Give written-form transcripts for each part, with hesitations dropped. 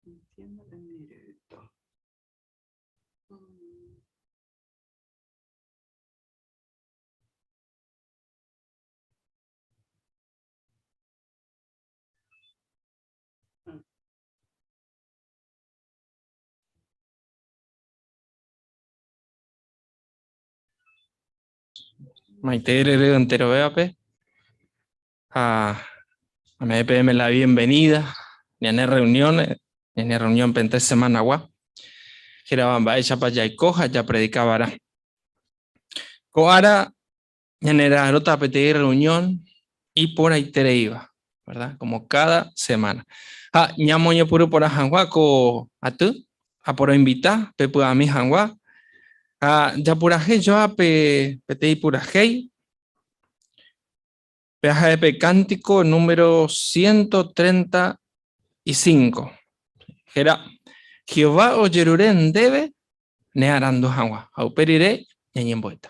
Entiendo en directo. Maite rere enterovévape ha ame'ẽ peẽme la bienvenida ñane reunión, ñane reunión pente semanagua, hérava mba'éichapa jaiko ha japredika va'erã. Ko ára ñanera'arõta peteĩ reunión iporãitereíva, verdad? Como cada semana. Ha ñamoñepyrũ porã hag̃ua ko aty, aporoinvita pepy'ami hag̃ua ha japurahéi joa pe peteĩ purahéi, pe ha'e pe cántico número 135. Héra, Jehová ojerure ndéve nearandu hag̃ua, ha upe rire ñañembo'éta.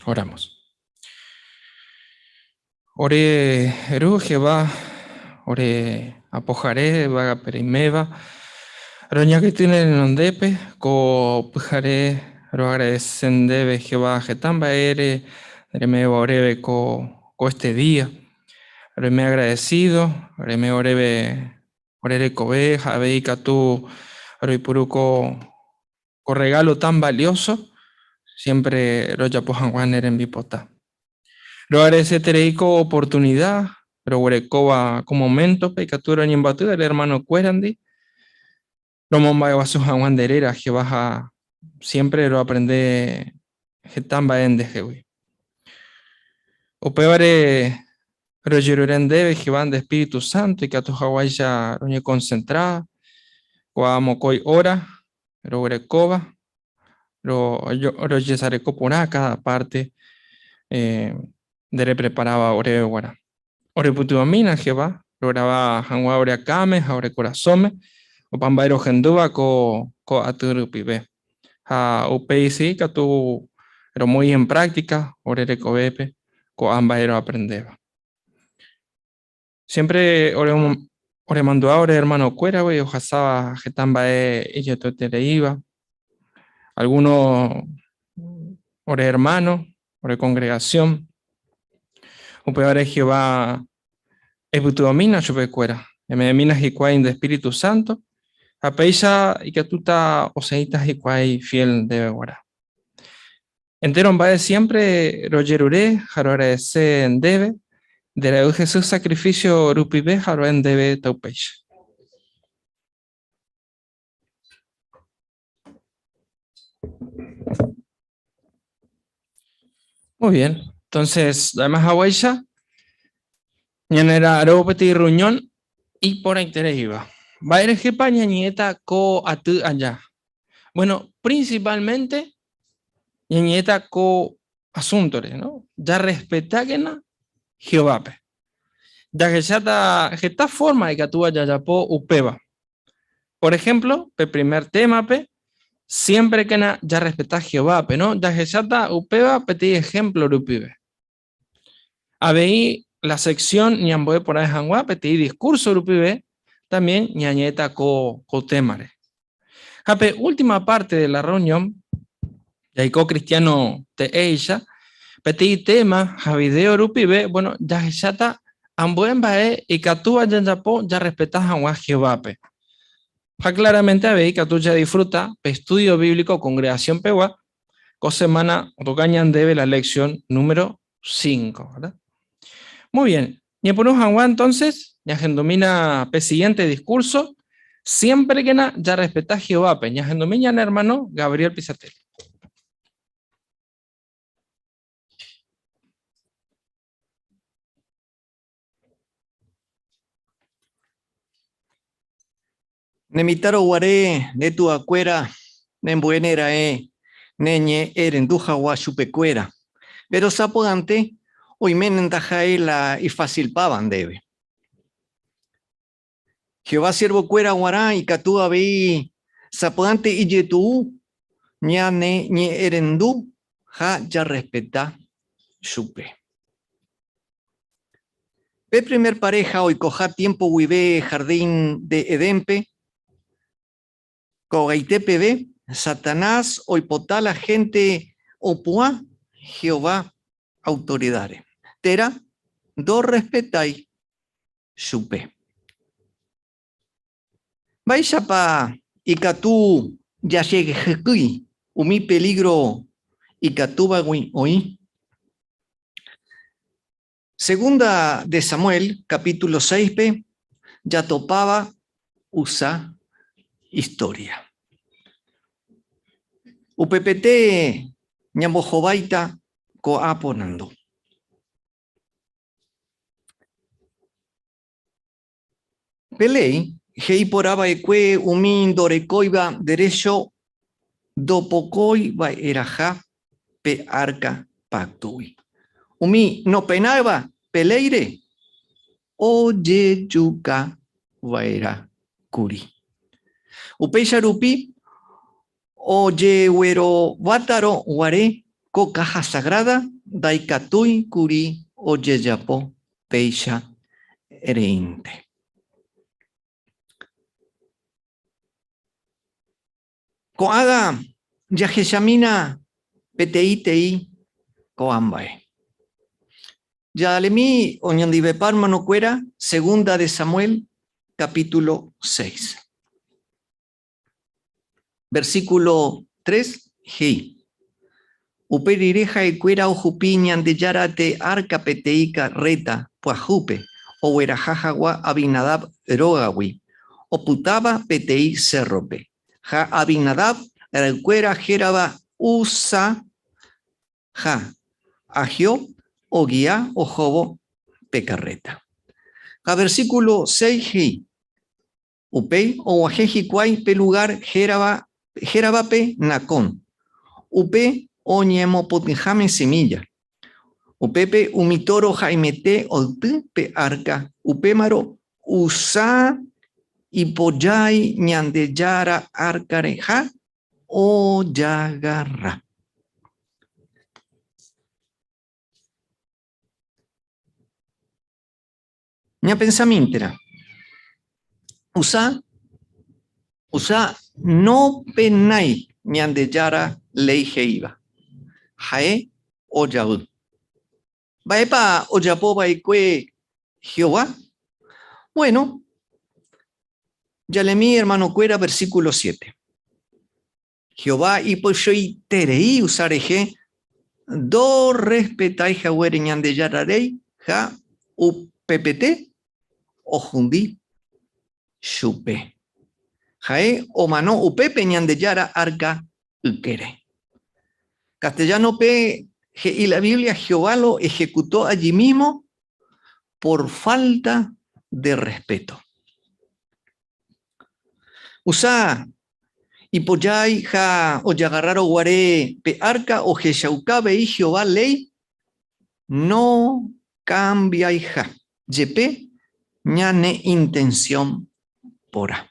Oramos. Ore Ru Jehová, ore Apohare yvágape reiméva, roñakãity ne renondépe ko pyhare roagradese ndéve Jehová heta mba'ére reme'ẽva oréve ko este día. Roime agradecido, reme'ẽ oréve ore rekove ha avei ikatu roipuru ko Ko regalo tan valioso siempre rojapo hag̃ua ne rembipota. Roagradeseterei ko oportunida roguerekóva ko moméntope ikatu roñemboaty ore hermanokuérandi romomba'eguasu hag̃ua nde réra Jehová ha siempre roaprende heta mba'e ndehegui. Upévare rojerure ndéve Jehová nde espíritu santo ikatu hag̃uáicha roñekonsentra ko'ã mokõi óra. roguerekóva, rojesareko porã káda párte nde repreparáva oréve g̃uarã. Orepytyvõmína Jehová, rograva hag̃ua ore akãme ha ore korasõme opa mba'e rohendúva ko ko aty rupive. Ha upéicha katu romoĩ en práctica ore rekovépe ko'ã mba'e roaprendéva. Siempre oremandu'a ore hermanokuéragui ohasáva heta mba'e ijetuetereíva. Alguno ore hermano, ore congregación. Upévare Jehová epytyvõmína chupekuéra, eme'ẽmína hikuái nde espíritu santo, ha péicha ikatúta osẽita hikuái fiel ndéve g̃uarã. Entéro mba'e siémpre rojerure ha roagradese ndéve, nde Ra'y Jesús sakrifísio rupive ha ro'e ndéve taupéicha. Muy bien, entonces, además haguéicha, ñanera'arõ peteĩ reunión iporãitereíva. Mba'érehepa ñañe'ẽta ko aty aja? Bueno, principalmente ñañe'ẽta ko asúntore, ¿no? Jarrespetákena Jehovápe. Jahecháta heta forma ikatúva jajapo upéva. Por ejemplo, pe primer témape, siémprekena jarrespeta Jehovápe, ¿no? Jahecháta upéva peteĩ ehémplo rupive. Avei la sección ñambo'e porãve hag̃ua peteĩ discurso rupive también ñañe'ẽta ko, ko témare. Ha pe última parte de la reunión, jaiko cristiano teéicha, peteĩ tema ha video rupive, bueno, jahecháta ambue mba'e ikatúva jajapo jarrespeta hag̃ua Jehovápe. Ha claramente avei ikatu jadisfruta pe estudio bíblico congregación pegua, ko semana otoka ñandéve la lección número 5, ¿verdad? Muy bien, ñepyrũ hag̃ua entonces, ñahendumína pe siguiente discurso, siémprekena jarrespeta Jehovápe, ñahendumi ñane hermano Gabriel Pisatelli. Ne mitãro guare nde tuakuéra nembo'éne ra'e ne ñe'ẽrendu hag̃ua chupekuéra, péro sapy'ánte oiméne ndaha'éi la ifasilpáva ndéve. Jehová siervokuéra g̃uarã ikatu avei sapy'ánte ijetu'u ñane ñe'ẽrendu ha jarrespeta chupe. Pe primer paréha oikoha tiémpo guive hardín de Edénpe, ko'ag̃aite peve, Satanás oipota la hénte opu'ã Jehová autoridáre, térã ndorrespetái chupe. Mba'éichapa ikatu jajehekýi umi pelígro ikatúvagui oĩ? Segunda de Samuel, capítulo 6-pe, jatopáva Uzá istória. Upepete ñambohováita ko'ã porandu. Pe léi he'i porã va'ekue umi ndorekóiva derécho ndopokói va'erãha pe árka páktogui. Umi nopenáiva pe léire ojejuka va'erã kuri. Upéicha rupi ojeguerovátarõ guare ko káha sagráda ndaikatúi kuri ojejapo péicha reínte. Ko'ág̃a jahechamína peteĩteĩ ko'ã mba'e. Jaalemi oñondivepa hermanokuéra Segunda de Samuel capítulo 6. Versículo 3 he'i, Upe rire ha'ekuéra ohupi Ñandejára te árka peteĩ karréta pyahúpe ogueraha hag̃ua Abinadab rógagui, opytáva peteĩ sérrope. Ha Abinadab ra'ykuéra hérava Uzá ha Ahió ogia ohóvo pe karréta. Ha versículo 6 he'i, Upéi og̃uahẽ hikuái pe lugár hérava héravape Nacón, upe oñemopotĩháme semilla. Upépe umi tóro haimete oity pe árka, upémarõ Uzá ipojái Ñandejára árkare ha ojagarra. Ñapensamíntena. Uzá, Uzá nopenái Ñandejára léi he'íva. Ha'e ojavy. Mba'épa ojapo va'ekue Jehová? Bueno, jalemi hermanokuéra versículo 7. Jehová ipochyiterei Uzá rehe ndorrespetái haguére Ñandejára Rréi ha upepete ohundi chupe. Ha'e omano upépe Ñandejára árka ykére. Castellánope he'i la Biblia Jehová lo ejecutó allí mismo por falta de respeto. Uzá ipojái ha ojagarrárõ guare pe árka ohechauka avei Jehová léi nokambiaiha, jepe ñane intensión porã.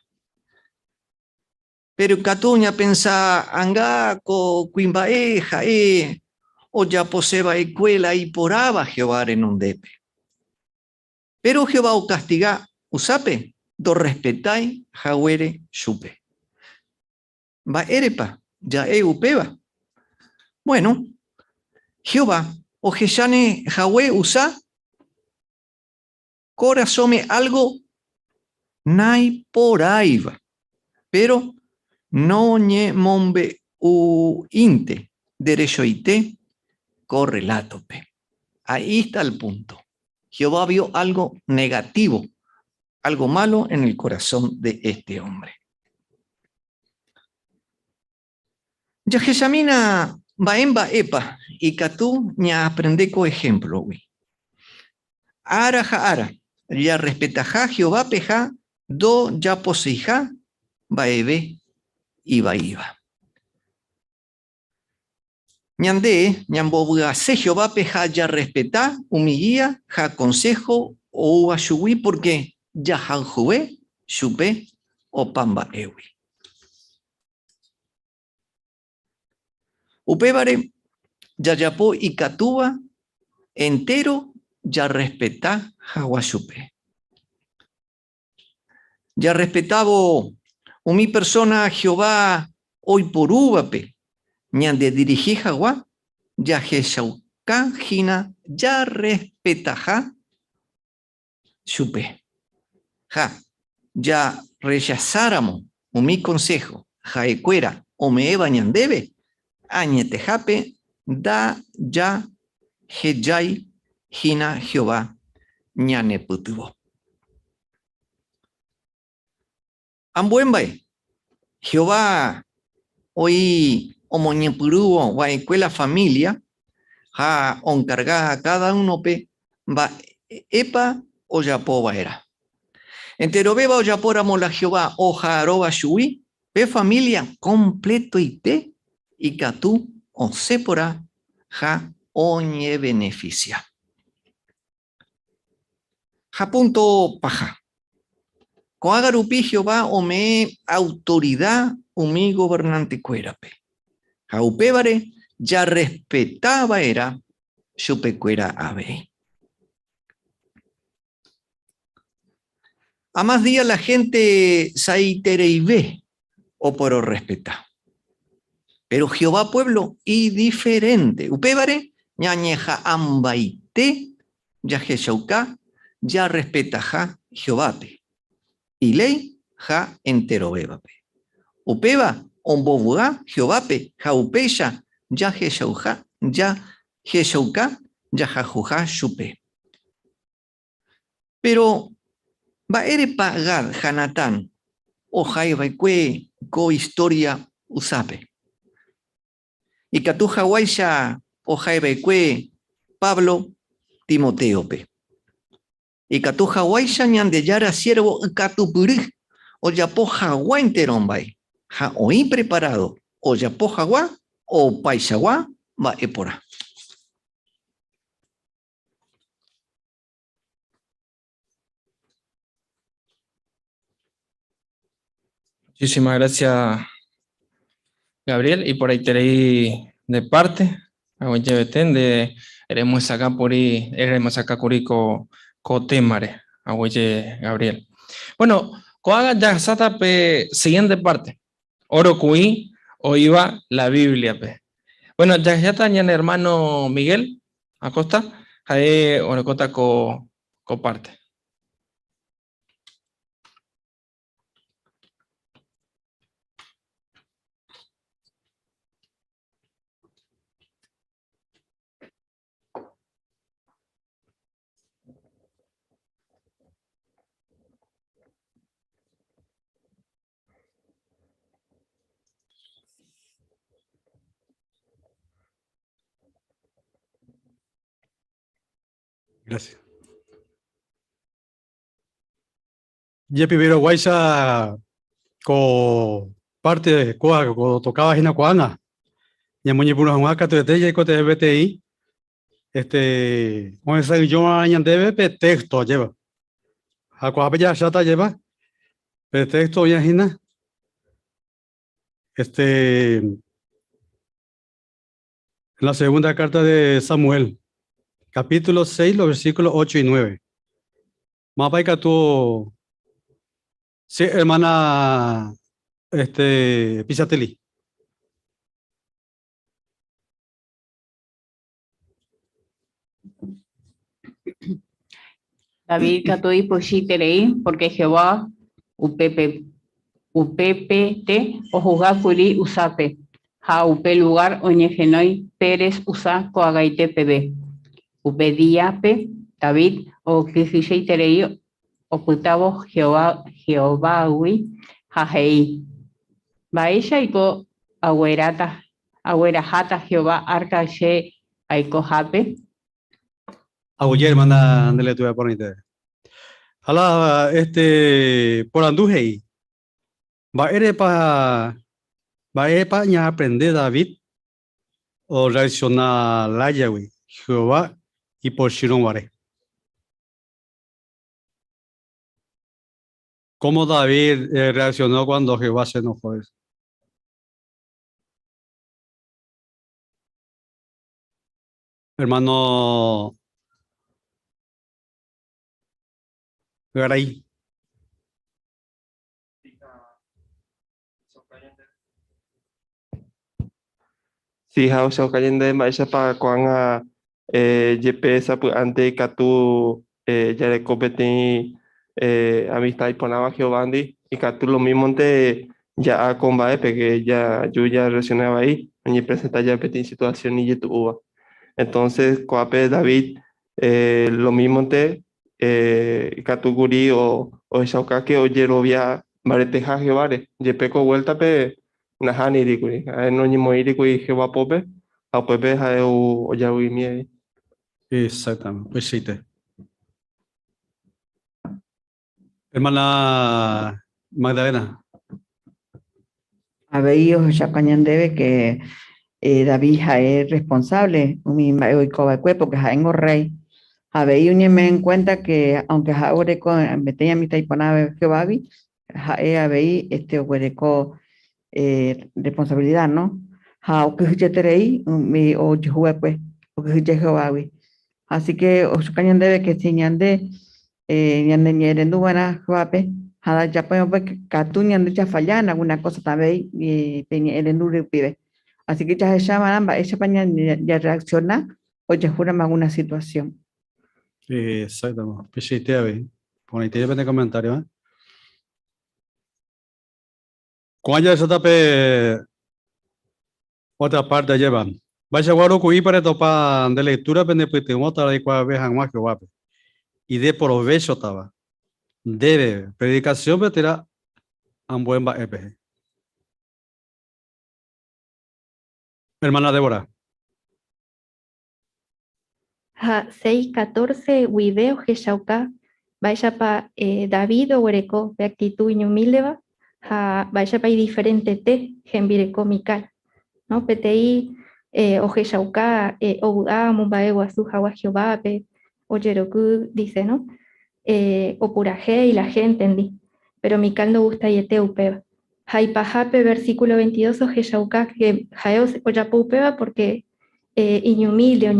Péro katu ñapensa anga ko kuimba'e ha'e ojapose va'ekue la iporãva Jehová renondépe. Péro Jehová okastiga Uzápe ndorrespetái haguére chupe. Mba'érepa ja'e upéva? Buéno, Jehová ohecháne hague Uzá korasõme álgo naiporãiva, péro noñemombe'u'ínte derechoite ko rrelátope. Ahí está el punto. Jehová vio algo negativo, algo malo en el corazón de este hombre. Jahechamína mba'e mba'épa ikatu ñaaprende ko ehémplogui. Ára ha ára jarrespetaha Jehovápe ha ndojaposeiha mba'eve ivaíva. Ñande ñambovy'ase Jehovápe ha jarrespeta umi gía ha konsého oúva chugui pórke jahayhuve chupe opa mba'égui. Upévare jajapo ikatúva entéro jarrespeta hag̃ua chupe. Jarrespetávo umi persóna Jehová oiporúvape ñandedirihi hag̃ua, jahechauka hína jarrespetaha chupe. Ha jarrechasáramo umi konsého ha'ekuéra ome'ẽva ñandéve, añetehápe ndajahejái hína Jehová ñanepytyvõ. Ambue mba'e, Jehová oĩ omoñepyrũvo va'ekue la família ha onkarga káda únope mba'épa ojapo va'erã. Enterovéva ojapóramo la Jehová oha'arõva chugui, pe família kompletoite ikatu osẽ porã ha oñevenefisia. Ha púnto paha. Ko'ág̃a rupi Jehová ome'ẽ autorida umi governantekuérape, ha upévare jarrespeta va'erã chupekuéra avei. A más día la hénte sa'itereive opororrespeta. Péro Jehová puévlo idiferénte. Upévare ñañeha'ãmbaite jahechauka jarrespetaha Jehovápe, iléi ha enterovévape. Upéva ombovy'a Jehovápe ha upéicha jahechauka jahayhuha chupe. Péro, mba'érepa Gad ha Natán ohai va'ekue ko istória Uzápe? Ikatu haguáicha ohai va'ekue Pablo Timotéope. Ikatu haguáicha Ñandejára siérvo ykatupyry ojapo hag̃ua entéro mba'e. ha oĩ preparado ojapo hagua opaichagua mba'e porã. Muchísimas gracias, Gabriel, y por ahí te de parte, de eremos acá por ahí, eremos acá curico cotemare, agüeye Gabriel. Bueno, cohaga ya pe siguiente parte. Oro cuí o iba la Biblia pe. Bueno, ya ya está hermano Miguel Acosta, jae orekota ko, ko parte. Gracias. Jepi guaisa ko parte kóa ko tocaba hína ko'ág̃a ñamoñepyrũ hag̃ua katuete jaikotevẽ peteĩ este ohesa'ỹijóva ñandéve pe texto ajépa. Ha ko'ápe jahecháta ajépa pe texto oĩva hína este en la segunda carta de Samuel, capítulo 6, los versículos 8 y 9. Mávapa ikatu che hermana este Pichatelli. David katu ipochyiterei pórke Jehová upépe upepete ohuga kuri Uzápe, ha upe lugár oñehenói Pérez-Uzá ko'ag̃aite peve. Upe díape David okyhyjeiterei opytávo Jehovágui ha he'i, Mba'éichaiko agueraháta Jehová árka che aikohápe? Aguyje hermana nde lectura porãite. Ha la este porandu he'i, Mba'érepa mba'épa ñaaprende David orreaksiona lájagui Jehová ipochýrõ guare? Kómo David reaccionó cuando Jehová se enojó? Hermano Garay. Si ha ohechauka ñande mba'éichapa ko'ág̃a jepe sapy'ánte ikatu jareko peteĩ amista iporãva Jehovándi, ikatu lomímonte ja'a ko mba'épe ke jaju jarreaksiona vai oñepresenta jave peteĩ situasión ijetu'úva. Entónses ko'ápe David lomímonte ikatu kuri ohechauka ke ojerovia mbareteha Jehováre, jepe ko vuéltape Nahániri kuri, ha'e noñemoĩri kuri Jehová pópe, ha upépe ha'e ou ojavy'imi avei. Exactamente, upeichaite. Hermana Magdalena. Avei ohechauka ñandéve ke David ha'e responsable umi mba'e oiko va'ekue porque ha'éngo rréi. Ha avei oñeme'ẽ en cuenta que aunque ha'e oreko peteĩ amistad iporãva Jehovágui, Ha'e avei este oguereko responsabilidad, no? Ha okyhyjeterei umi ojehu va'ekue, okyhyje Jehovágui. Así que ohechuka ñandéve que si ñande ñaneñe'ẽrendu va'erã Jehovápe ha japói katu ñande jafalla en alguna cosa avei pe ñe'ẽrendu rupive. Así que jahecha va'erã mba'éichapa ñarreacciona ojehúramo alguna situación. Exactamente. Peichaite avei. Porãite pende comentario, eh. Ko'ã jahecháta pe otra parte ajépa. Mba'eichagua roku'ípa retopa nde lectura pende pytyvõta reikuaave hag̃ua Jehovápe. Ideprovéchotava ndéve predikasiónpe térã ambue mba'épe. Hermana Débora. Ha 6:14 guive ohechauka mba'éichapa David oguereko pe actitud iñumíldeva Ha mba'éichapa idiferentete hembireko Mical, no? Peteĩ ohechauka ovy'a omomba'eguasu hag̃ua Jehovápe, ojeroky, dice, no? Opurahéi la héntendi, péro Mical ndogustaiete upéva. Ha ipahápe versículo 22 ohechauka ke ha'e ojapo upéva pórke iñumílde,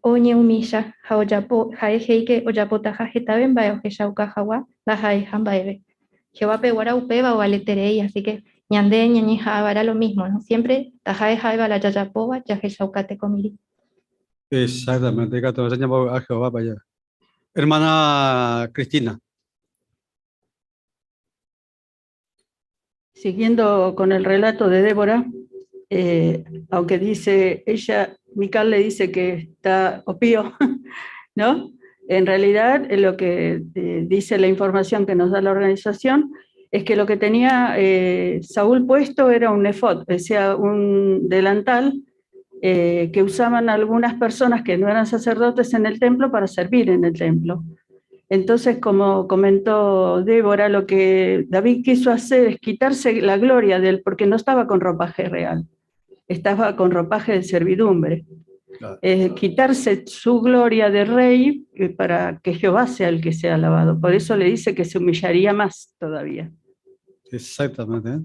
oñeumilla ha ojapo, ha'e he'i ke ojapotaha hetave mba'e ohechauka hag̃ua ndaha'eiha mba'eve. Jehovápe guarã upéva ovaleterei, así ke ñande ñañeha'ãva'erã lo mismo, no? Siempre taha'e ha'éva la jajapóva jahechauka tekomirĩ. Exactamente, ikatu hag̃ua ñambovy'a Jehovápe ajépa. Hermana Cristina. Siguiendo con el relato de Débora, eh, aunque dice, ella, Mical le dice que está opío, ¿no? En realidad, eh, lo que eh, dice la información que nos da la organización es que lo que tenía Saúl puesto era un efod, o sea, un delantal que usaban algunas personas que no eran sacerdotes en el templo para servir en el templo. Entonces, como comentó Débora, lo que David quiso hacer es quitarse la gloria de él, porque no estaba con ropaje real, estaba con ropaje de servidumbre. Quitarse su gloria de rey eh, para que Jehová sea el que sea alabado. Por eso le dice que se humillaría más todavía. Exactamente. ¿eh?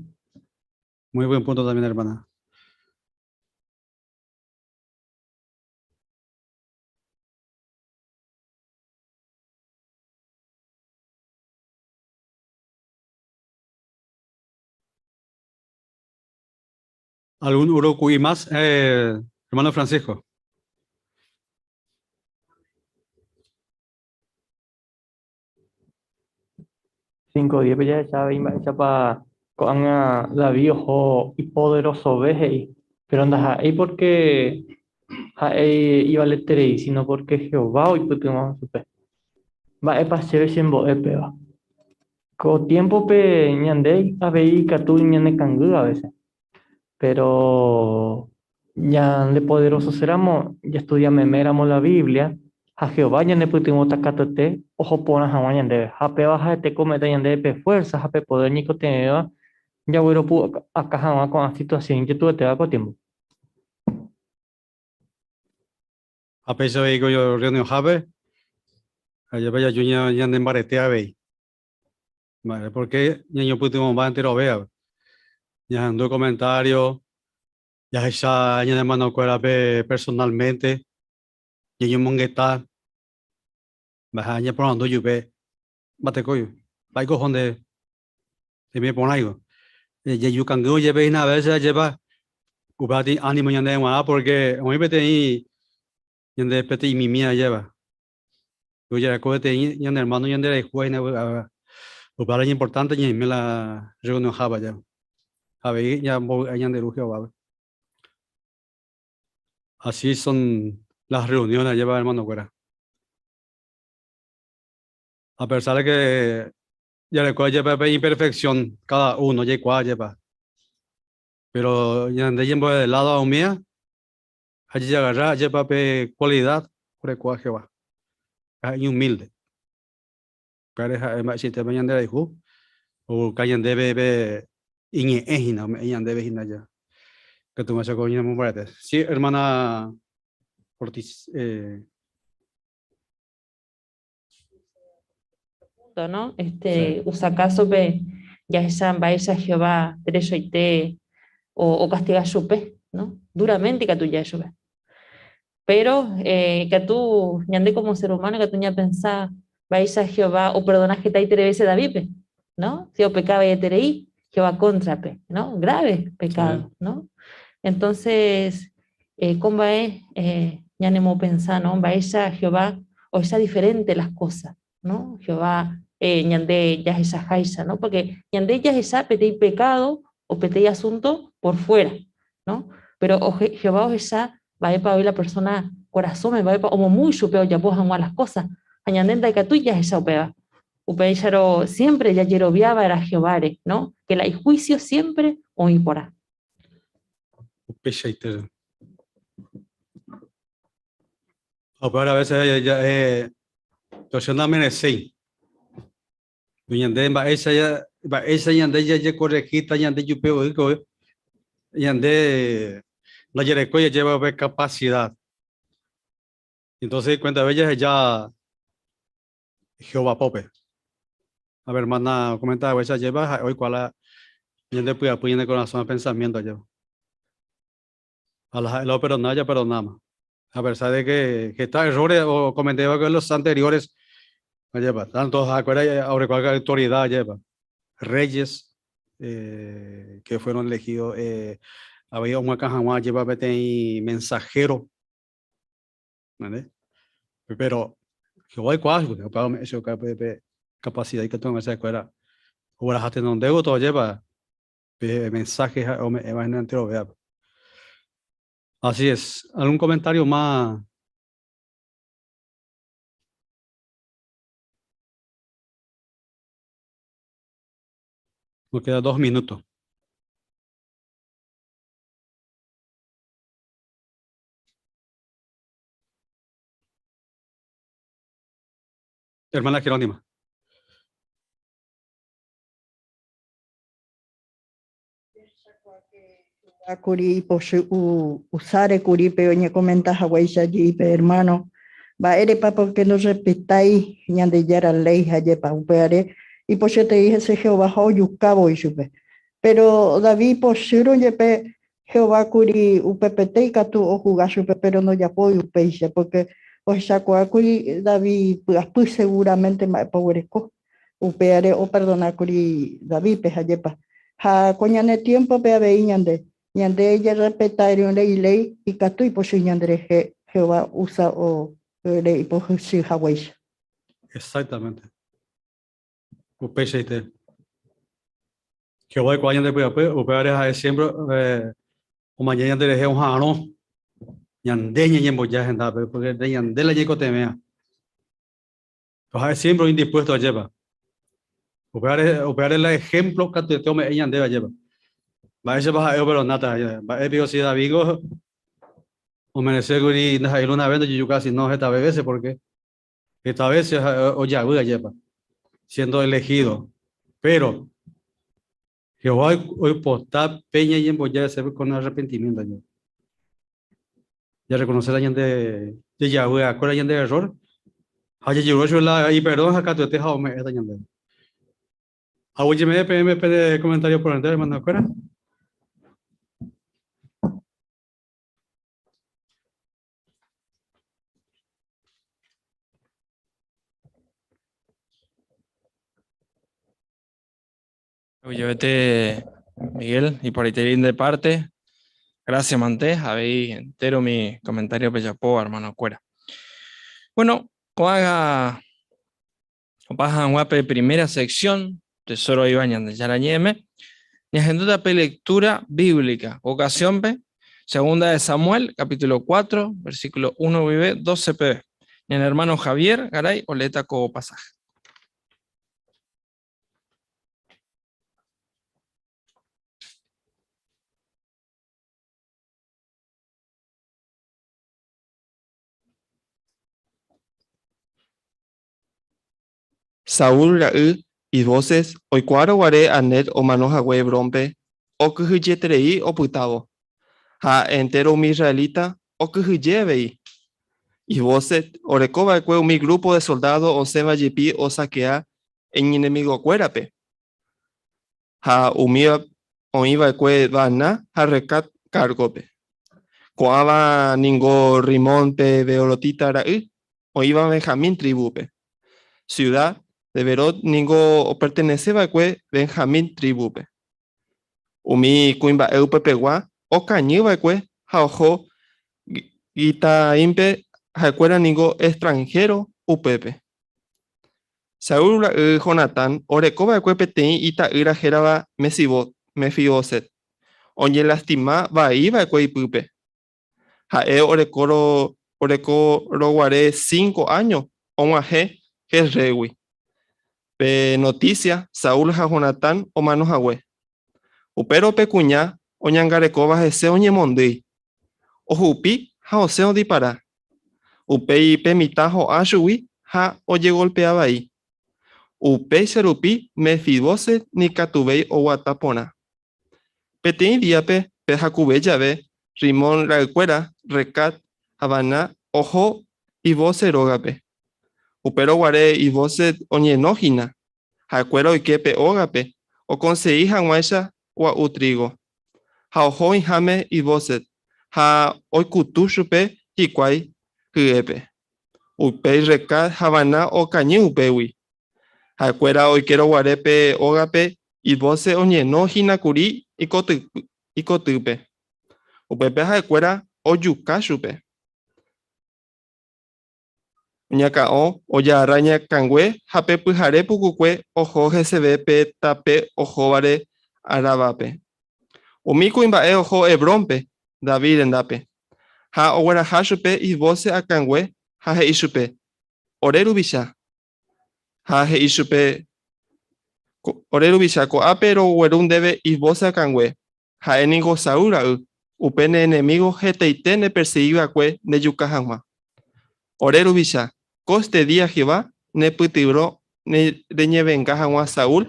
Muy buen punto también, hermana. ¿Algún uruku'i más? Eh, hermano Francisco. Cinco diépe jahecha avei mba'éichapa ko'ág̃a David oho ipoderosove he'i, péro ndaha'éi pórke ha'e ivaleterei, síno pórke Jehová oipytyvõ chupe. Mba'épa chéve chembo'e péva? Ko tiémpope ñande avei ikatu ñanekangy a vése. Péro ñandepoderososéramo jastudia meméramo la Biblia ha Jehová ñanepytyvõta katuete oho porã hag̃ua ñandéve. Ha péva ha'ete ko ome'ẽta ñandéve pe fuérsa ha pe podér ñaikotevẽva jagueropu'aka hag̃ua ko'ã situasión ijetu'uetéva ko tiémpo. Ha péicha avei ko rreunionhápe, ajépa jaju ñanembarete avei. Mba'ére? Pórke ñañopytyvõmba enterovévape. Ñahendu komentário, jahecha ñane ermanokuérape personálmente, ñañomongeta, ha ñaporandu jupe, Mba'etekói, mba'éiko oho nde remiporãiko. Jajukangy jepe hína a vése ajépa upéva tĩ ánimo ñandéve g̃uarã pórke oĩ peteĩ ñande peteĩ mimi ajépa. Ojereko peteĩ ñane hermano ñande rayhúva hína vy'avéva. Upévare iñimportánte ñaime la rreunionhápe aja. Ha avei ñambovy'a ñande Ru Jehovápe. Así son las reuniones ajépa hermanokuéra. A pesar de que jareko ajépa pe imperfección cada uno jaikuaa ajépa. Pero ñande ñembo'e de lado a umía ha jajagarra ajépa pe cualidad orekóva Jehová. Ha iñumílde. Upévare ha'e mba'eichaitépa ñanderayhu, ovuka ñandéve pe iñe'ẽ hína, ome'ẽ ñandéve hína ja. Ikatu hag̃uáicha ko ñanemombarete. Sí, hermana Ortiz. Eh... ¿no? Este, sí. Usakásope jahecha mba'éicha Jehová derechoite okastiga chupe, ¿no? Duramente ikatu ja'e chupe. Pero eh, ikatu ñande como ser humano ikatu ñapensa mba'éicha Jehová operdona hetaiterei vése Davídpe, ¿no? Si opeka vaieterei Jehová kóntrape, ¿no? Grave pecado, sí. ¿no? Entonces, eh, ko mba'e eh, ñanemopensa, ¿no? Mba'éicha Jehová ohecha diferente las cosas, ¿no? Jehová eh, ñande jahechaháicha, ¿no? Porque ñande jahecha peteĩ pecado o peteĩ asunto por fuera, ¿no? Pero oje, Jehová ohecha mba'épa oĩ la persona korasõme, mba'épa omomýi chupe ojapo hag̃ua las cosas, ha ñande ndaikatúi jahecha upéva. Upéicharõ siempre jajerovia va'erã Jehováre, ¿no? Que la ihuísio siempre oĩ porã. Upeichaite. Ha upévare a veces ja'e, Che namereséi. Ñande mba'éicha Mba'éicha ñande jajekorregíta ñande jupe voi ñande ndajarekói jajéva upe capacidad. Entonces ikuentave jaheja Jehová pópe. A ver, hermana comenta haguéicha ajépa ha'e oikuaa la ñande py'apy, ñane korasõ ha pensamiento ajépa. A la ha'e la operdonáva japerdonáma. A pesar de que heta errores ocometé va'ekue los anteriores ajépa, tanto ha'ekuéra orekóva autoridad ajépa, reyes que fueron elegidos avei omyakã hag̃ua ajépa peteĩ mensajero. ¿Vale? Pero Jehová oikuaa chupe, upéva ome'ẽ chupe pe, pe capacidad ikatu hag̃ua chupekuéra ogueraha tenonde gotyo ajépa pe mensaje ha'e ome'ẽva hína enterovévape. Así es. ¿Algún comentario más? Nos queda 2 minutos. Hermana Jerónima. Kuri ipochy Uzáre kuri pe oñekomenta haguéicha allí pe hermano. Mba'érepa? Porque ndorrespetái Ñandejára léi ha jepa. Upévare ipochyeterei hese Jehová ha ojuka voi chupe. Péro David ipochýrõ jepe Jehová kuri upepete ikatu ohuga chupe, péro ndojapói upéicha, pórke ohechakuaa kuri David py'apy segúramente mba'épa oguereko. Upévare operdona kuri Davídpe, ajépa. Ha ko ñane tiémpope avei ñande, ñande jarrespetárõ iléi ikatu ipochy ñanderehe Jehová usa ore ipochy haguéicha. Exactamente. Upeichaite. Jehová oikuaa ñande py'apy, upévare ha'e siémpre omaña ñanderehe oha'arõ ñande ñañemboja hendápe, pórke ñande la ñaikotevẽva. Ha'e siémpre oĩ indispuésto ajépa. Upévare, upévare la ehémplo katuete ome'ẽ ñandéve ajépa. Mba'éichapa ha'e operdonáta? Mba'e piko si David-ngo omerese kuri ndaha'éi una vez ndojejuka sino hetave vése pórke Heta vése ojavy ajépa, siendo elegido. Pero Jehová oipota pe ñañemboja hese con arrepentimiento año. Jarreconoce la ñande jejavy akuéra ñande error ha jajerure chupe la iperdón ha katuete ha ome'ẽta ñandéve. Aguyjeme'ẽ peẽme pene comentario porãite hermanokuéra. Aguyjevete, Miguel, y por ahí de parte. Gracias, Manté. Habéis entero mi comentario pejapo, hermano cuera. Bueno, ko'ág̃a opa hag̃ua pe primera sección, Tesoro oĩva Ñandejára Ñe'ẽme, ñahendúta pe lectura bíblica. Ocasión-pe, segunda de Samuel, capítulo 4, versículo 1 guive 12 peve. Ñane hermano Javier Garay oleéta ko pasaje. Saúl ra'y Isbóset oikuaárõ guare Abner omano hague Hebrónpe, okyhyjeterei opytávo. Ha entéro umi israelita okyhyje avei. Isbóset oreko va'ekue umi grúpo de soldádo osẽva jepi osakea iñenemigokuérape. Ha umíva oĩ va'ekue Baaná ha Recab kárgope. Ko'ãva ningo Rimón pe beerotita ra'y, oĩva Benjamín trívupe. Siuda de Beerot ningo opertenese va'ekue Benjamín trívupe. Umi kuimba'e upepegua okañy va'ekue ha oho Guitaímpe, ha'ekuéra ningo extranhéro upépe. Saúl ra'y Jonatán oreko va'ekue peteĩ ita'ýra hérava Mefibóset, oñelastima vai va'ekue ipýpe. Ha'e orekórõ guare cinco áño og̃uahẽ Jezreélgui pe notísia Saúl ha Jonatán omano hague. Upérõ pe kuña oñangarekóva hese oñemondýi, ohupi ha osẽ odipara. Upéi pe mitã ho'a chugui ha ojegolpea vai. Upéicha rupi Mefibóset nikatuvéi oguata porã. Peteĩ díape pe hakuve jave, Rimón ra'ykuéra, Recat ha Baná oho Isbóset rógape. Upérõ guare Isbóset oñeno hína. Ha'ekuéra oike pe ógape okonsegi hag̃uáicha gua'u trígo. Ha oho oĩháme Isbóset ha oikutu chupe hikuái hyépe. Upéi Recab ha Baná okañy upégui. Ha'ekuéra oikérõ guare pe ógape Isbóset oñeno hína kuri ikotýpe. Upépe ha'ekuéra ojuka chupe. Oñakã'o, ojagarra iñakãngue ha pe pyhare pukukue oho heseve pe tape ohóvare Arabápe. Umi kuimba'e oho Hebrónpe, David rendápe, ha ogueraha chupe Isbóset akãngue ha he'i chupe, Ore ruvicha! Ha he'i chupe, Ore ruvicha, ko'ápe rogueru ndéve Isbóset akãngue, Ha'e ningo Saúl ra'y, upe ne enemígo hetaite nepersegi va'ekue ndejuka hag̃ua. Ore ruvicha, ko este día Jehová nepytyvõ reñevenga hag̃ua Saúl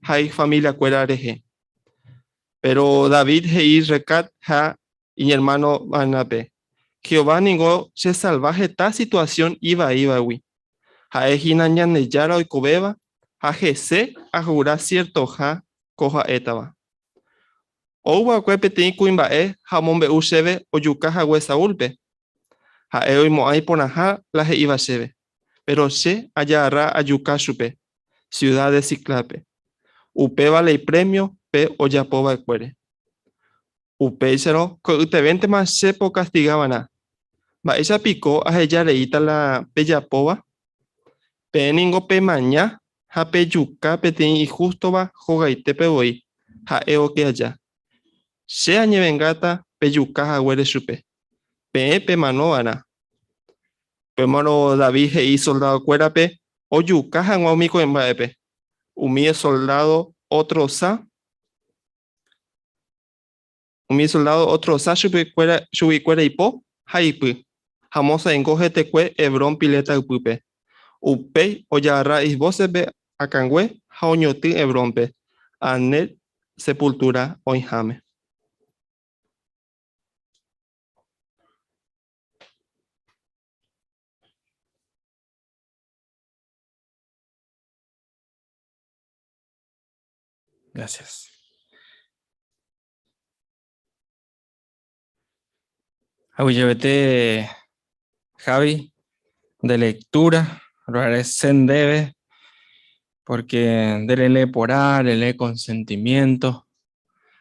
ha ifamiliakuéra rehe. Péro David he'i Recab ha iñermáno Baanápe, Jehová ningo chesalva heta situasión ivaívagui. Ha'e hína Ñandejára oikovéva ha hese ahura siertoha ko ha'étava. Ou va'ekue peteĩ kuimba'e ha omombe'u chéve ojuka hague Saúlpe. Ha'e oimo'ã iporãha la he'íva chéve, péro che ajagarra ajuka chupe, siuda de Ziclágpe. Upéva la iprémio pe ojapo va'ekuére. Upéicharõ ko'ytevéntema che pokastiga va'erã. Mba'éicha piko aheja reíta la pejapóva? Peẽ ningo pemaña ha pejuka peteĩ ihústova hogaitépe voi, ha'e oke aja. Che añevengáta pejuka haguére chupe. Peẽ pemano va'erã. Upémarõ David he'i soldadokuérape ojuka hag̃ua umi kuimba'épe. Umi soldádo otrosa. Umi soldádo otrosa chuguikuéra ipo ha ipy, ha omosãingo hetekue Hebrón piléta ypýpe. Upéi ojagarra Isbósetpe akãngue ha oñotỹ Hebrónpe, Abner sepultúra oĩháme. Gracias. Aguyjevete, Javi, de lectura, roagradece ndéve, porque nde relee porã, relee con sentimiento.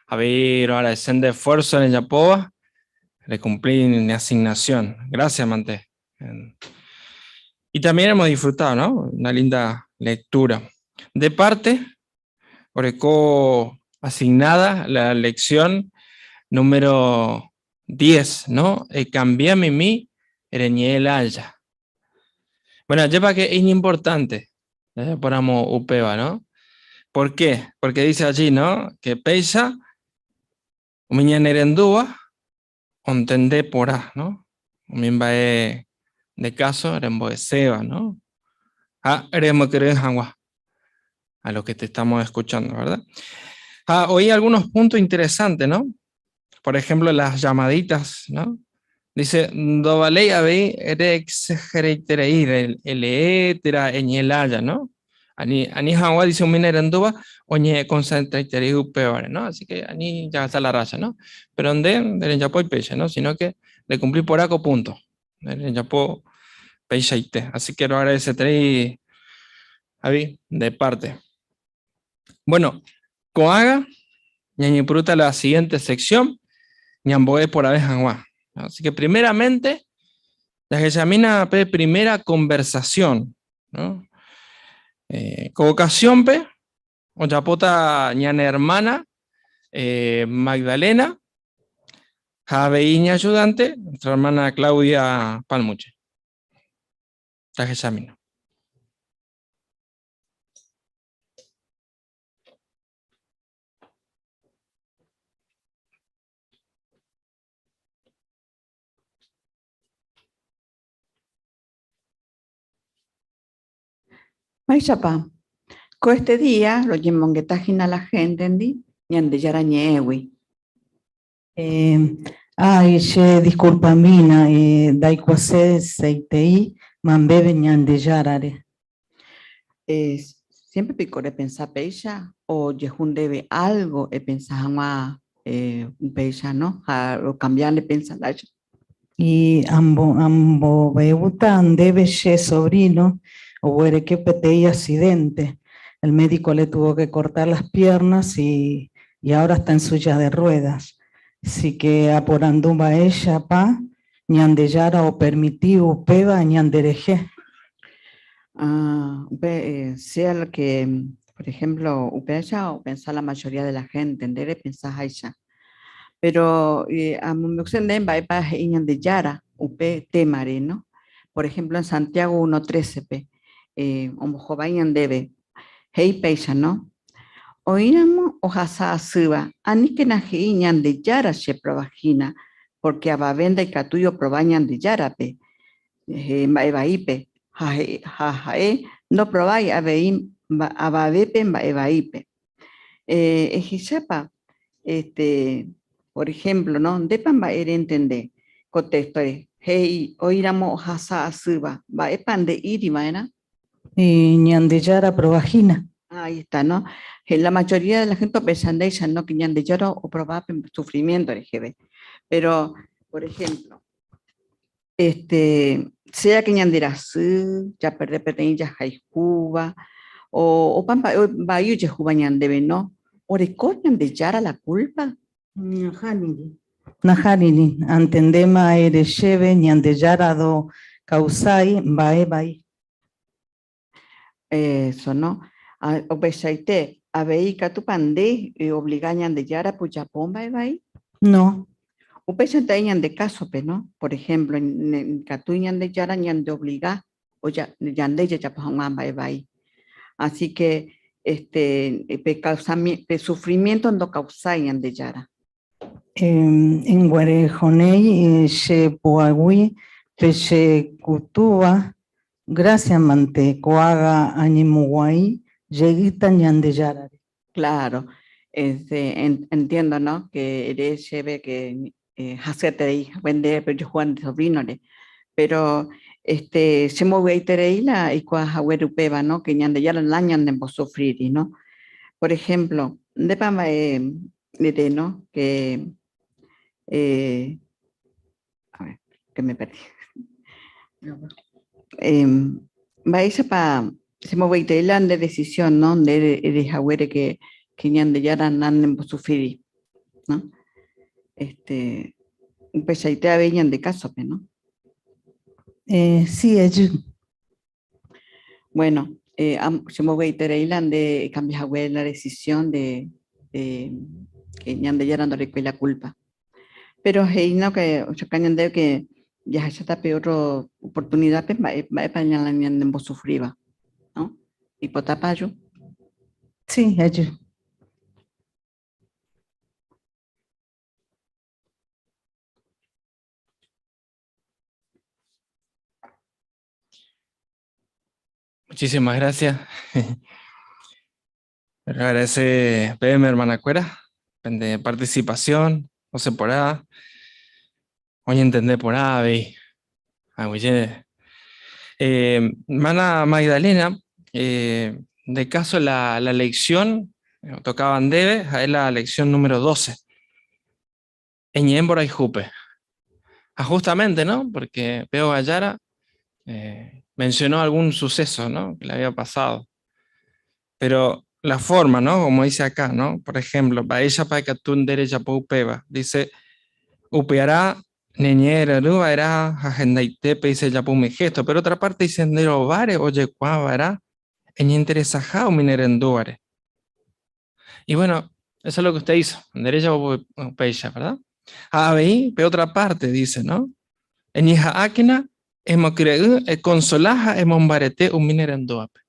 Avei roagradece nde esfuerzo rejapóva, recumpli ne asignación. Gracias, mante. Y también hemos disfrutado, ¿no? Una linda lectura. De parte, oreko asignada la lección número 10, ¿no? Cambiame mi reñe'ẽ laya. Bueno, ajépa que es importante, jajapóramo upéva, ¿no? ¿Por qué? Porque dice allí, ¿no? Que péicha umi ñanerendúva ontende porã, ¿no? Umi mba'e nde káso rembo'eséva, ¿no? Ha remokyre'ỹ hag̃ua a lo que te estamos escuchando, ¿verdad? Ha oí algunos puntos interesantes, ¿no? Por ejemplo, las llamaditas, ¿no? Dice, ndovaléi avei reexagereiterei eleé térã eñe'ẽlája, ¿no? Ani, ani hag̃ua, dice umi nerendúva, oñekonsentraiterei upévare, ¿no? Así que ani jahasa la raya, ¿no? Pero nde nderejapói péicha, ¿no? Sino que rekumpli porã ko punto. Rejapo peichaite. Así que roagradecerei, Javi, de parte. Bueno, ko'ágã ñañepyrũta la siguiente sección, ñambo'e porãve hag̃ua. Así que primeramente, jahechamína pe primera conversación, ¿no? Eh, ko ocasión-pe ojapóta ñane hermana eh, Magdalena ha avei iñayudante, nuestra hermana Claudia Palmuche. Jahechamína. Mba'éichapa. Ko este día roñemongeta hína la héntendi Ñandejára Ñe'ẽgui. Eh, ay, che disculpamína, eh, ndaikuase seitei mambéve Ñandejárare. Eh, siempre piko repensa péicha ojehu ndéve algo epensa hag̃ua eh, upéicha, no? Ha ocambia repensa lája. Y ambo, amboveúta ndéve che sobrino oguereke peteĩ accidente. El médico le tuvo que cortar las piernas y ahora está en silla de ruedas. Así que aporandu mba'éichapa Ñandejára opermití upéva ñanderehe. Ah, upe, sea lo que, por ejemplo, upéicha o pensar la mayoría de la gente, nde repensaháicha. Pero eh, amombe'use ndéve mba'épa he'i Ñandejára upe témare, no? Por ejemplo, en Santiago 1.13-pe, eh, ombohovái ñandéve, he'i péicha, no? Oĩramo ohasa asýva, aníkena he'i Ñandejára cheprovahína, porque avave ndaikatúi oprova Ñandejárape, eh, mba'e vaípe, ha he'i- ha ha'e ndoprovái avei avavépe mba'e vaípe. Eh, ehechápa, este, por ejemplo, no? Ndépa mba'e rentende ko texto-re? He'i oĩramo ohasa asýva, mba'épa nde'íri va'erã? Y Ñandejára provahína. Ahí está, ¿no? La mayoría de la gente piensa ndéicha, ¿no? Que Ñandejára oprova sufrimiento reheve. Pero, por ejemplo, este, sea que ñanderasy, japerde peteĩ jahayhúva, o opa mba'e vai ojehúva ñandéve, no? Oreko Ñandejára la culpa? Nahániri. Nahániri, antendéma ere chéve Ñandejára ndokausái mba'e vai. Eso, no? Ah, Upeichaite, avei ikatúpa nde obliga Ñandejárape ojapo mba'e vai? No. Upéichante ñande caso-pe, no? Por ejemplo, ikatúi Ñandejára ñandeobliga oja, ñande jajapo hag̃ua mba'e vai. Así que este, pe, causami, pe sufrimiento ndokausái Ñandejára. Enguarejonei che poagui pe che kutúva gracias mante ko'ág̃a añemoguãi jeýta Ñandejárare. Claro, este, entiendo, ¿no? Que eres chéve que eh, hasyeterei nde ojehu nde sobrino-re, pero este, chembovy'aiterei la aikuaahaguére upéva, ¿no? Que Ñandejára nañandembosufríri, ¿no? Por ejemplo, ndépa mba'e ere, ¿no? Que, eh, a ver, que me perdí. Eh, mba'éichapa chembovy'aiterei la nde decisión, ¿no? Nde erehaguére que Ñandejára nandembosufríri, ¿no? Este, upeichaite avei ñande caso-pe, ¿no? Eh, sí, ejy. Bueno, eh, chembovy'aiterei la nde cambiahague la decisión de que Ñandejára ndorekói la culpa. Pero he'i, ¿no? Que ochoka ñandéve que jahecháta pe otro oportunidad-pe mba'e mba'épa ñandembosufríva, ¿no? Ipotápa aju? Sí, ejy. Muchísimas gracias. Le agradece PM, hermana Cuera, de participación, no sé por ahí. Hoy entender por ahí. Hermana Magdalena, de caso la lección, tocaban debe, es la lección número 12. Eñe'ẽ mborayhúpe. Ah, justamente, ¿no? Porque Peo Gallara mencionó algún suceso, ¿no? Que le había pasado. Pero la forma, ¿no? Como dice acá, ¿no? Por ejemplo, mba'éichapa ikatu nde rejapo upéva. Dice, upearã neñe'ẽrendu va'erã ha hendaitépe dice ejapo umi gesto. Pero otra parte dice, nde rováre ojekuaava'erã eñeinteresaha umi nerendúvare. Y bueno, eso es lo que usted hizo. Nde rejapo upéicha, ¿verdad? Ha avei, pe otra parte dice, ¿no? Eñeha'ãkena emokyre'ỹ ekonsola ha emombarete umi nerendúvape.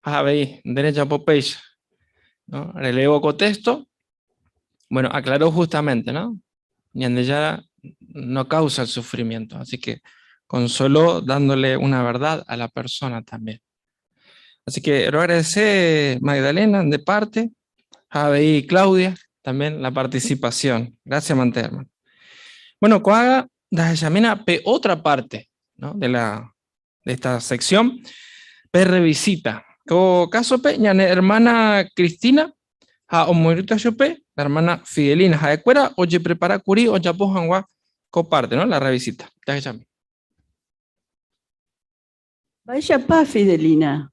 Ha avei, nde rejapo upéicha, ¿no? Relevo ko texto. Bueno, aclaró justamente, ¿no? Ñandejára no causa el sufrimiento, así que consoló dándole una verdad a la persona también. Así que lo agradece Magdalena de parte, Javi y Claudia también la participación. Gracias, mante, hermano. Bueno, ko'ág̃a jahechamína pe otra parte, ¿no? de esta sección, pe revisita. Ko kásope, ñane hermana Cristina, ha omoirũta chupe, la hermana Fidelina, ha'ekuéra ojeprepara kuri ojapo hag̃ua ko parte, ¿no? La revisita. Jahechami. Mba'éichapa Fidelina.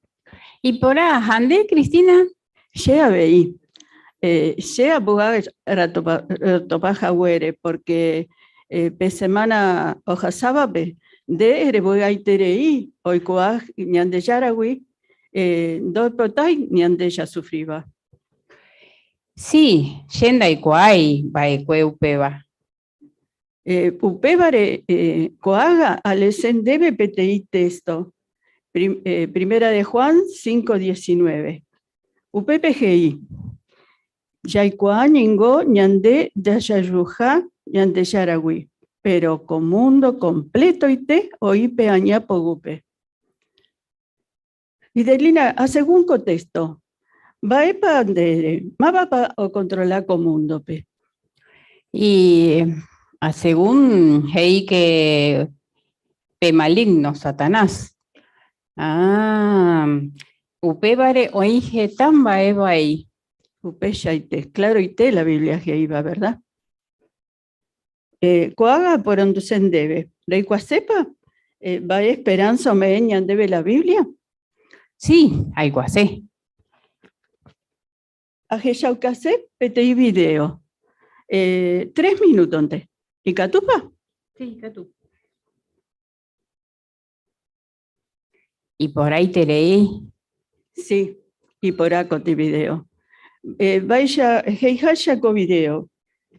Iporã, ha nde, Cristina? Che avei. Che apu'a rotopa haguére, porque pe semana ohasávape nde erevy'aiterei oikuaa Ñandejáragui ndoipotái ñande jasufríva. Sí, che ndaikuaái va'ekue upéva. Upévare ko'ág̃a aleese ndéve peteĩ texto, Primera de Juan 5:19. Upépe he'i, Jaikuaa ningo ñande jajayvuha Ñandejáragui, pero ko mundo completoite oĩ pe aña poguýpe. Fidelina, a según ko texto, mba'épa nde ere? Mávapa okontrola ko múndope? Y a según he'i que pe maligno, Satanás. Ah, upévare oĩ heta mba'e vai. Upeichaite, claroite la Biblia he'íva, verdad? Ko'ág̃a aporanduse ndéve, reikuaasépa mba'e esperanza ome'ẽ ñandéve la Biblia? Sí, aikuaase. Ahechaukase peteĩ video. 3 minútonte. Ikatúpa? Sí, ikatu. Iporãiterei. Sí, iporã ko video. Vaicha he'iháicha ko video.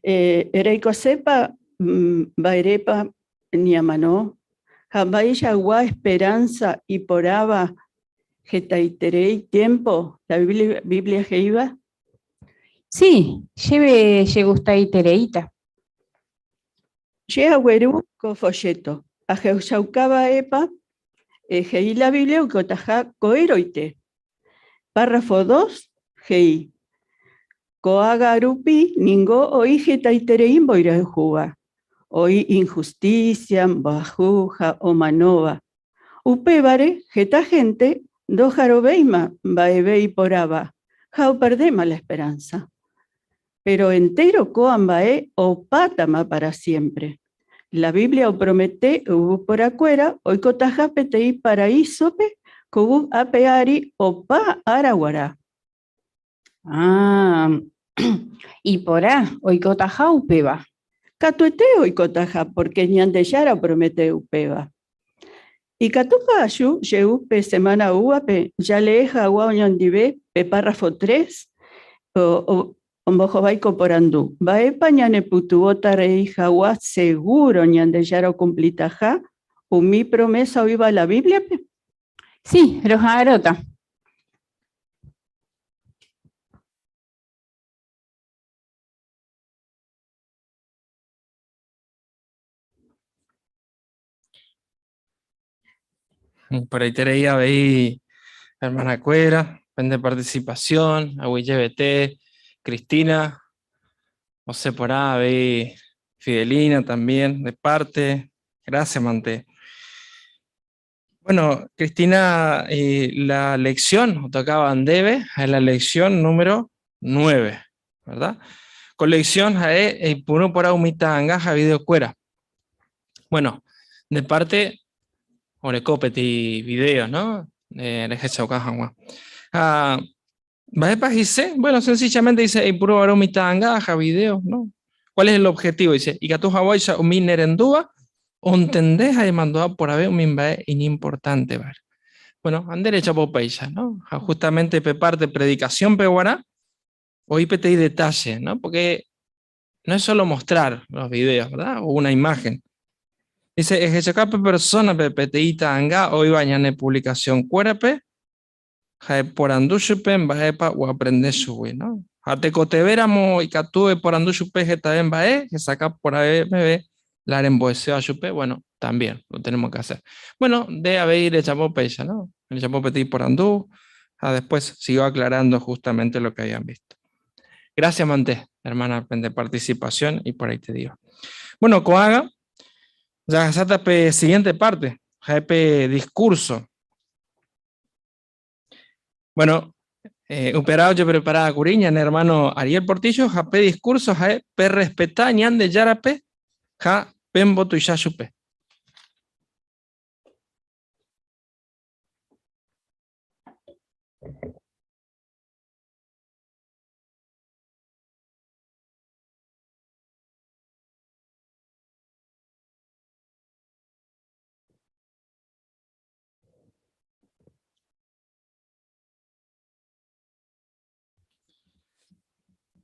Reikuaasépa mba'érepa ñamano ha mba'eichagua esperanza iporãva hetaiterei tiempo la Biblia he'íva? Sí, chéve chegustaitereíta. Che agueru ko folleto. Ahechaukava'épa he'i la Biblia oikotaha ko'ẽrõite. Párrafo 2 he'i, Ko'ág̃a rupi ningo oĩ hetaiterei mboyrayhúva, oĩ injusticia, mboahu ha omanóva. Upévare heta gente ndoharovéima mba'eve iporãva ha operdéma la esperanza. Pero entero ko'ã mba'e opátama para siempre. La Biblia opromete yvyporakuéra oikotaha peteĩ paraísope ko yvy ape ári opa ára guarã. Ah, iporã oikotaha upéva. Katuete oikotaha porque Ñandejára opromete upéva. Ikatúpa aju jey pe semana oúvape jalee hag̃ua oñondive pe párrafo 3 ombohovái ko porandu. Mba'épa ñanepytyvõta reĩ hag̃ua seguro Ñandejára okumplitaha umi promesa oĩva la Bíbliape? Sí, roha'arõta. Iporãiterei avei hermanakuéra, pende participación, aguyjevete, Cristina, osẽ porã avei Fidelina también, de parte. Gracias, mante. Bueno, Cristina, la lección, tocaba ndéve, es la lección número 9, ¿verdad? Ko lección ha'e eipuru porã umi ta'anga ha videokuéra. Bueno, de parte, oreko peteĩ video, ¿no? Rehechauka hag̃ua. Ha, mba'épa he'ise? Bueno, sencillamente dice, eipuru porã umi ta'anga ha video, ¿no? ¿Cuál es el objetivo? Dice, ikatu hag̃uáicha umi nerendúva ontende ha imandu'a porãve umi mba'e iñimportánteva. Bueno, ha nde rejapo péicha, ¿no? Ha justamente pe parte predicación peguarã, oĩ peteĩ detalle, ¿no? Porque no es solo mostrar los videos, ¿verdad? O una imagen. Dice, ehechauka pe persona-pe peteĩ ta'anga oĩva ñane publicación kuérape, ha eporandu chupe mba'épa oaprende chugui, ¿no? Ha tekotevẽramo ikatu eporandu chupe hetave mba'e, hesakã porãve meve la rembo'eséva chupe, bueno, también lo tenemos que hacer. Bueno, nde avei rejapo péicha, ¿no? Rejapo peteĩ porandu, Ah, después siguió aclarando justamente lo que habían visto. Gracias, Manté, hermana, de participación, y por ahí te digo. Bueno, Coaga, ya pe siguiente parte, pe discurso. Bueno, eh, yo preparada curiña, hermano Ariel Portillo, jape discurso, jae pe respetá ñande yarape, ja pembo tuixachupe.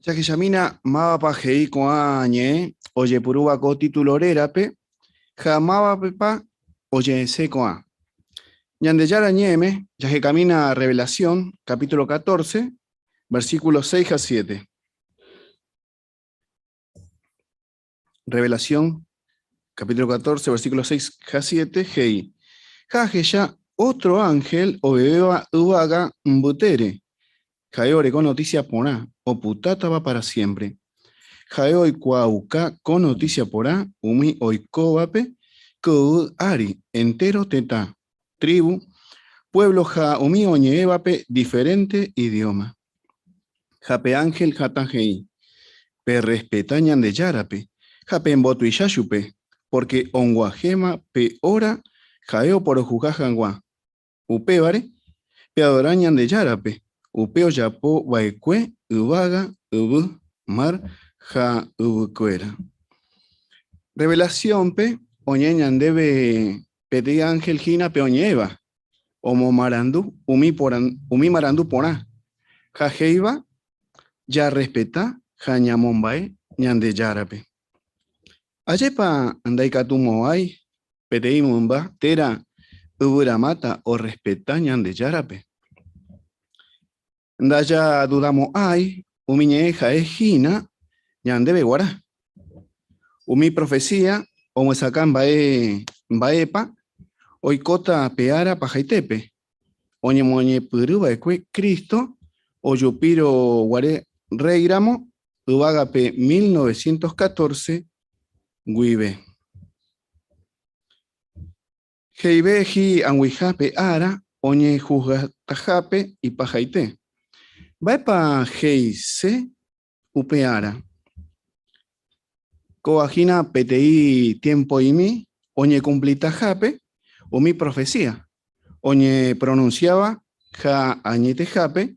Jahechamína mávapa he'i ko'ã ñe'ẽ ojepurúva ko título rérape ha mávapepa oje'ese ko'ã. Ñandejára ñe'ẽme jahekamína Revelación, capítulo 14, versículos 6 a 7. Revelación, capítulo 14, versículos 6 a 7, he'i, Ha ahecha otro ángel ovevéva yvága mbytére, ha'e oreko noticia porã, opytátava para siempre. Ha'e oikuaauka ko noticia porã umi oikóvape ko yvy ári, entero tetã, tribu, pueblo ha umi oñe'ẽvape diferente idioma. Ha pe ángel hatã he'i, Perrespeta Ñandejárape ha pembotuicha chupe, pórke og̃uahẽma pe óra ha'e oporohusga hag̃ua. Upévare, peadora Ñandejárape, upe ojapo va'ekue yvága, yvy, mar ha yvykuéra. Revelación-pe oñe'ẽ ñandéve peteĩ ángel hína pe oñe'ẽva, omomarandu umi marandu porã ha he'iva jarrespeta ha ñamomba'e Ñandejárape. Ajépa ndaikatumo'ãi peteĩ mymba térã yvyramáta orrespeta Ñandejárape? Ndajadudamo'ãi umi ñe'ẽ ha'e hína ñandéve guarã. Umi profesía omyesakã mba'e mba'épa oikóta pe ára pahaitépe, oñemoñepyrũ va'ekue Cristo ojupírõ guare Rréi ramo yvágape 1914 guive. He'ive hi'ag̃uiha pe ára oñehusgatahápe ipahaite. Mba'épa he'ise upe ára? Kóva hína peteĩ tiempo'imi oñekumplitahápe umi profesía oñepronunsiáva ha añetehápe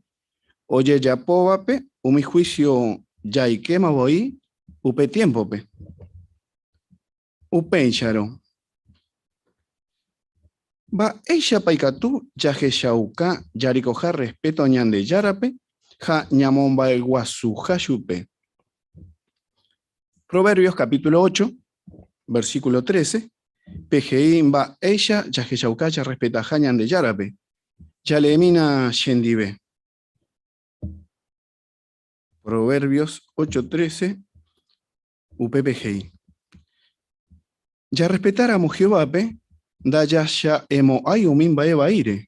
ojejapóvape umi huísio jaikéma voi upe tiémpope. Upéicharõ, mba'éichapa ikatu jahechauka jarekoha rrespéto Ñandejárape ha ñamomba'eguasuha chupe? Proverbios capítulo 8, versículo 13, pe he'i mba'éicha jahechauka jarrespetaha Ñandejárape. Jaleemína chendive. Proverbios 8:13, upépe he'i, Jarrespetáramo Jehovápe, ndajacha'emo'ãi umi mba'e vaíre.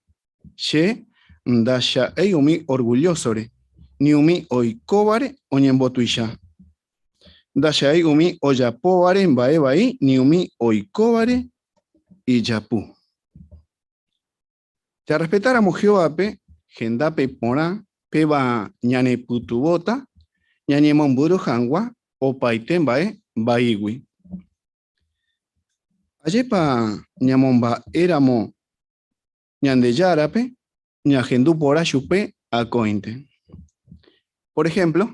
Che ndacha'éi umi orgullósore, ni umi oikóvare oñembotuicha. Ndacha'éi umi ojapóvare mba'e vai ni umi oikóvare ijapu. Jarrespetáramo Jehovápe hendápe porã, péva ñanepytyvõta ñañemombyry hag̃ua opaite mba'e vaígui. Ajépa ñamomba'éramo Ñandejárape ñahendu porã chupe akóinte. Por ehémplo,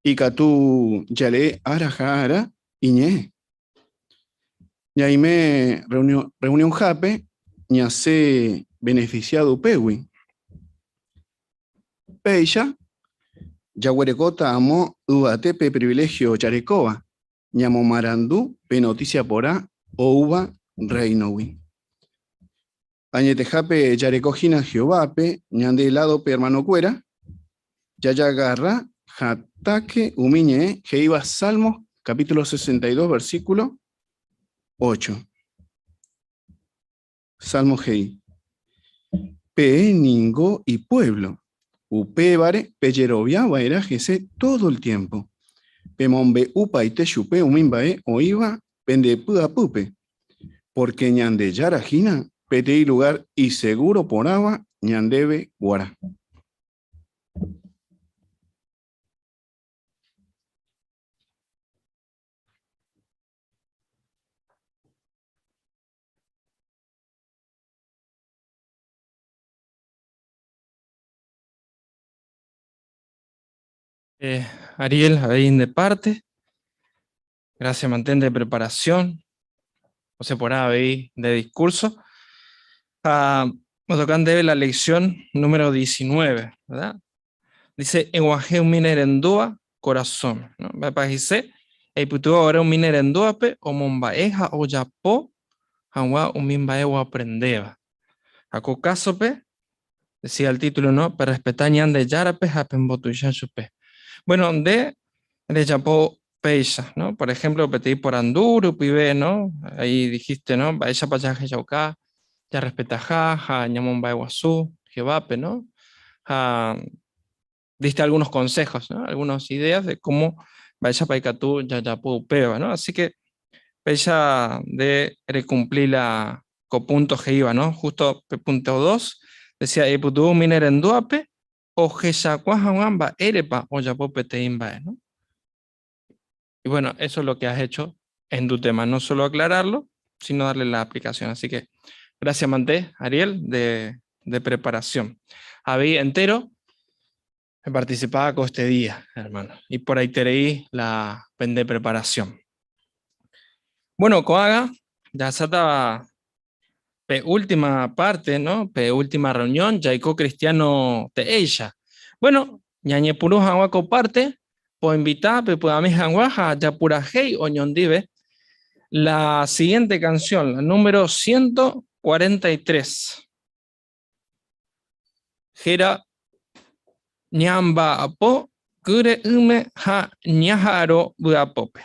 ikatu jalee ára ha ára iñe'ẽ. Ñaime reunionhápe ñasẽ beneficiado upégui. Péicha jaguerekóta amo yvate pe privilegio jarekóva ñamomarandu pe noticia porã oúva Rréinogui. Añetehápe jareko hína Jehovápe ñande ládope ermanokuéra, jajagarra hatãke umi ñe'ẽ he'íva Salmos capítulo 62 versículo 8. Salmo he'i, Peẽ ningo ipuévlo. Upévare pejerovia va'erã hese tódo el tiémpo. Pemombe'upaite chupe umi mba'e oĩva pende py'apýpe, pórke Ñandejára hína peteĩ lugár isegúro porãva ñandéve g̃uarã. Eh, Ariel, ahí de parte. Gracias, mantén de preparación. O sea, por ahí de discurso. Ah, nos tocan de la lección número 19, ¿verdad? Dice, Eguaje un minerendúa corazón. ¿no? Dice, eiputu ahora un minerendúape o mombaeja o yapo, hagua un mimbae o aprendeba. Ako caso pe, decía el título, ¿no? Para respetar ñande yarape, japembotuicha chupe. Bueno, de yapo peisa, ¿no? Por ejemplo, petí por anduru, pibe, ¿no? Ahí dijiste, ¿no? Baecha pachaje chauca, ya respetaja, ja ñamombae guazú, jevape, ¿no? Ja, diste algunos consejos, ¿no? Algunas ideas de cómo vaya paikatu ya yapo peba, ¿no? Así que peisa de recumplir la copunto iba, ¿no? Justo punto 2, decía, eputu minerenduape, o jesacuajahuamba erepa o yapo peteimbae, ¿no? Y bueno, eso es lo que has hecho en tu tema, no solo aclararlo, sino darle la aplicación. Así que gracias, Manté, Ariel, de preparación. Habí entero, participaba con este día, hermano, y por ahí te la de preparación. Bueno, Coaga, ya estaba pe última parte, ¿no? Pe última reunión, Jaiko Cristiano te ella. Bueno, ñañe puruja parte, po invitar, pe pueda yapurajei o ñondive, la siguiente canción, la número 143. Jera ñamba apo, kure ume ha ñajaro buapope.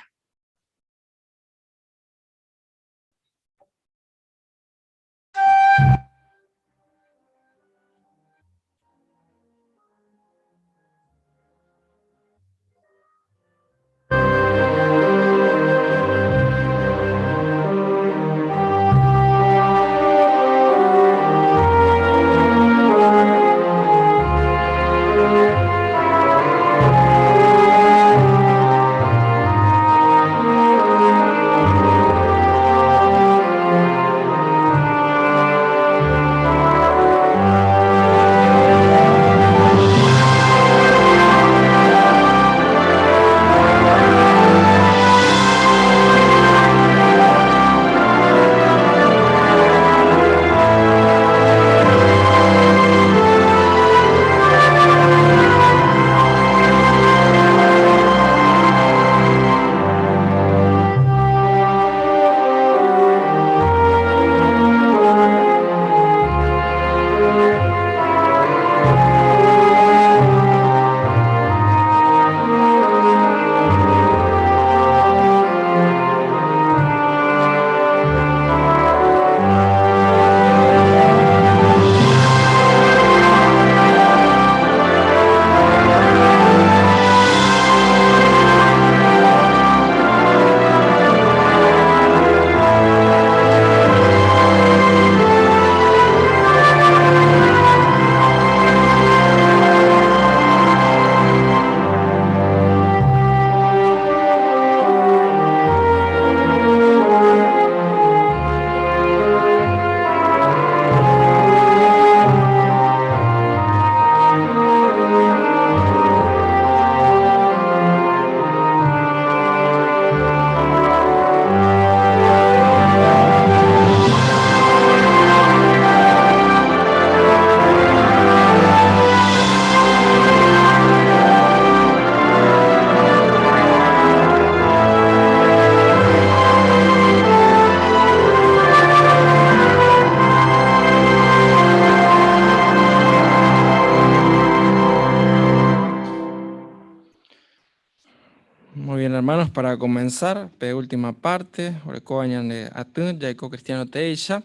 Para comenzar, pe última parte, oreko añane atún, jaiko cristiano teisha,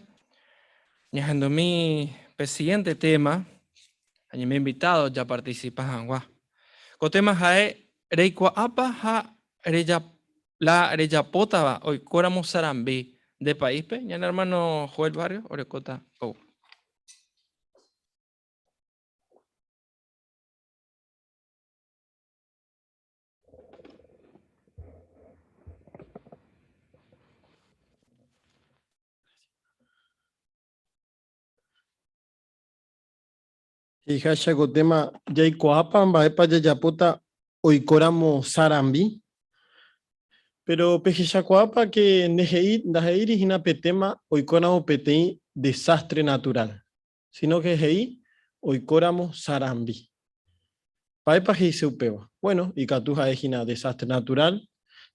ñahendomi Pe siguiente tema, añeme invitado ya participa hag̃ua. Ko tema ha'e reikuaápa ha la rejapótava oikóramo sarambi nde país-pe, ñane hermano Joel Barrios orekóta ou. He'iháicha ko téma jaikuaápa mba'épa jajapóta oikóramo sarambi. Péro pehechakuaápa ke ndehe'i ndahe'íri hína pe téma oikóramo peteĩ desástre naturál, síno ke he'i oikóramo sarambi. Mba'épa he'ise upéva? Buéno, ikatu ha'e hína desástre naturál,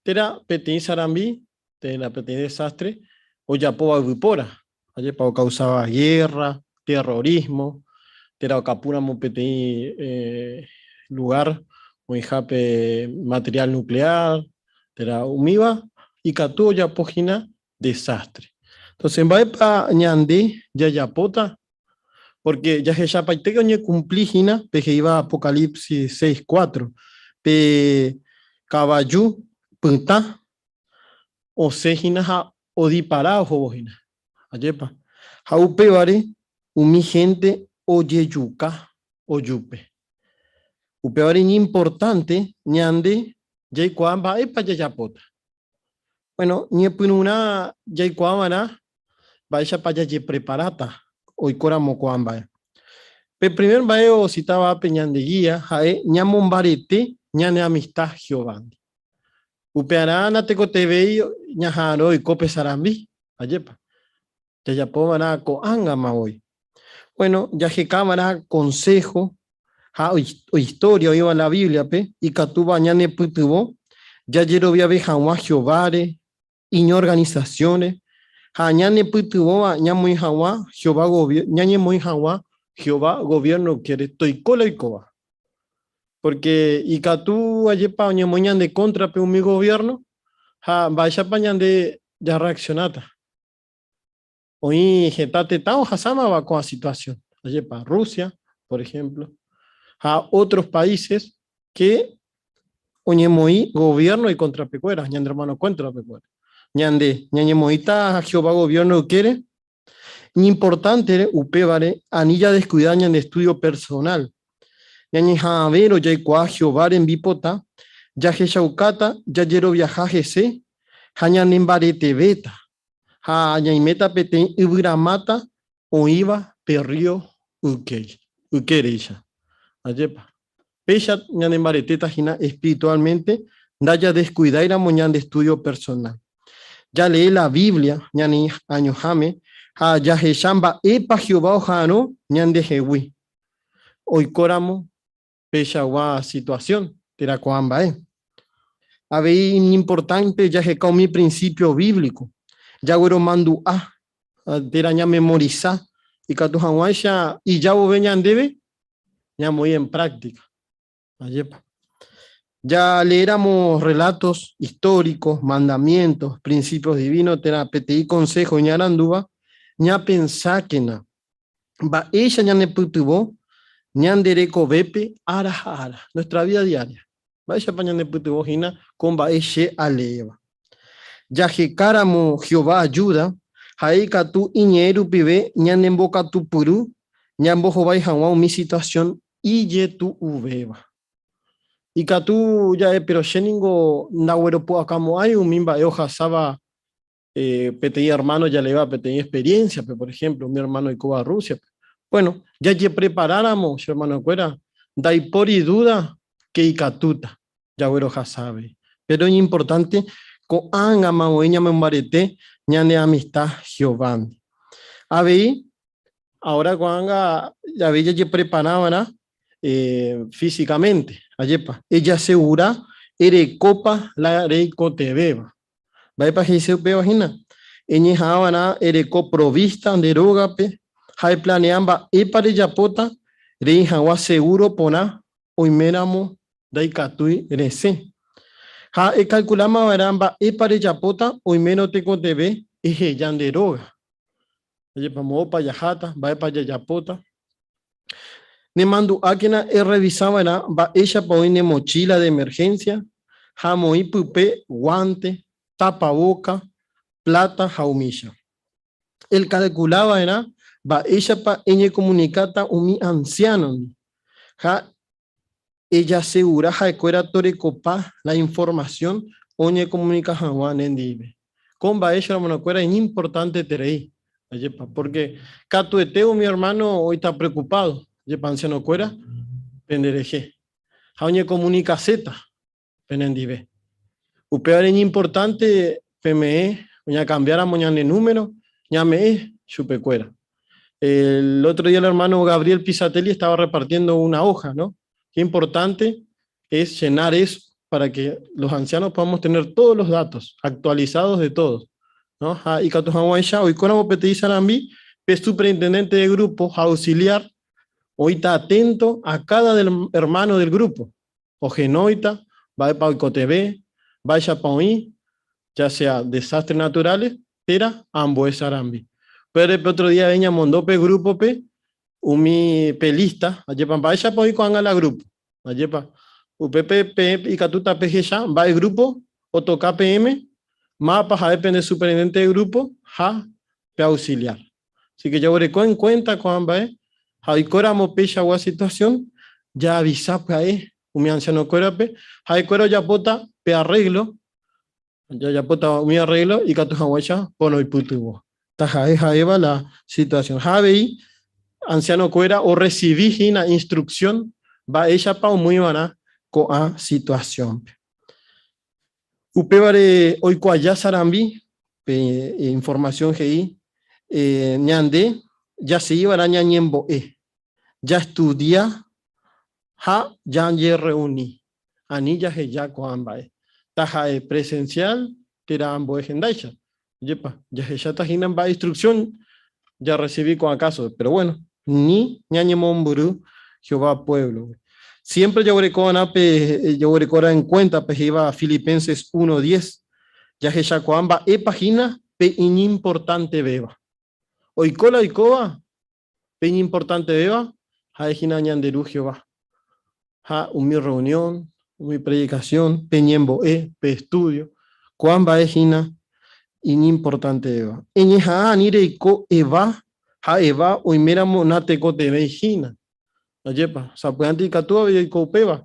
térã peteĩ sarambi térã peteĩ desástre ojapóva yvypóra, ajépa okausáva gérra, terrorísmo, térã okapúramo peteĩ lugár oĩhápe materiál nukleár, térã umíva ikatu ojapo hína desástre. Entonces, mba'épa ñande jajapóta? Porque jahechapaitéke oñekumpli hína pe he'íva Apocalipsis 6:4, pe kavaju pytã osẽ hína ha odipara ohóvo hína. Ajépa? Ha upévare umi hénte ojejuka ojupe. Upévare iñimportánte ñande jaikuaa mba'épa jajapóta. Bueno, ñepyrũrã jaikuaa va'erã mba'éichapa jajepreparáta oikóramo ko'ã mba'e. Pe primer mba'e ositáva pe ñande gía ha'e ñamombarete ñane amista Jehovándi. Upearã natekotevẽi ñaha'arõ oiko pe sarambi, ajépa? Jajapo va'erã ko'ág̃ama voi. Bueno, jaheka va'erã konsého ha istória oĩva la Bíbliape ikatúva ñanepytyvõ jajeroviave hag̃ua Jehováre, iñorganisasiónre, ha ñanepytyvõva ñamoĩ hag̃ua Jehová ñañemoĩ hag̃ua Jehová goviérno ykére toiko la oikóva. Porque ikatu ajépa oñemoĩ ñande kóntrape umi goviérno ha mba'éichapa ñande jarreaksionáta. Oĩ heta tetã ohasámava ko'ã situasión, ajépa Rusia, por ejemplo, ha otros países que oñemoĩ goviérno ikontrapekuéra, ñande hermano kontrapekuéra. Ñande ñañemoĩta Jehová goviérno ykére Iñimportántere upévare ani jadeskuida ñande estúdio personál. Ñañeha'ãvérõ jaikuaa Jehová rembipota, jahechaukáta jajeroviaha hese ha ñanembaretevéta, ha ñaiméta peteĩ yvyramáta oĩva pe rrío ykéreicha. Ajépa? Péicha ñanembaretéta hína espirituálmente ndajadeskuidáiramo ñande estúdio personál. Jalee la Biblia ñane añoháme ha jahecha mba'épa Jehová oha'arõ ñandehegui oikóramo peichagua situasión térã ko'ã mba'e. Avei iñimportánte jaheka umi prinsípio bíblico, jagueromandu'a térã ñamemorisa ikatu hag̃uáicha ija vove ñandéve ñamoĩ en práctica. Ajépa. Ja leéramo relatos históricos, mandamientos, principios divinos térã peteĩ consejo iñarandúva, ñapensákena mba'éicha ñanepytyvõ ñande rekovépe ára ha ára, nuestra vida diaria. Mba'éichapa ñanepytyvõ hína ko mba'e che aleéva. Jahekáramo Jehová ajúda, ha'e ikatu iñe'ẽ rupive ñanembokatupyry ñambohovái hag̃ua umi situasión ijetu'uvéva. Ikatu ja'e, péro che ningo ndagueropu'akamo'ãi umi mba'e ohasáva peteĩ ermáno jaleéva peteĩ experiénsiape, por ehémplo, umi ermáno oikóva Rúsiape. Buéno, jajepreparáramo che ermanokuéra, ndaipóri dúda ke ikatúta jaguerohasa avei. Péro iñimportánte ko'ág̃ama voi ñamombarete ñane amista Jehovándi. Avei, ahora ko'ág̃a avei jajeprepara va'erã físicamente, ajépa, ejasegura erekópa la reikotevẽva. Mba'épa he'ise upéva hína? Eñeha'ã va'erã ereko provísta nde rógape ha eplanea mba'épa rejapóta reĩ hag̃ua segúro porã oiméramo ndaikatúi resẽ. Ha ekalkuláma va'erã mba'épa rejapóta oimérõ tekotevẽ eheja nde róga. Ajépa moõpa jaháta, mba'épa jajapóta. Nemandu'ákena errevisa va'erã mba'éichapa oĩ ne mochíla de emerhénsia ha amoĩ pype guánte, tapavóka, pláta ha umícha. Elkalkula va'erã mba'éichapa eñekomunikáta umi ansiánondi ha ejasegura ha'ekuéra torekopa la informasión oñekomunika hag̃ua nendive. Ko mba'e che hermanokuéra iñimportanteterei, ajépa, pórke katuete umi ermáno oĩta preokupádo, ajépa, ansianokuéra penderehe, ha oñekomunikaséta penendive. Upévare iñimportánte peme'ẽ oñakambiáramo ñane número, ñame'ẽ chupekuéra. El otro día el hermano Gabriel Pisatelli estaba repartiendo una hoja, ¿no? Qué importante es llenar eso para que los ancianos podamos tener todos los datos actualizados de todos, ¿no? Ha ikatu hag̃uáicha oikóramo peteĩ sarambi, pe superintendente de grupo ha auxiliar oĩta atento a cada del hermano del grupo, ohenóita, mba'épa oikotevẽ, mba'éichapa oĩ, ya sea desastres naturales térã ambue sarambi. Upévare pe otro día avei ñamondo pe grupo-pe umi pe lista, ajépa mba'éichapa oĩ ko'ág̃a la grupo, ajépa upépe peẽ ikatúta pehecha mba'e grupo otoka peẽme, mávapa ha'e pende superintendente de grupo ha pe auxiliar. Así que jaguereko en cuenta ko'ã mba'e ha oikóramo peichagua situación, jaavisa pya'e umi ancianokuérape, ha'ekuéra ojapóta pe arreglo, jajapóta umi arreglo ikatu hag̃uáicha ponoipytyvõ. Taha'e ha'éva la situación. Ha avei ancianokuéra orresivi hína instrucción mba'éichapa omýivarã ko'ã situación-pe. Upévare oiko aja sarambi pe información he'i ñande jasegiva'erã ñañembo'e, jaestudia ha jajerreuni, ani jaheja ko'ã mba'e, taha'e presencial térã ambue hendáicha. Ajépa, jahecháta hína mba'e instrucción jarresivi ko'ã kásope, péro bueno, ni ñañemombyry Jehová puévlogui. Siémpre jaguerekova'erã pe jaguerekova'erã en kuénta pe he'íva Filipenses 1:10, jahechakuaa mba'épa hína pe iñimportantevéva. Oiko la oikóva, pe iñimportantevéva ha'e hína ñande Ru Jehová. Ha umi rreunión, umi predikasión, pe ñembo'e, pe estúdio, ko'ã mba'e hína iñimportantevéva. Eñeha'ã ani reiko Eva ha Eva oiméramo natekotevẽi hína. Ajépa, sapy'ánte ikatu avei oiko upéva.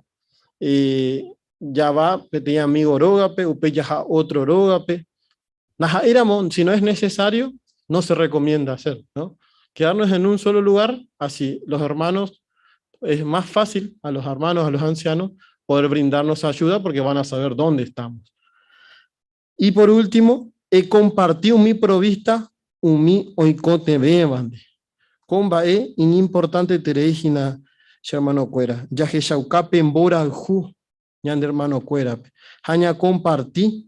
Java peteĩ amígo rógape, upéi jaha ótro rógape. Ndaha'éiramo, si no es necesario, no se recomienda hacer, ¿no? Quedarnos en un solo lugar, así los hermanos, es más fácil a los hermanos, a los ancianos, poder brindarnos ayuda porque van a saber dónde estamos. Y por último, he compartido mi provista umi oikotevẽvandi. Ko mba'e iñimportanteterei hína che hermanokuéra, jahechauka pe mborayhu ñande hermanokuérape ha ñakomparti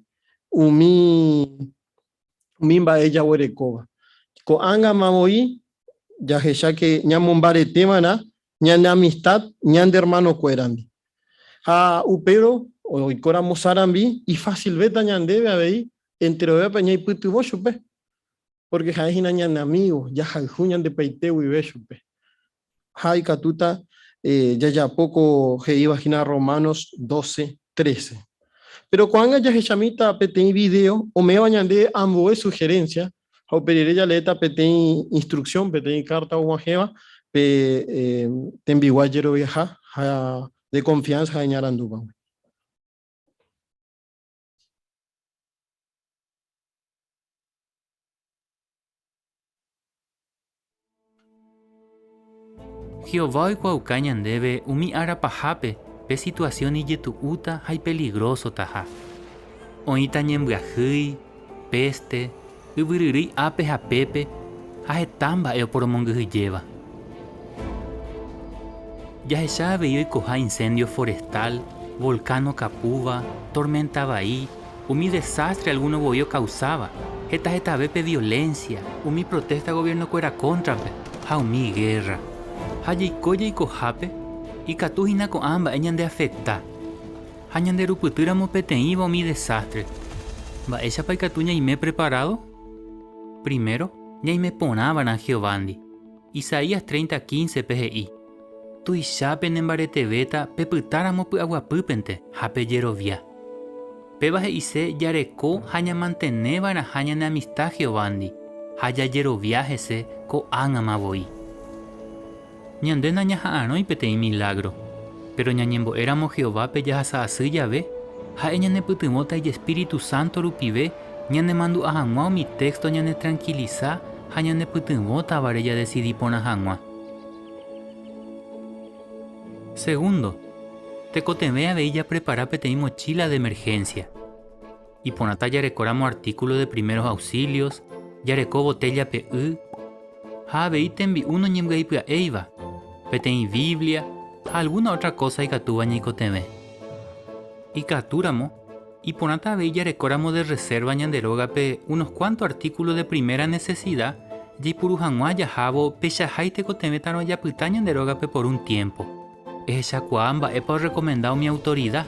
umi umi mba'e jaguerekóva. Ko'ág̃ama voi jahecha ke ñamombareteva'erã ñane amistad ñande hermanokuérandi. Ha upérõ oikóramo sarambi ifasilvéta ñandéve avei enterovévape ñaipytyvõ chupe, pórke ha'e hína ñane amígo, jahayhu ñandepaite guive chupe. Ha ikatúta jajapo ko he'íva hína Romanos 12, 13. Péro ko'ág̃a jahechamíta peteĩ vidéo ome'ẽva ñandéve ambue suherénsia ha upe rire jaleéta peteĩ instruksión, peteĩ kárta og̃uahẽva pe tembiguái jeroviaha ha de konfiánsa ha iñarandúvagui. Jehová oikuaauka ñandéve umi ára pahápe pe situasión ijetu'úta ha ipeligrósotaha. Oĩta ñembyahýi, péste, yvyryrýi ápe ha pépe ha heta mba'e oporomongyhyjéva. Jahecha avei oikoha inséndio forestal, volkán okapúva, torménta vai, umi desástre algúno voi okausáva, heta hetave pe violénsia, umi protésta goviernokuéra kóntrape ha umi gérra. Ha jaiko jaikohápe, ikatu hína ko'ã mba'e ñandeafekta ha ñanderupytýramo peteĩva umi desástre. Mba'éichapa ikatu ñaime preparádo? Primero, ñaime porã va'erã Jehovándi. Isaías 30, 15-pe he'i, Tuicha penembaretevéta pepytáramo py'aguapýpente ha pejerovia. Péva he'ise jareko ha ñamantene va'erãha ñane amista Jehovándi ha jajerovia hese ko'ág̃ama voi. Ñande nañaha'arõi peteĩ milágro, péro ñañembo'éramo Jehovápe jahasa asy jave, ha'e ñanepytyvõta ijespíritu sánto rupive ñanemandu'a hag̃ua umi téxto ñanetrankilisa ha ñanepytyvõtavare jadesidi porã hag̃ua. Segundo, tekotevẽ avei japrepara peteĩ mochíla de emerhénsia. Iporãta jarekóramo artíkulo de primeros auxilios, jareko botéllape y, ha avei tembi'u noñembyaipya'éiva, peteĩ Biblia ha algúna ótra kósa ikatúva ñaikotevẽ. Ikatúramo, iporãta avei jarekóramo de rresérva ñande rógape unos kuánto artíkulo de primera nesesida jaipuru hag̃ua jahávo peichahái tekotevẽtarõ japyta ñande rógape por un tiémpo. Ehechakuaa mba'épa orrekomenda umi autorida.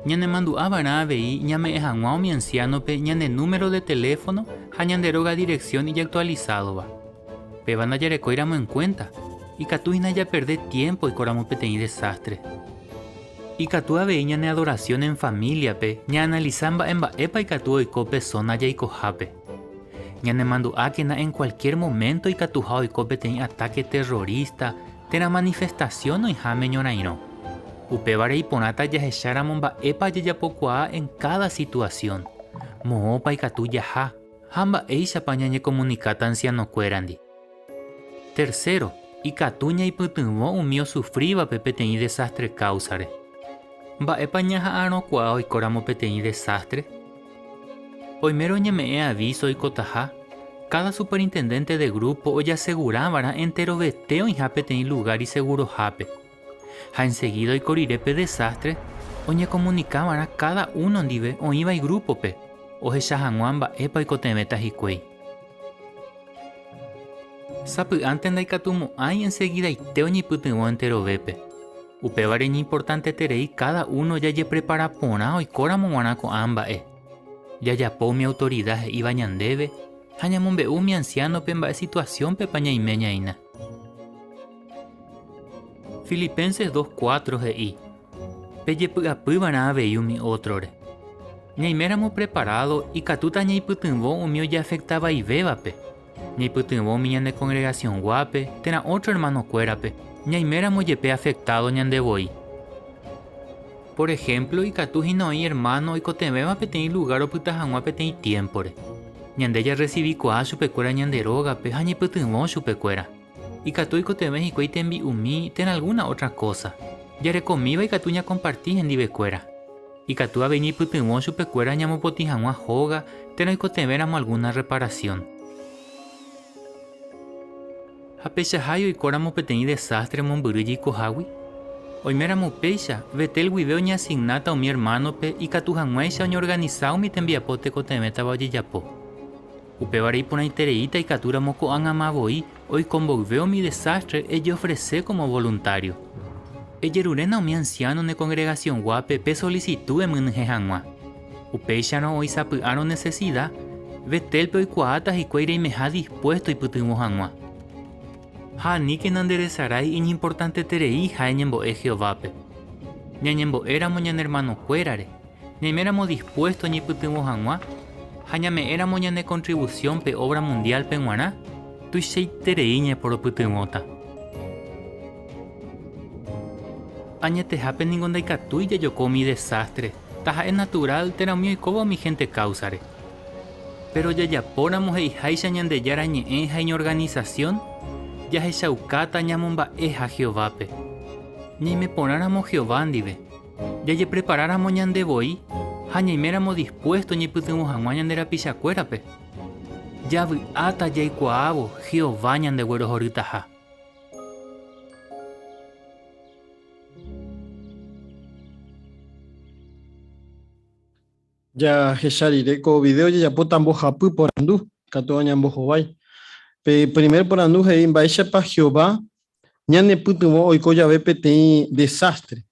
Ñanemandu'a va'erã avei ñame'ẽ hag̃ua umi ansiánope ñane número de teléfono ha ñande róga direksión ijaktualisádova. Péva ndajarekóiramo enkuénta, ikatu hína japerde tiémpo oikóramo peteĩ desástre. Ikatu avei ñane adorasión en famíliape ñaanalisa mba'e mba'épa ikatu oiko pe sóna jaikohápe. Ñanemandu'ákena en kualkiér moménto ikatuha oiko peteĩ atáke terrorísta térã manifestasión oĩháme ñorairõ. Upévare iporãta jahecháramo mba'épa jajapokuaa en káda situasión, moõpa ikatu jaha ha mba'éichapa ñañekomunikáta ansianokuérandi. Tercero, ikatu ñaipytyvõ umi osufrívape peteĩ desástre káusare. Mba'épa ñaha'arõkuaa oikóramo peteĩ desástre? Oimérõ oñeme'ẽ avíso oikotaha, káda superintendénte de grúpo ojasegura va'erã enterovete oĩha peteĩ lugár isegurohápe. Ha ensegída oiko rire pe desástre, oñekomunika va'erã káda uno ndive oĩva igrúpope, ohecha hag̃ua mba'épa oikotevẽta hikuái. Sapy'ánte ndaikatumo'ãi ensegidaite oñeipytyvõ enterovépe. Upévare iñimportanteterei káda uno jajeprepara porã oikóramo g̃uarã ko'ã mba'e. Jajapo umi autorida he'íva ñandéve ha ñamombe'u umi ansiánope mba'e situasiónpepa ñaime ñaína. Filipenses 2:4 he'i, Pejepy'apy va'erã avei umi ótrore. Ñaiméramo preparádo ikatúta ñaipytyvõ umi ojeafekta vaivévape, ñaipytyvõ umi ñane kongregasionguápe térã ótro ermanokuérape, ñaiméramo jepe afektádo ñande voi. Por ehémplo, ikatu hína oĩ ermáno oikotevẽva peteĩ lugár opyta hag̃ua peteĩ tiémpore. Ñande jarresivikuaa chupekuéra ñande rógape ha ñaipytyvõ chupekuéra. Ikatu oikotevẽ hikuái tembi'umi térã algúna ótra kósa. Jarekomíva ikatu ñakomparti hendivekuéra. Ikatu avei ñaipytyvõ chupekuéra ñamopotĩ hag̃ua hóga térã oikotevẽramo algúna rreparasión. Ha peichahái oikóramo peteĩ desástre mombyry jaikohágui? Oiméramo upéicha, Betel guive oñeasignáta umi ermánope ikatu hag̃uáicha oñeorganisa umi tembiapo tekotevẽtava ojejapo. Upévare iporãitereíta ikatúramo ko'ág̃ama voi oiko mboyve umi desástre ejeofrese kómo voluntário. Ejeruréna umi ansiáno ne kongregasionguápe pe solisitu emyenyhẽ hag̃ua. Upéicharõ oĩ sapy'árõ nesesida, Betélpe oikuaáta hikuái reimeha dispuésto oipytyvõ hag̃ua. Ha aníkena nderesarái iñimportantetereiha eñembo'e Jehovápe. Ñañembo'éramo ñane ermanokuérare, ñaiméramo dispuésto ñaipytyvõ hag̃ua ha ñame'ẽramo ñane kontrivusión pe óvra mundiálpe g̃uarã, tuichaiterei ñaporopytyvõta. Añetehápe ningo ndaikatúi jajoko umi desástre, taha'e naturál térã umi oikóva umi hénte káusare. Péro jajapóramo he'iháicha Ñandejára Ñe'ẽ ha iñorganisasión, jahechaukáta ñamomba'eha Jehovápe. Ñaime porãramo Jehová ndive, jajepreparáramo ñande voi ha ñaiméramo dispuésto ñaipytyvõ hag̃ua ñande rapichakuérape, javy'áta jaikuaávo Jehová ñandeguerohorytaha. Jahecha rire ko video jajapóta mbohapy porandu, katu oñambohovái. Pe primer porandu he'i mba'éichapa Jehová ñanepytyvõ oiko jave peteĩ desástre.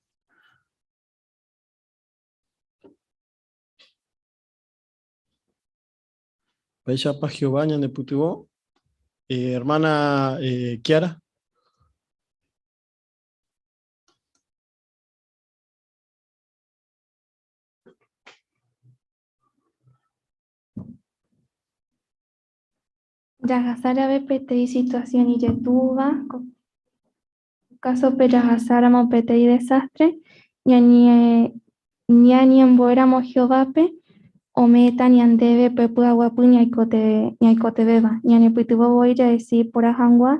Mba'éichapa Jehová ñanepytyvõ? Hermana Kiara. Jahasa jave peteĩ situasión ijetu'úva, ko kásope jahasáramo peteĩ desástre, ñañembo'éramo Jehovápe, ome'ẽta ñandéve pe py'aguapy ñaikotevẽva. Ñanepytyvõ voi jadesidi porã hag̃ua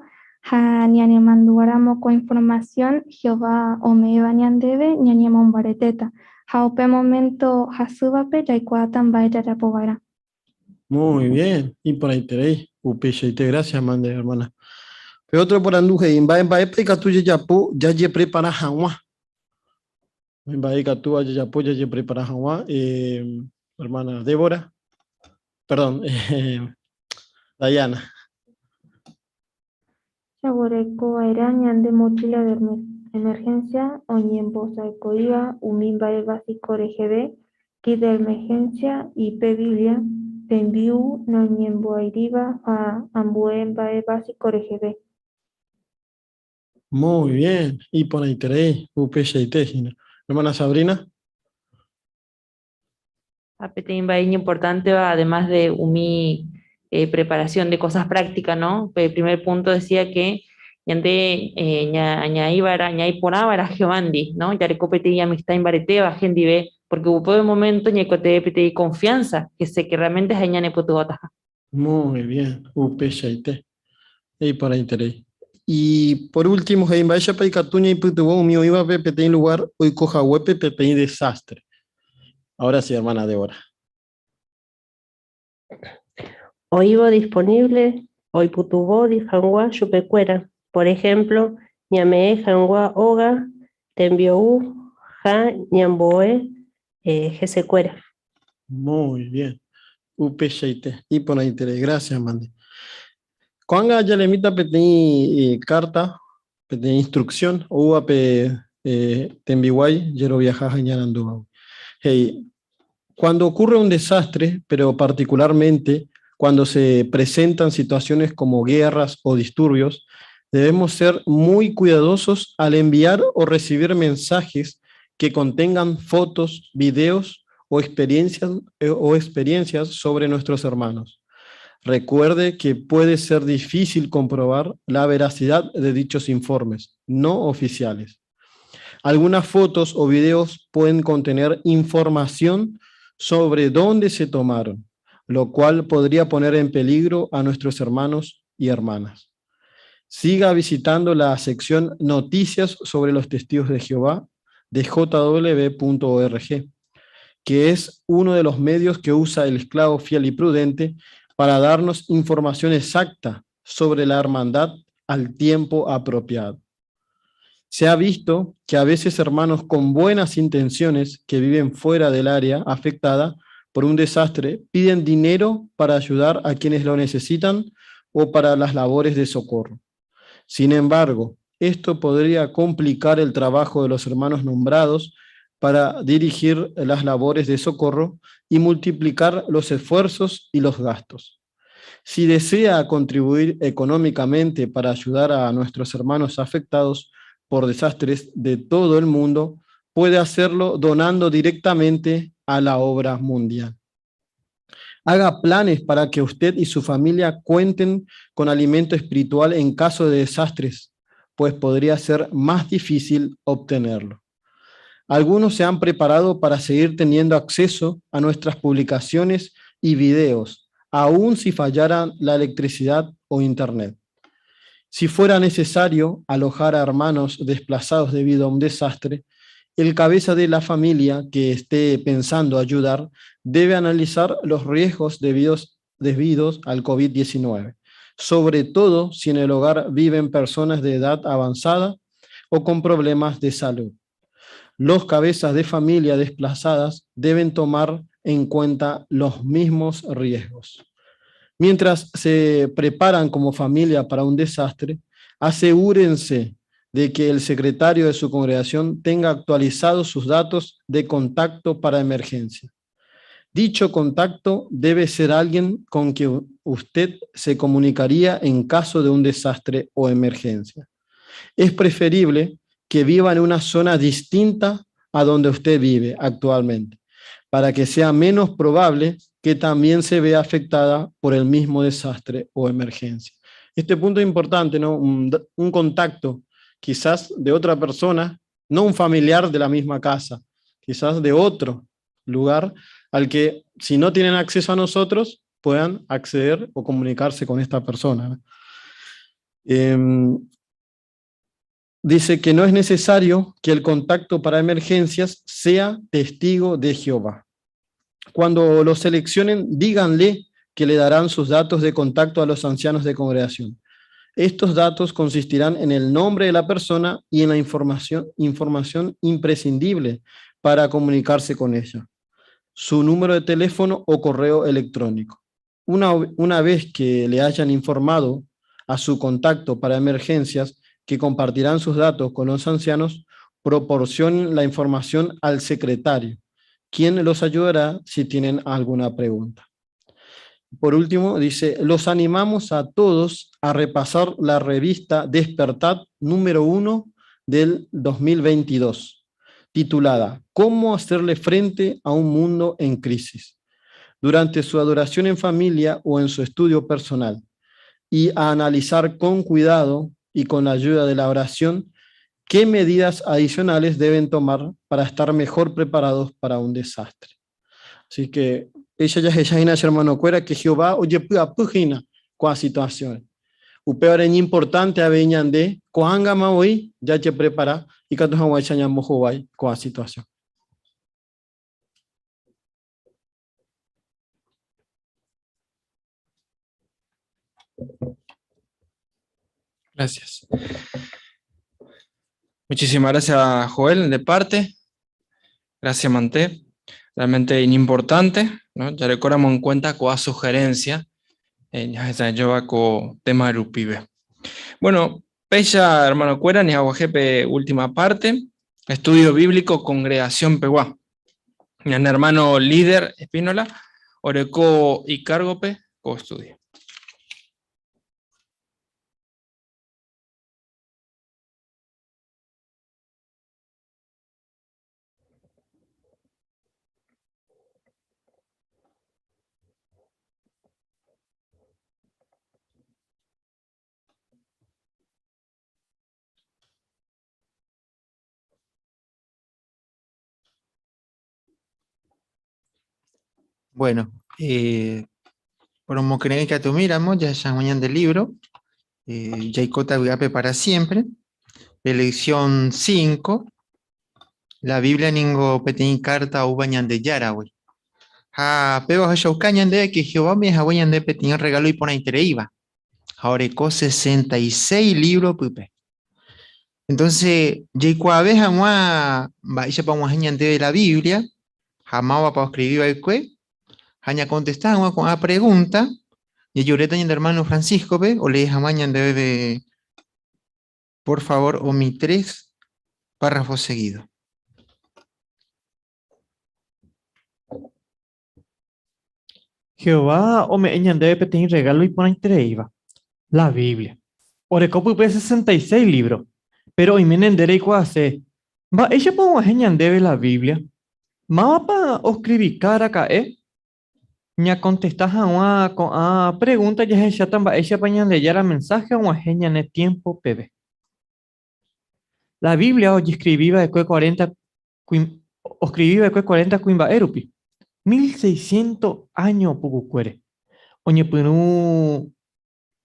ha ñanemandu'áramo ko informasión Jehová ome'ẽva ñandéve ñañemombaretéta, ha upe moménto hasývape jaikuaáta mba'e jajapo va'erã. Muy bien, iporãiterei, upeichaite, gracias mande hermana. Pe otro porandu he'i, mba'e mba'épa ikatu jajapo jajeprepara hag̃ua? Mba'e ikatúva jajapo jajeprepara hag̃ua, eh, hermana Débora, perdón, eh, Dayana. Jaguerekova'erã ñande mochila de emergencia oñembosako'íva umi mba'e básico reheve, kit de emergencia y pe Biblia, tembi'u noñembo'aíriva ha ambue mba'e básico reheve. Muy bien, iporãiterei, upeichaite hína. Hermana Sabrina. Ha peteĩ mba'e iñimportánteva, además de umi eh, preparación de cosas prácticas, ¿no? El primer punto decía que ñande eh, ñaĩva'erã, ñaĩporãva'erã Jehovándi, ¿no? Jareko peteĩ amistad imbaretéva hendive, porque upe momento ñaikotevẽ peteĩ confianza hese que realmente ha'e ñanepytyvõtaha. Muy bien, upeichaite. Iporãiterei. Y por último, he'i mba'éichapa ikatu ñaipytyvõ umi oĩvape peteĩ lugar oikohaguépe peteĩ desastre. Ahora sí, hermana Débora. Oĩvo disponible oipytyvõ hag̃ua chupekuéra, por ejemplo, ñame'ẽ hag̃ua óga, tembi'u ha ñambo'e hesekuéra. Muy bien. Upeichaite. Iporãiterei. Gracias, Mandy. Ko'ág̃a jalemíta peteĩ carta, peteĩ instrucción oúva pe tembiguái jeroviaha ha iñarandúvagui. He'i, Cuando ocurre un desastre, pero particularmente cuando se presentan situaciones como guerras o disturbios, debemos ser muy cuidadosos al enviar o recibir mensajes que contengan fotos, videos o experiencias, o experiencias sobre nuestros hermanos. Recuerde que puede ser difícil comprobar la veracidad de dichos informes no oficiales. Algunas fotos o videos pueden contener información sobre dónde se tomaron, lo cual podría poner en peligro a nuestros hermanos y hermanas. Siga visitando la sección Noticias sobre los Testigos de Jehová de jw.org, que es uno de los medios que usa el esclavo fiel y prudente para darnos información exacta sobre la hermandad al tiempo apropiado. Se ha visto que a veces hermanos con buenas intenciones que viven fuera del área afectada por un desastre piden dinero para ayudar a quienes lo necesitan o para las labores de socorro. Sin embargo, esto podría complicar el trabajo de los hermanos nombrados para dirigir las labores de socorro y multiplicar los esfuerzos y los gastos. Si desea contribuir económicamente para ayudar a nuestros hermanos afectados por desastres de todo el mundo, puede hacerlo donando directamente a la obra mundial. Haga planes para que usted y su familia cuenten con alimento espiritual en caso de desastres, pues podría ser más difícil obtenerlo. Algunos se han preparado para seguir teniendo acceso a nuestras publicaciones y videos, aun si fallara la electricidad o internet. Si fuera necesario alojar a hermanos desplazados debido a un desastre, el cabeza de la familia que esté pensando ayudar debe analizar los riesgos debidos, debidos al COVID-19, sobre todo si en el hogar viven personas de edad avanzada o con problemas de salud. Los cabezas de familia desplazadas deben tomar en cuenta los mismos riesgos. Mientras se preparan como familia para un desastre, asegúrense de que el secretario de su congregación tenga actualizados sus datos de contacto para emergencia. Dicho contacto debe ser alguien con quien usted se comunicaría en caso de un desastre o emergencia. Es preferible que viva en una zona distinta a donde usted vive actualmente, para que sea menos probable que también se vea afectada por el mismo desastre o emergencia. Este punto es importante, ¿no? Un contacto quizás de otra persona, no un familiar de la misma casa, quizás de otro lugar al que si no tienen acceso a nosotros, puedan acceder o comunicarse con esta persona, ¿no? Dice que no es necesario que el contacto para emergencias sea testigo de Jehová. Cuando lo seleccionen, díganle que le darán sus datos de contacto a los ancianos de congregación. Estos datos consistirán en el nombre de la persona y en la información imprescindible para comunicarse con ella, su número de teléfono o correo electrónico. Una vez que le hayan informado a su contacto para emergencias que compartirán sus datos con los ancianos, proporcionen la información al secretario, quien los ayudará si tienen alguna pregunta. Por último, dice, los animamos a todos a repasar la revista Despertad número 1 del 2022, titulada ¿Cómo hacerle frente a un mundo en crisis? Durante su adoración en familia o en su estudio personal, y a analizar con cuidado y con la ayuda de la oración qué medidas adicionales deben tomar para estar mejor preparados para un desastre. Así que ella ya es ella, hermano, cuera que Jehová oye pujina con la situación. Upeor es importante a de coanga hoy ya te prepara y que tu con la situación. Gracias. Muchísimas gracias, Joel, de parte. Gracias, Manté. Realmente importante, ¿no? Ya recordamos en cuenta con la sugerencia. Ya yo va con tema rupibe. Bueno, Peya, hermano Cuera, ni jepe, última parte. Estudio bíblico, congregación Peguá. Mi hermano líder Espínola, Oreco y Cargope, co estudio. Bueno, por como creen que atumiramos, ya se mañana del libro, Jaikota Viape para siempre, lección 5, la Biblia ningo peteñ carta ubañan de Yarawi. Ja, peba jashaucañan de que Jehová me jahueñan de peteñ regalo y pona intereiba. Ahora 66 libros pupe. Entonces, Jaikuabe jamua, va pa un de la Biblia, jamás pa escribir el cue. Haña contestaba con la pregunta, y yo el hermano Francisco, ve, o le jamañan de, de, por favor, o mi 3 párrafos seguidos. Jehová o me debe pedir regalo y pone iba. La Biblia. Orecopu 66 libros, pero hoy me endere y hace. Va, ella pongo debe la Biblia. Mapa escribir cara cae. Ña contestas a una a pregunta ya es ya tamba ella pañan de ya mensaje a una genia en tiempo pb. La Biblia hoy escribía de 40 escribía de 40 cuimba erupi. 1600 años pucucuere. Oñe punu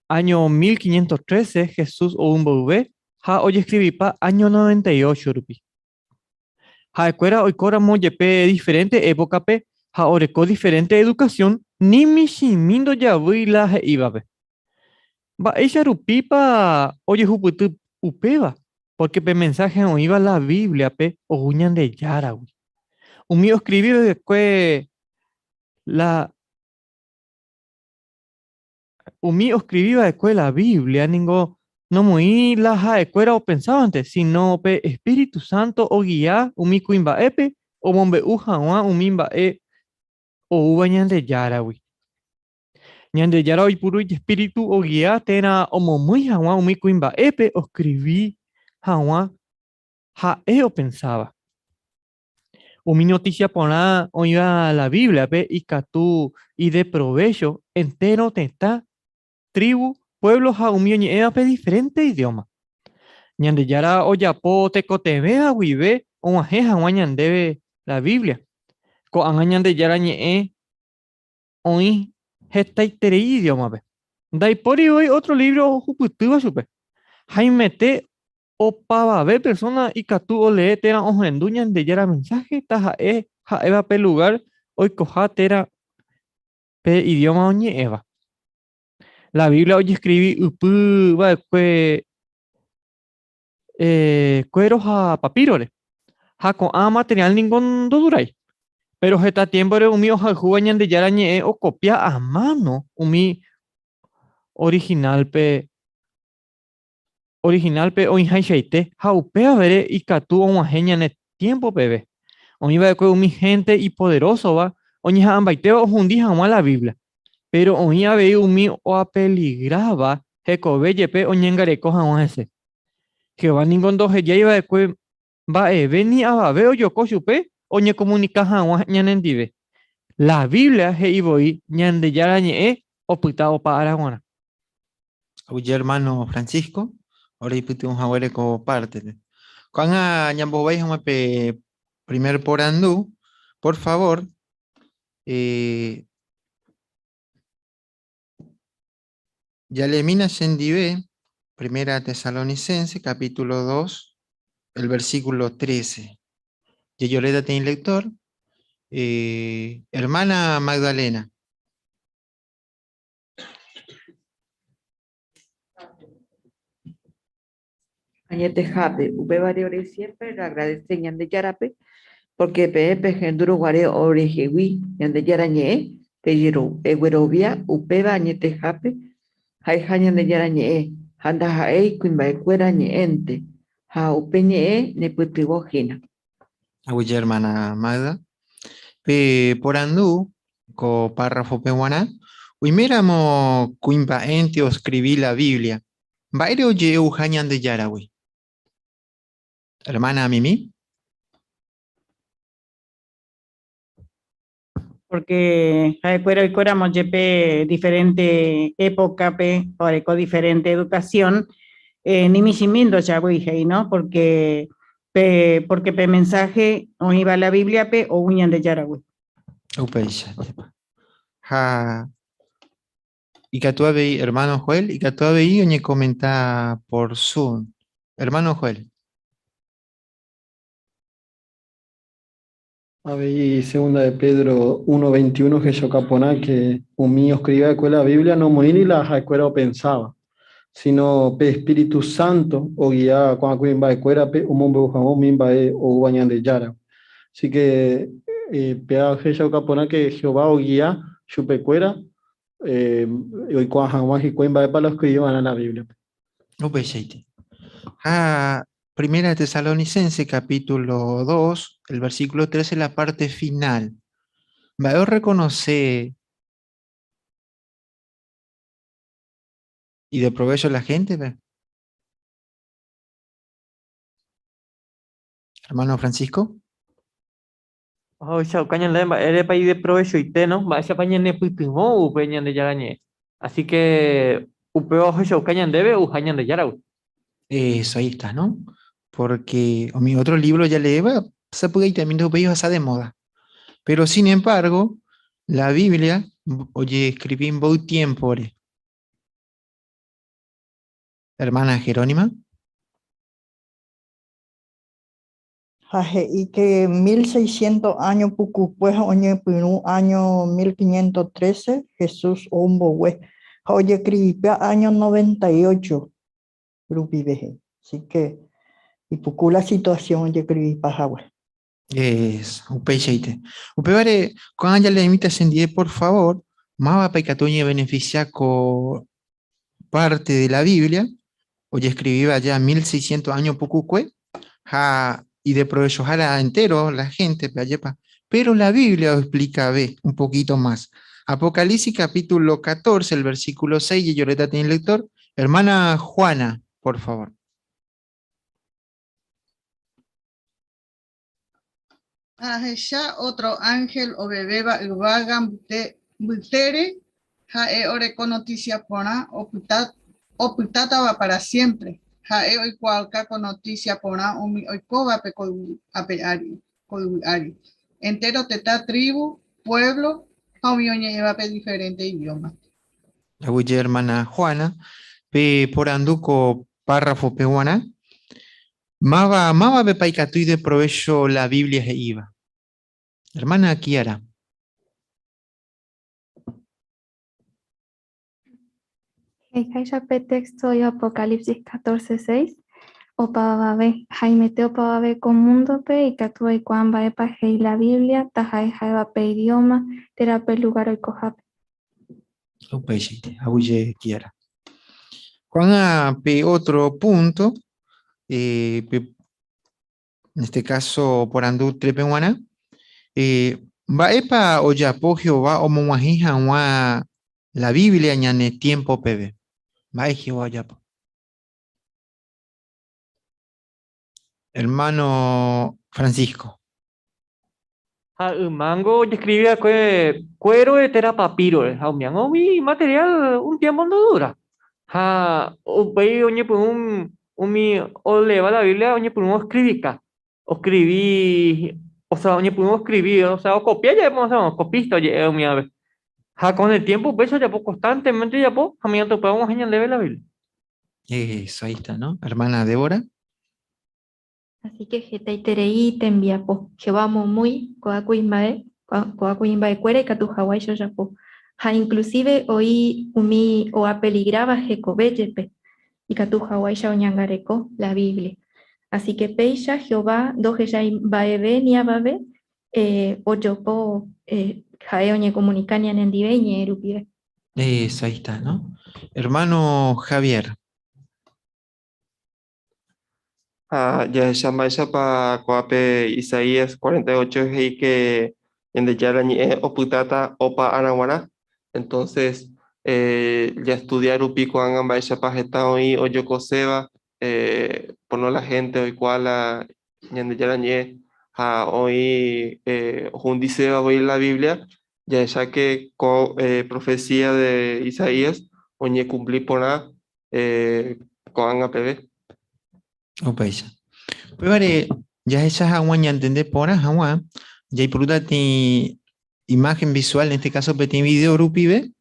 año 1513 Jesús o un bebé ja hoy escribí pa año 98 rupi. Ja escuela hoy cora moyepe diferente época pe ja oreco diferente educación ni mishimindo ya voy la iba pe. Va ella rupipa oye juputu upeba porque pe mensaje o iba la Biblia pe o uñan de yarawi. Umi escribí después la umi escribía después la Biblia ningo no muy la ja escuela o pensaba antes sino pe Espíritu Santo o guía umi kuimba epe o bombe uja umi mba e oúva Ñandejáragui. Ñandejára oipuru ijespíritu ogia térã omomýi hag̃ua umi kuimba'épe oskrivi hag̃ua ha'e opensáva. Umi notísia porã oĩva la Bíbliape ikatu ideprovécho entéro tetã, trívu, puévlo ha umi oñe'ẽvape diferénte idióma. Ñandejára ojapo tekotevẽva guive og̃uahẽ hag̃ua ñandéve la Biblia. Ko'ág̃a Ñandejára Ñe'ẽ oĩ hetaiterei idiómape. Ndaipóri voi ótro lívro ohupytýva chupe. Haimete opavave persóna ikatu olee térã ohendu Ñandejára mensáhe taha'e ha'éva pe lugár oikoha térã pe idióma oñe'ẽva. La Biblia ojeskrivi ypy va'ekue kuéro ha papírore. Ha ko'ã materiál ningo ndodurái. Péro heta tiémpore umi ohayhúva Ñandejára Ñe'ẽ okopia a máno umi originálpe originálpe oĩhaichaite ha upévare ikatu og̃uahẽ ñane tiémpo peve. Oĩ va'ekue umi hénte ipoderósova oñeha'ãmbaitéva ohundi hag̃ua la Biblia. Péro oĩ avei umi oapeligráva hekove jepe oñangareko hag̃ua hese. Jehová ningo ndohejái va'ekue mba'eve ni avave ojoko chupe oñekomunika hag̃ua ñanendive. La Biblia he'i voi Ñandejára Ñe'ẽ opyta opa ára g̃uarã. Aguyje hermano Francisco, oreipytyvõ haguére ko pártepe. Ko'ág̃a ñambohovái hag̃ua pe primer porandu, por favor, eh, Yaleemína chendive, Primera Tesalonicense, capítulo 2, el versículo 13. Yeyoleta teĩ lector. Eh, hermana Magdalena. Añetehápe, upévare ore siémpre roagradese Ñandejárape, pórke peẽ pehendúrõ guare orehegui Ñandejára Ñe'ẽ, peguerovia upéva añetehápe ha'eha Ñandejára Ñe'ẽ ha ndaha'éi kuimba'ekuéra ñe'ẽnte, ha upe ñe'ẽ nepytyvõ hína. Aguyje hermana Magda. Pe porandu ko párrafope g̃uarã, oiméramo kuimba'énte oskrivi la Biblia, mba'ére oje'euha Ñandejáragui? Hermana Mimi. Porque ha'ekuéra oikóramo jepe diferente época-pe, oreko diferente educación, ni michĩmi ndochavýi he'i, no? Porque pe, porque pe mensaje oĩva la Biblia-pe ou Ñandejáragui. Upéicha. Ha ikatu avei, hermano Joel, ikatu avei oñekomenta por Zoom. Hermano Joel. Avei Segunda de Pedro 1:21 hechoka porã ke umi oskrivi va'ekue la Biblia nomoĩri la ha'ekuéra opensáva, síno pe espíritu sánto ogia ko'ã kuimba'ekuérape omombe'u hag̃ua umi mba'e oúva Ñandejáragui. Así ke péva ohechauka porã ke Jehová ogia chupekuéra oikuaa hag̃ua hikuái mba'épa la oskrivi va'erã la Bíbliape. Upeichaite. Ha Primera Tesalonicense capítulo 2, el versículo 13, la parte final. Mba'e orreconoce y de provecho la gente? Pe? Hermano Francisco. Ohechauka ñandéve mba'érepa ideprovechoite, no? Mba'éichapa ñanepytyvõ upe Ñandejára Ñe'ẽ. Así que upéva ohechauka ñandéve ouha Ñandejáragui. Eso, ahí está, ¿no? Porque o mi otro libro ya leeba, sapy'aitémi upéi ohasa de moda. Pero sin embargo, la Biblia, ojescribí mboy tiempore. Hermana Jerónima. Ha he'i ke 1600 áño pukukue ha oñepyrũ áño 1513 Jesús ou mbogue ha ojekrivipa áño 98 rupive he'i. Así ke ipuku la situación ojekrivipa hague. Es, upeichaite. Upévare, ko'ág̃a jaleemíta chendive por favor, mávapa ikatu oñebeneficia ko parte de la Biblia, ojescribíva ya 1600 años pukukue, ha ideprovechoha la entero la gente pe ajépa. Pero la Biblia oexplica ve un poquito más. Apocalipsis capítulo 14, el versículo 6, y Lloreta tiene el lector. Hermana Juana, por favor. Ahecha otro ángel ovevéva yvága mbytére, ha'e oreko noticia porã opytátava para siempre. Ha'e oikuaauka ko noticia porã umi oikóvape ko yvy ape ári, ko yvy ári, entéro tetã, tribu, pueblo ha umi oñe'ẽvape diferente idioma. Aguyje hermana Juana, pe porandu ko párrafo peguarã, Máva mávapepa ikatu ideprovécho la Biblia he'íva? Hermana Kiara. He'iháicha pe texto oĩva Apocalipsis 14, 6, Opavave, haimete opavave ko múndope ikatu oikuaa mba'épa he'i la Biblia, taha'e ha'éva pe idióma térã pe lugár oikohápe. Upeichaite, aguyje Kiara. Ko'ág̃a pe otro punto, eh, pe, en este caso porandu trepe g̃uarã, eh, mba'épa ojapo Jehová omog̃uahẽ hag̃ua la Biblia ñane tiempo peve? Mba'e Jehová ojapo? Hermano Francisco. Ha ymángo ojeskrivi va'ekue kuérore térã papírore, ha umíango umi materiál un tiémpo ndodura. Ha upéi oñepyrũ umi oleéva la Biblia oñepyrũ oskrivika, oskrivi, osea oñepyrũ oskrivi, osea okopia jave, osea okopísta oje'e umívape. Ha kon el tiémpo upéicha ojapo konstántemente ojapo ha umíva upéva og̃uahẽ ñandéve la Biblia. Eso, ahí está, ¿no? Hermana Débora. Así que hetaiterei tembiapo. Jehová omomýi ko'ã kuimba'e, ko'ã kuimba'ekuéra ikatu haguáicha ojapo. Ha inclusive oĩ umi oapeligráva hekove jepe ikatu haguáicha oñangareko la Biblia. Así que péicha Jehová ndohechái mba'eve ni avave ojoko ha'e oñekomunika ñanendive iñe'ẽ rupive. Eso, ahí está, ¿no? Hermano Javier. Ha jahecha mba'éichapa ko'ápe Isaías 48 he'i que Ñandejára ñe'ẽ opytáta opa ára g̃uarã. Entonces, eh, jaestudia rupi ko'ág̃a mba'éichapa heta oĩ ojokoséva, eh, pono la gente oikuaa la Ñandejára ñe'ẽ ha oĩ eh, ohundiséva voi la Biblia, jahecha que ko eh, profecía de Isaías oñekumpli porã eh, ko'ág̃a peve. Upéicha. Upévare jahecha hag̃ua ñantende porã hag̃ua, jaipurúta peteĩ imagen visual, en este caso peteĩ video rupive,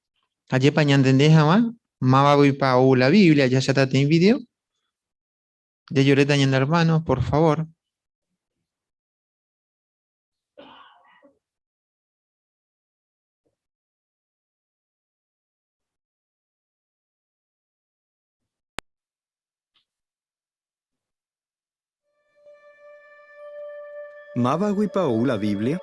ajépa ñantende hag̃ua mávaguipa ou la Biblia, jahecháta peteĩ video. Jajoréta ñande hermano, por favor. Mávaguipa ou la Biblia?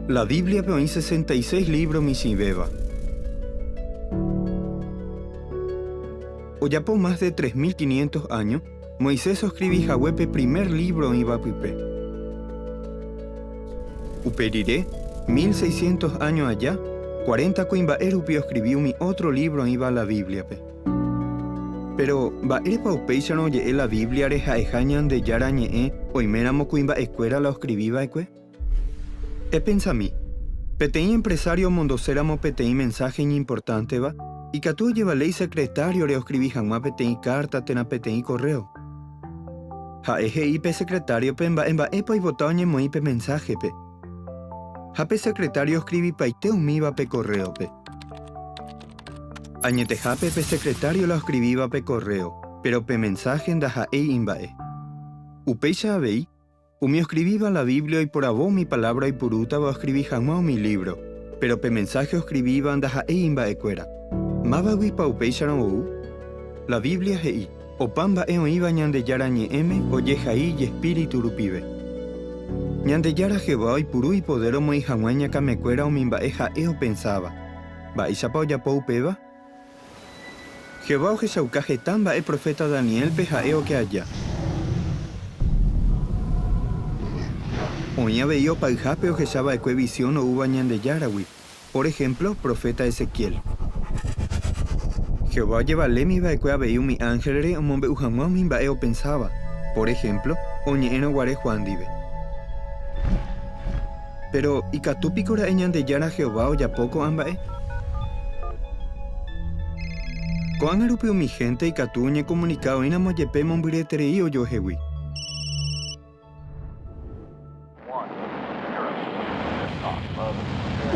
La Bíbliape oĩ 66 lívro michĩvéva. Ojapo mas de 3500 áño, Moisés oskrivi hague pe primer lívro oĩva pype. Upe rire, 1600 áño aja, cuarenta kuimba'e rupi oskrivi umi ótro lívro oĩva la Bíbliape. Péro, mba'érepa upéicharõ oje'e la Bíbliare ha'eha Ñandejára Ñe'ẽ oiméramo kuimba'ekuéra la oskrivi va'ekue? Epensami, peteĩ empresário omondoséramo peteĩ mensáhe iñimportánteva, ikatu ojevale isekretáriore oskrivi hag̃ua peteĩ kárta térã peteĩ korréo. Ha'e he'i pe sekretáriope mba'e mba'épa oipota oñemoĩ pe mensáhepe. Ha pe sekretário oskrivipaite umíva pe korréope. Añetehápe pe sekretário la oskrivíva pe korréo, péro pe mensáhe ndaha'éi imba'e. Upéicha avei, Umi oskrivíva la Biblia oiporavo umi palávra oipurútava oskrivi hag̃ua umi lívro, péro pe mensáhe oskrivíva ndaha'éi imba'ekuéra. Mávaguipa upéicharõ ou? La Biblia he'i, Opa mba'e oĩva Ñandejára Ñe'ẽme ojehai ijespíritu rupive. Ñandejára Jehová oipuru ipodér omoĩ hag̃ua iñakãmekuéra umi mba'e ha'e opensáva. Mba'éichapa ojapo upéva? Jehová ohechauka heta mba'e proféta Daniélpe ha'e oke aja. Oĩ avei opayhápe ohecha va'ekue visión oúva Ñandejáragui, por ehémplo, proféta Ezequiel. Jehová ojevalémi va'ekue avei umi ánhelre omombe'u hag̃ua umi mba'e opensáva, por ehémplo, oñe'ẽrõ guare Juan ndive. Péro, ikatu piko ra'e Ñandejára Jehová ojapo ko'ã mba'e? Ko'ág̃a rupi umi hénte ikatu oñekomunika oĩramo jepe mombyryeterei ojoehegui.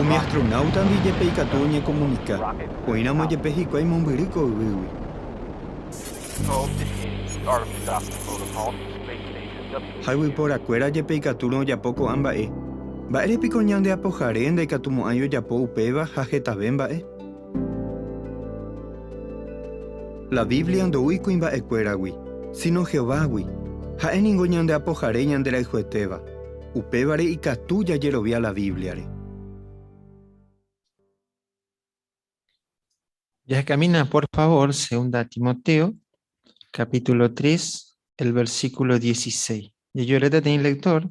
Umi astronáutandi jepe ikatu oñekomunika, oĩramo jepe hikuái mombyry ko yvýgui. Ha yvyporakuéra jepe ikatúrõ ojapo ko'ã mba'e, mba'ére piko ñande Apohare ndaikatumo'ãi ojapo upéva ha hetave mba'e? La Biblia ndoúi kuimba'ekuéragui, síno Jehovágui. Ha'e ningo ñande Apohare ñanderayhuetéva. Upévare ikatu jajerovia la Bíbliare. Ya camina, por favor, segunda Timoteo, capítulo 3, el versículo 16. Y yo ahorita tengo lector.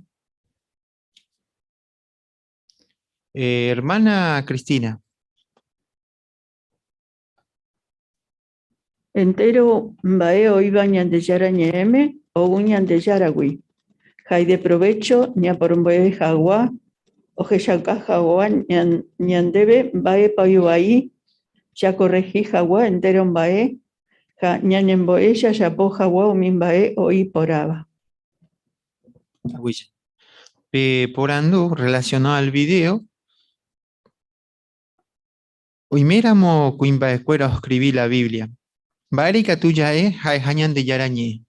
Eh, hermana Cristina. Entéro mba'e oĩva Ñandejára Ñe'ẽme ou Ñandejáragui, ha ideprovécho ñaporombo'e hag̃ua, ohechauka hag̃ua ñandéve mba'épa oĩ vai, jakorrehi hag̃ua entéro mba'e ha ñanembo'e jajapo hag̃ua umi mba'e oĩ porãva. Pe porandu relacionado al video Oiméramo kuimba'ekuéra oskrivi la Biblia, mba'ére ikatu ja'e ha'eha Ñandejára Ñe'ẽ?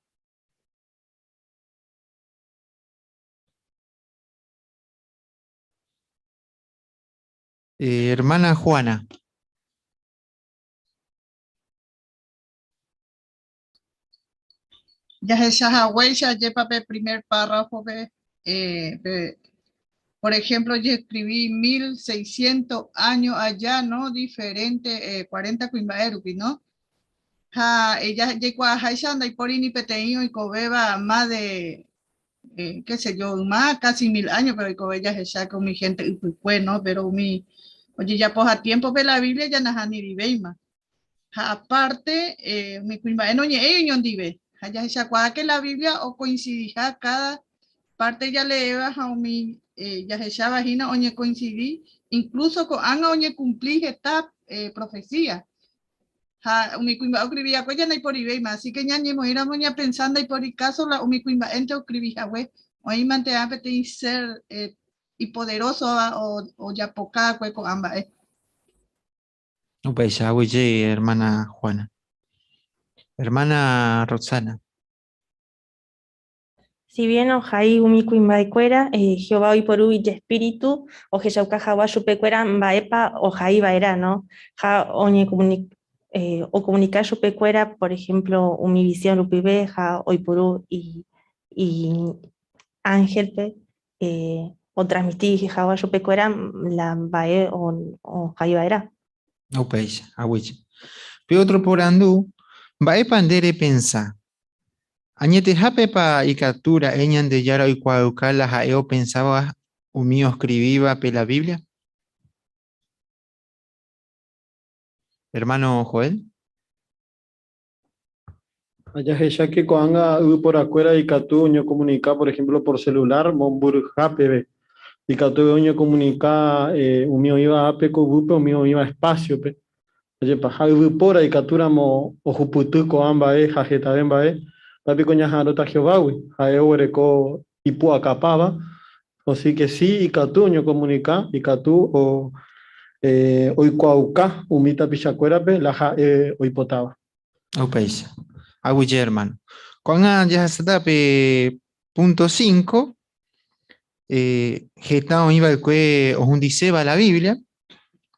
Hermana Juana. Jahecha haguéicha ajépa pe primer párrafope, eh, pe, por ejemplo, jescribí 1600 años allá, ¿no? Diferente, eh, 40 kuimba'e rupi, ¿no? Ha ella jaikuaaháicha ndaipóri ni peteĩ oikovéva más de, eh, qué sé yo, yma casi 1000 años, pero oikove jahecha ko umi gente ypykue, ¿no? Pero umi ojejapoha tiempo-pe la Biblia ja nahanirivéima. Ha aparte, eh, umi kuimba'e noñe'ẽi oñondive. Ha jahechakuaa que la Biblia okoinsidiha cada parte jaleéva ha umi eh, jahecháva hína oñekoinsidi, incluso ko'ág̃a oñekumpli heta eh, profecía. Ha umi kuimba'e oskrivi'akue ja ndaiporivéima, así que ñañemoĩramo ñapensa ndaipori káso la umi kuimba'énte oskrivi hague, oĩmante'ã peteĩ ser eh, ipoderósova ojapoka'akue ko'ã mba'e. Upéicha, aguyje, hermana Juana. Hermana Roxana. Si bien ohai umi kuimba'ekuéra, eh, Jehová oiporu ijespíritu ohechauka hag̃ua chupekuéra mba'épa ohai va'erã, no? Ha oñekomuni, eh, okomunika chupekuéra, por ejemplo, umi visión rupive ha oiporu i, i ángelpe eh, otransmiti hag̃ua chupekuéra la mba'e ohai va'erã. Upéicha, aguyje. Pe otro porandu, mba'épa nde repensa? Añetehápepa ikatu ra'e Ñandejára oikuaauka la ha'e opensáva umi oskrivívape la Biblia? Hermano Joel. Ha jahecha ke ko'ág̃a yvyporakuéra ikatu oñokomunika, por ejemplo, por celular mombyryha peve. Ikatu oñokomunika umi oĩva ápe ko yvýpe, umi oĩva espacio-pe. Ajépa, ha yvypóra ikatúramo ohupyty ko'ã mba'e ha hetave mba'e, mba'e piko ñaha'arõta Jehovágui? Ha'e oguereko ipu'akapáva, osí ke si ikatu oñokomunika, ikatu oikuaauka umi tapichakuérape la ha'e oipotáva. Upéicha. Aguyje, hermano. Ko'ág̃a jahasáta pe punto 5, eh, heta oĩ va'ekue ohundiséva la Biblia,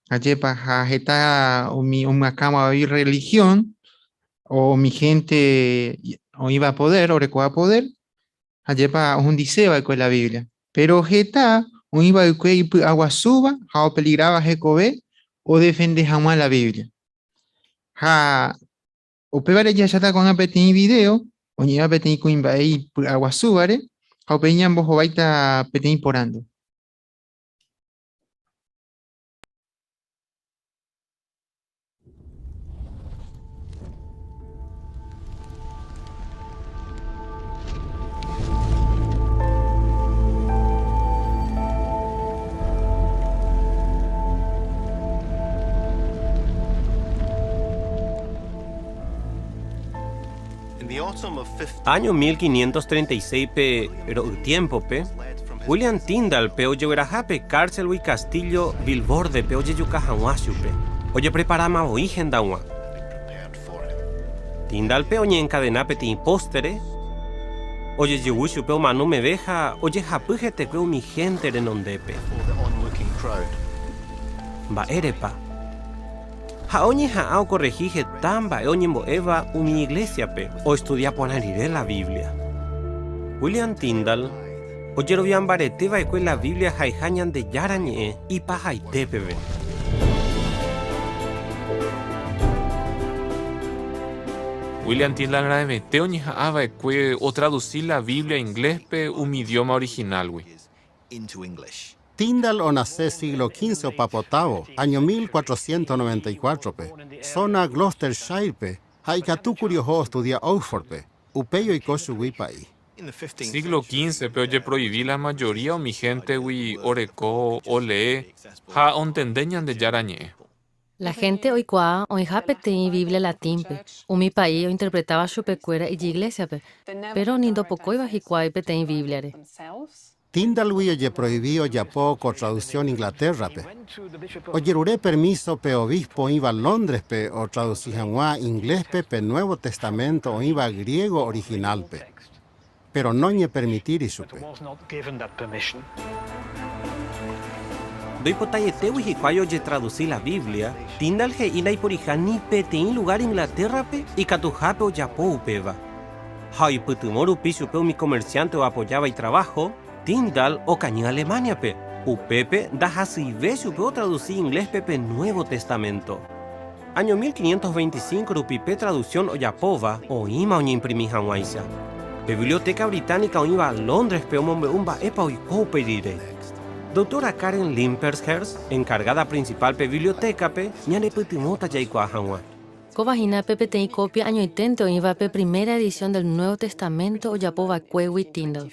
ajépa ha heta umi omyakãva oĩ religión, o umi gente oĩva poder, orekóva poder, ajépa ohundise va'ekue la Biblia. Pero heta oĩ va'ekue ipy'aguasúva ha opeligráva hekove odefende hag̃ua la Biblia. Ha. Upévare jahecháta ko'ág̃a peteĩ video oñe'ẽva peteĩ kuimba'e ipy'aguasúvare ha upéi ñambohováita peteĩ porandu. Áño 1536 pe ro'y tiémpope, William Tyndale-pe ojegueraha pe kárselgui kastíllo Vilvorde-pe ojejuka hag̃ua chupe. Ojepreparáma voi hendag̃ua. Tyndale-pe oñeenkadena peteĩ póstere, ojejuvy chupe omano meve ha ojehapy hetekue umi hénte renondépe. Mba'érepa? Ha'e oñeha'ã okorrehi heta mba'e oñembo'éva umi iglésiape oestudia porã rire la Biblia. William Tyndale ojerovia mbarete va'ekue la Biblia ha'eha Ñandejára Ñe'ẽ ipahaite peve. William Tyndale raẽvete oñeha'ã va'ekue otradusi la Biblia ingléspe umi idióma orihinálgui. Tyndale onase siglo XV opapotávo, áño 1494-pe, zona Gloucestershire-pe ha ikatúkuri oho ostudia Oxford-pe, upéi oiko chugui pa'i. Síglo XV-pe ojeproivi la majoría umi héntegui oreko, olee ha ontende Ñandejára Ñe'ẽ. La hénte oikuaa oĩha peteĩ Biblia latínpe, umi pa'i ointerpretáva chupekuéra ijiglésiape, péro ni ndopokóiva hikuái peteĩ Bíbliare. Tyndale-gui ojeproivi ojapo ko traduksión Inglatérrape. Ojerure permíso pe obispo oĩva Lóndrespe otradusi hag̃ua ingléspe pe Nuevo Testamento oĩva griego orihinálpe. Péro noñepermitíri chupe. Ndoipotaietégui hikuái ojetradusi la Biblia, Tyndale he'i ndaiporiha ni peteĩ lugár Inglatérrape ikatuhápe ojapo upéva. Ha oipytyvõ rupi chupe umi komersiánte oapojáva itraváho, Tyndale okañy Alemániape. Upépe ndahasyive chupe otradusi ingléspe pe Nuevo Testamento. Áño 1525 rupi pe traduksión ojapóva oĩma oñeimprimi hag̃uáicha. Pe Biblioteca Británica oĩva Lóndrespe omombe'u mba'épa oiko upe rire. Doctora Karen Limpershers, enkargáda prinsipál pe bibliotékape, ñanepytyvõta jaikuaa hag̃ua. Kóva hína pe peteĩ kópia añoiténte oĩva pe primera edición del Nuevo Testamento ojapo va'ekuégui Tyndale.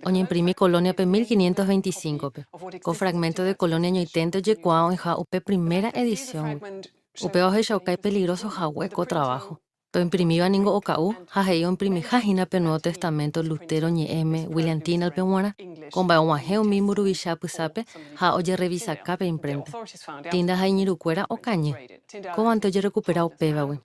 Oñeimprimi Colóniape 1525-pe. Ko fragmento de Colonia añoiténte ojekuaa oĩha upe primera edición-gui. Upéva ohechauka ipeligróso hague ko traváho. Pe oimprimíva ningo oka'u ha he'i oimprimiha hína pe Nuevo Testamento Lutero ñe'ẽme William Tyndale-pe g̃uarã, ko mba'e og̃uahẽ umi mburuvicha apysápe ha ojerrevisaka pe imprenta. Tyndale ha iñirũkuéra okañy. Kóvante ojerrekupera upévagui.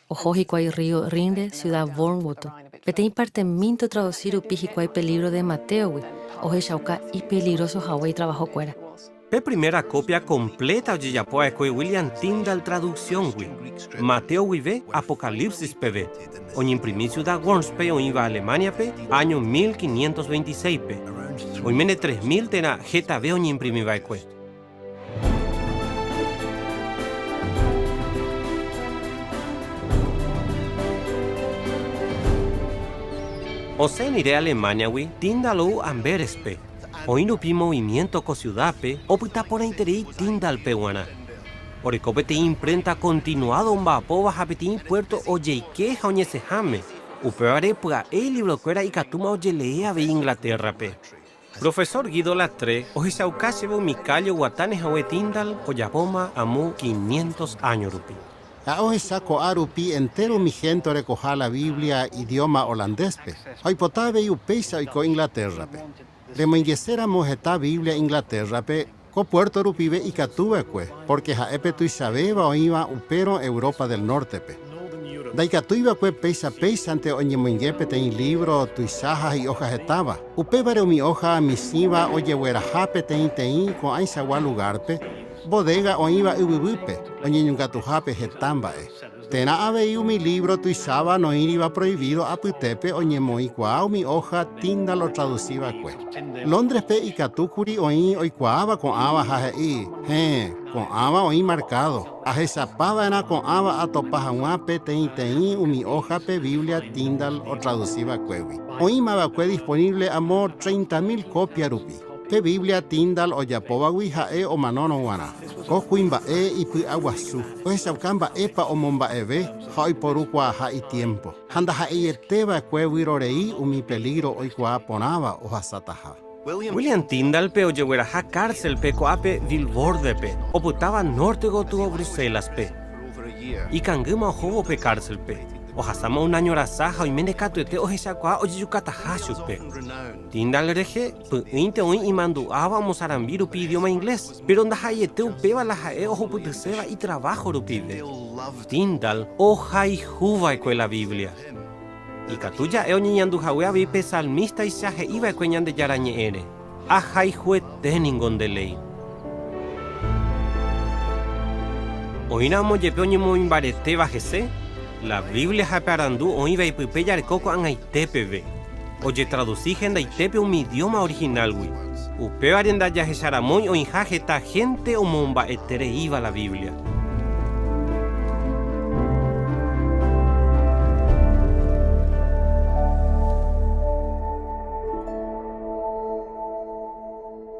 Oho hikuái rrío Rin-re siuda Worms gotyo. Peteĩ partemínte otradusi rupi hikuái pe lívro de Mateogui, ohechauka ipeligróso hague itravahokuéra. Pe primera kópia kompléta ojejapo va'ekue William Tyndale traduksióngui, Mateo guive Apocalipsis peve, oñeimprimi siuda Wormspe oĩva Alemániape áño 1526-pe. Oiméne 3000 térã hetave oñeimprimi va'ekue. Osẽ rire Alemániagui, Tyndale ou Amberes-pe. Oĩ rupi movimiento ko ciudad-pe, opyta porãiterei Tyndale-pe g̃uarã. Oreko peteĩ imprenta continuado omba'apóva ha peteĩ puerto ojeike ha oñesẽháme, upévare pya'e ilibrokuéra ikatúma ojelee avei Inglaterra-pe. Profesor Guido Latre ohechauka chéve umi kálle oguatáne hague Tyndale ojapóma amo quinientos áño rupi. Ha ohecha ko'a rupi entéro umi hénte orekoha la Biblia idióma holandéspe, ha oipota avei upéicha oiko Inglatérrape. Remoingeséramo heta Biblia Inglatérrape, ko puérto rupive ikatu va'ekue, pórke ha'e pe tuichavéva oĩva upérõ Europa del Nórtepe. Ndaikatúi va'ekue péicha péichante oñemoinge peteĩ lívro tuicha ha hi'óha hetáva, upévare umi óha michĩva ojegueraha peteĩteĩ ko'ãichagua lugárpe, bodéga oĩva yvyvýpe, oñeñongatuhápe heta mba'e. Térã avei umi lívro tuicháva noĩriva proivído apytépe oñemoĩkuaa umi óha Tyndall otradusi va'ekue. Lóndrespe ikatu kuri oĩ oikuaáva ko'ãva ha he'i, Héẽ, ko'ãva oĩ markádo. Ahechapa va'erã ko'ãva atopa hag̃ua peteĩteĩ umi óha pe Biblia Tyndall otradusi va'ekuégui. Oĩma va'ekue disponible amo 30.000 kópia rupi. Pe Biblia Tyndall ojapóvagui ha'e omanórõ g̃uarã. Ko kuimba'e ipy'aguasu, ohechauka mba'épa omomba'eve ha oiporukuaaha itiémpo, ha ndaha'eiete va'ekue vyrorei umi pelígro oikuaa porãva ohasataha. William Tyndale-pe ojegueraha kárselpe ko'ápe Vilvoorde-pe, opytáva nórte gotyo Bruselas-pe. Ikangýma ohóvo pe kárselpe, ohasáma un áño rasa ha oiméne katuete ohechakuaa ojejukataha chupe. Tyndale rehe py'ỹinte oĩ imandu'áva omosarambi rupi idioma inglés, péro ndaha'eiete upéva la ha'e ohupytyséva itraváho rupive. Tyndale ohayhu va'ekue la Biblia. Ikatu ja'e oñeñandu hague avei pe salmístaicha he'i va'ekue Ñandejára Ñe'ẽre, Ahayhuete ningo nde léi. Oĩramo jepe oñemoĩmbaretéva hese, la Biblia ha pe arandu oĩva ipype jareko ko'ag̃aite peve. Ojetradusi hendaitépe umi idióma orihinálgui. Upévare ndajahecharamói oĩha heta hénte omomba'etereíva la Biblia.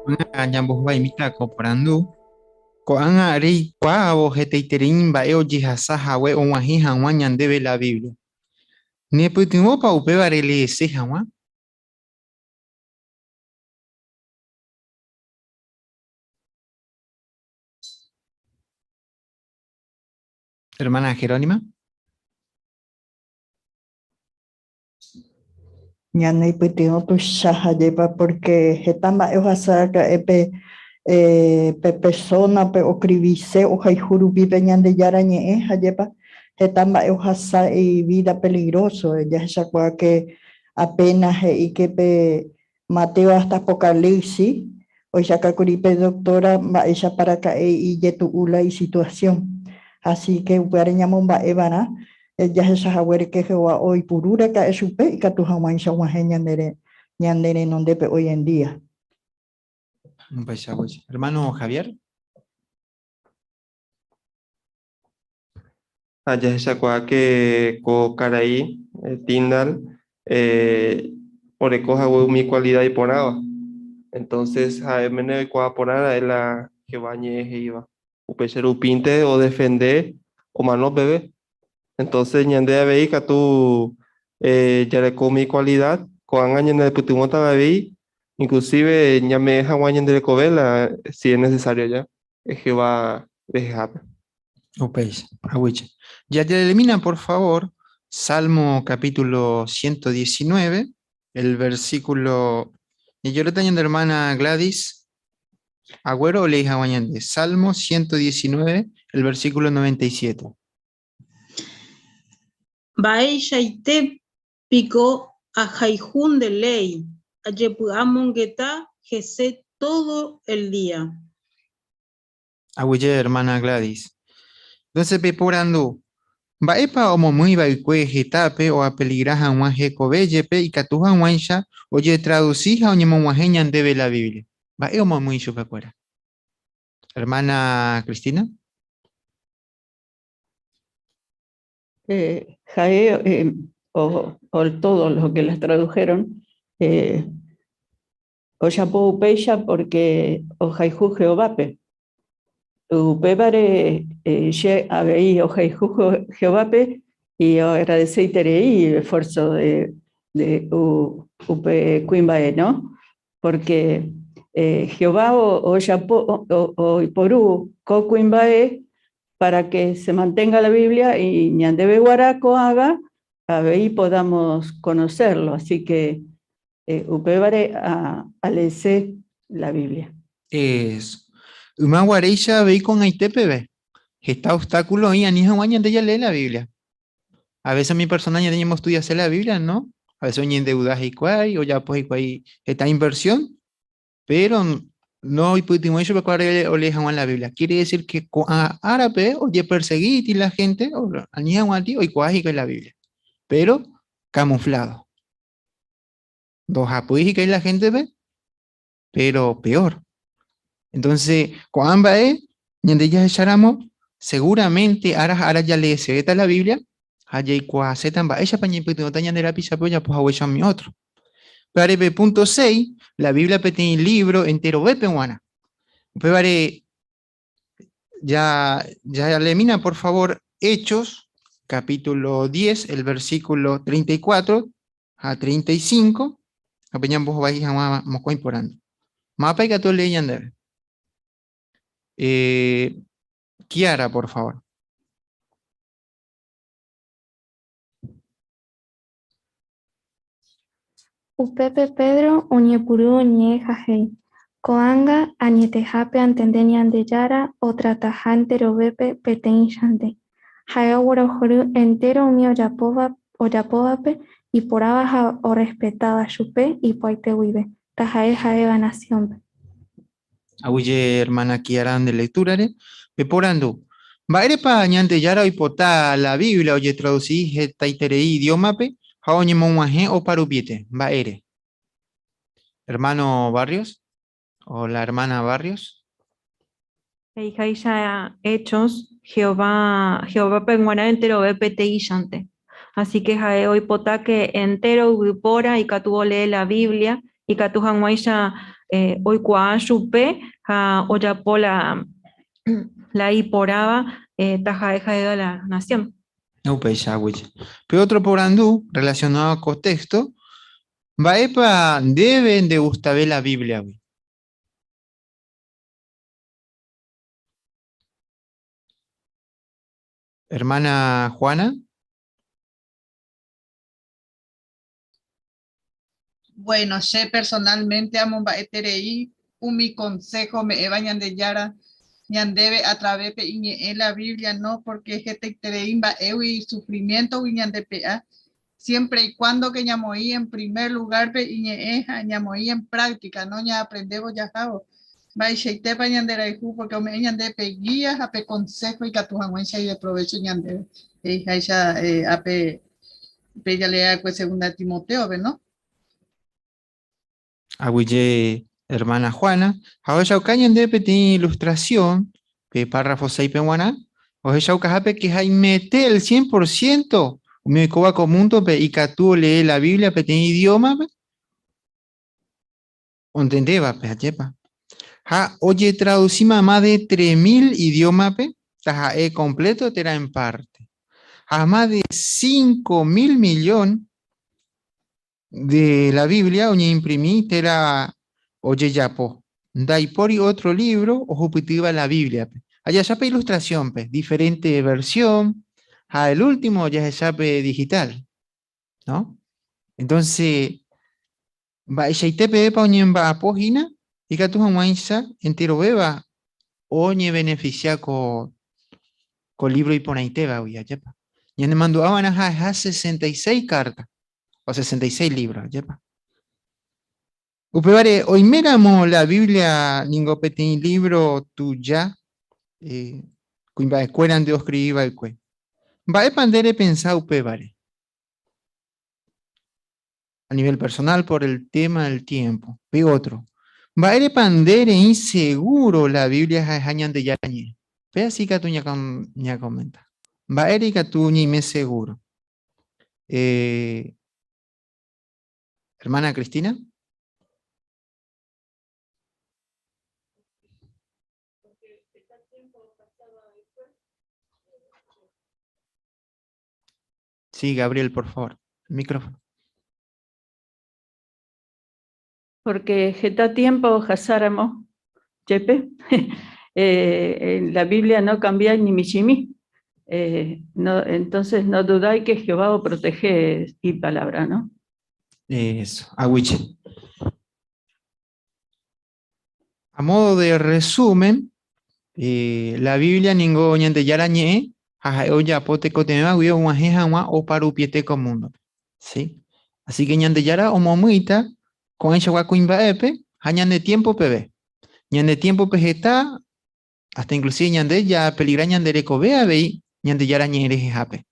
Ko'ág̃a ñambohovaimíta ko porandu. Ko'ág̃a reikuaávo hetaiterei mba'e ojehasa hague og̃uahẽ hag̃ua ñandéve la Biblia. Nepytyvõpa upéva releese hag̃ua? Hermana Jerónima. Ñaneipytyvõ tuicha jajépa pórke heta mba'e ohasa raka'e pe pe persónape oskrivise ohayhu rupi pe Ñandejára Ñe'ẽ jajépa heta mba'e ohasa ivída peligróso. Jahechakuaa ke apéna he'i ke pe Mateo hasta Apocalipsis oichaka kuri pe doktóra mba'éichapa raka'e ijetu'u la isituasión. Así ke upévare ñamomba'e va'erã jahecha haguére ke Jehová oipuru raka'e chupe ikatu hag̃uáicha og̃uahẽ ñane renondépe hoy en día. Hermano Javier. Ha jahechakuaa ke ko karai Tyndall oreko hague umi kualida iporãva. Entonces ha'e mene oikuaa porã ra'e la Jehová ñe'ẽ he'íva. Upéicha rupínte odefende omano peve. Entonces ñande avei katu jareko umi kualida ko'ág̃a ñanepytyvõtava avei, inclusive ñame'ẽ hag̃ua ñande rekove la si es necesario ja. Jehová rehehápe. Upéicha, aguyje. Jajeelimina, por favor, Salmo capítulo 119, el versículo... Ñayoreta ñande hermana Gladys Agüero o leí ñande. Salmo 119, el versículo 97. Mba'eichaite piko ahayhu nde léi, ajepy'amongeta hese todo el día. Aguyje, hermana Gladys. Entonces peporandu, mba'épa omomýi va'ekue hetápe oapeligra hag̃ua hekove jepe ikatu hag̃uáicha ojetradusi ha oñemog̃uahẽ ñandéve la Biblia? Mba'e omomýi chupekuéra? Hermana Cristina? Eh, Jae, eh, o, o todos los que las tradujeron, eh, ojapo upéicha porque ohayhu Jehovápe. Upévare eh, che avei ohayhu Jehovápe y oagradeseiterei el esfuerzo de, de u, upe kuimba'e, ¿no? Porque eh, Jehová ojapo oiporu ko kuimba'e para que se mantenga la Biblia y ñandéve guarã ko'ágã avei podamos conocerlo. Así que eh, upévare aleese la Biblia. Eso. Yma guaréicha avei ko'ag̃aite peve, heta obstáculo oĩ ani hag̃ua ñande jalee la Biblia. A veces umi persona ñande ñamoestudiase la Biblia, no? A veces oñendeuda hikuái, ojapo hikuái heta inversión, pero No oipytyvõi chupekuéra olee hag̃ua la Biblia. Quiere decir que ko'ã árape ojepersegíti la gente ani hag̃uáti oikuaa hikuái la Biblia. Pero camuflado. Ndohapýi hikuái la gente-pe, pero peor. Entonces, ko'ã mba'e ñande jahecháramo, seguramente ára ha ára jaleesevéta la Biblia ha jaikuaaséta mba'éichapa ñaipytyvõta ñande rapichápe ojapo haguéicha umi ótro. Upévare punto 6, la Biblia peteĩ libro enterovépe g̃uarã. Upévare ya, ya leemina, por favor, Hechos, capítulo 10, el versículo 34 a 35. Ha pe ñambohovái hag̃ua mokõi porandu. Mávapa ikatu olee ñandéve? Eh, Kiara, por favor. Upépe Pedro oñepyrũ oñe'ẽ ha he'i, Ko'ág̃a añetehápe antende Ñandejára otrataha enterovépe peteĩchante. Ha'e oguerohory entéro umi ojapóvape iporãva ha orrespetáva chupe ipy'aite guive, taha'e ha'éva nasiónpe. Aguyje hermana Kiara nde lectura-re. Peporandu, Mba'érepa Ñandejára oipota la Biblia ojetradusi hetaiterei idiómape ha oñemog̃uahẽ oparupiete? Mba'ére? Hermano Barrios o la hermana Barrios. He'iháicha Hechos, Jehová, Jehovápe g̃uarã enterove peteĩchante. Así que ha'e oipota ke entéro yvypóra ikatu olee la Biblia ikatu hag̃uáicha oikuaa chupe ha ojapo la la iporãva taha'e ha'éva la nasión. Upéicha aguyje. Pe ótro porandu relacionado ko téxto, Mba'épa ndéve ndegustave la Bíbliagui? Hermana Juana. Bueno, che personalmente amomba'eterei umi consejo ome'ẽva Ñandejára ñandéve a través pe iñe'ẽ la Biblia no, porque hetaiterei mba'égui sufrimiento-gui ñandepe'a, siempre y cuando que ñamoĩ en primer lugar pe iñe'ẽ ha ñamoĩ en práctica, no ñaaprendévo jahávo mba'eichaitépa ñanderayhu, porque ome'ẽ ñande pe guía ha pe consejo ikatu hag̃uáicha ideprovecho ñandéve, he'iháicha ápe pe jalee'akue segunda Timoteo-pe, no? Aguyje hermana Juana, ha ohechauka ñande peteĩ ilustración pe párrafo 6-pe g̃uarã, ohechaukahápe ke haimete el cien por ciento umi oikóva ko múndope ikatu olee la Biblia peteĩ idiómape ontendévape, ajépa. Ha ojetraducíma más de 3000 idiómape, taha'e completo térã en parte. Ha más de 5000 millón de la Biblia oñeimprimi térã ojejapo. Ndaipóri ótro lívro ohupytýva la Bíbliape. Ha jahecha pe ilustrasiónpe, diferénte versión, ha el último jahecha pe digital, no? Entonce, mba'eichaite pevépa oñemba'apo hína ikatu hag̃uáicha enterovéva oñebeneficia ko ko lívro iporãitévagui, ajépa. Ñanemandu'ava'erã ha'eha 66 kárta. o 66 libros, ajépa. Upévare, oiméramo la Biblia ningo peteĩ lívro tuja eh, kuimba'ekuérante oskrivi va'ekue. Mba'épa nde repensa upévare? A nivel personal por el tema del tiempo. Pe otro. Mba'érepa nde reĩ seguro la Biblia ha'eha Ñandejára Ñe'ẽ? Pe asi ikatu ñakomenta. Mba'ére ikatu ñaime seguro? Eh, hermana Cristina. Sí, Gabriel, por favor, el micrófono. Porque heta tiempo ohasáramo, jepe, eh, la Biblia no cambia ni michĩmi. Eh, no, entonces no dudáis que Jehová o protege y palabra, ¿no? Eso, aguyje. A modo de resumen, eh, la Biblia ningo Ñandejára ñe'ẽ ha ha'e ojapo tekotevẽva guive og̃uahẽ hag̃ua oparupiete ko múndope. ¿Sí? Así que Ñandejára omomýita ko'ãichagua kuimba'épe ha ñane tiempo peve. Ñane tiémpope heta, hasta inclusive ñande japeligra ñande rekove avei Ñandejára Ñe'ẽ rehehápe.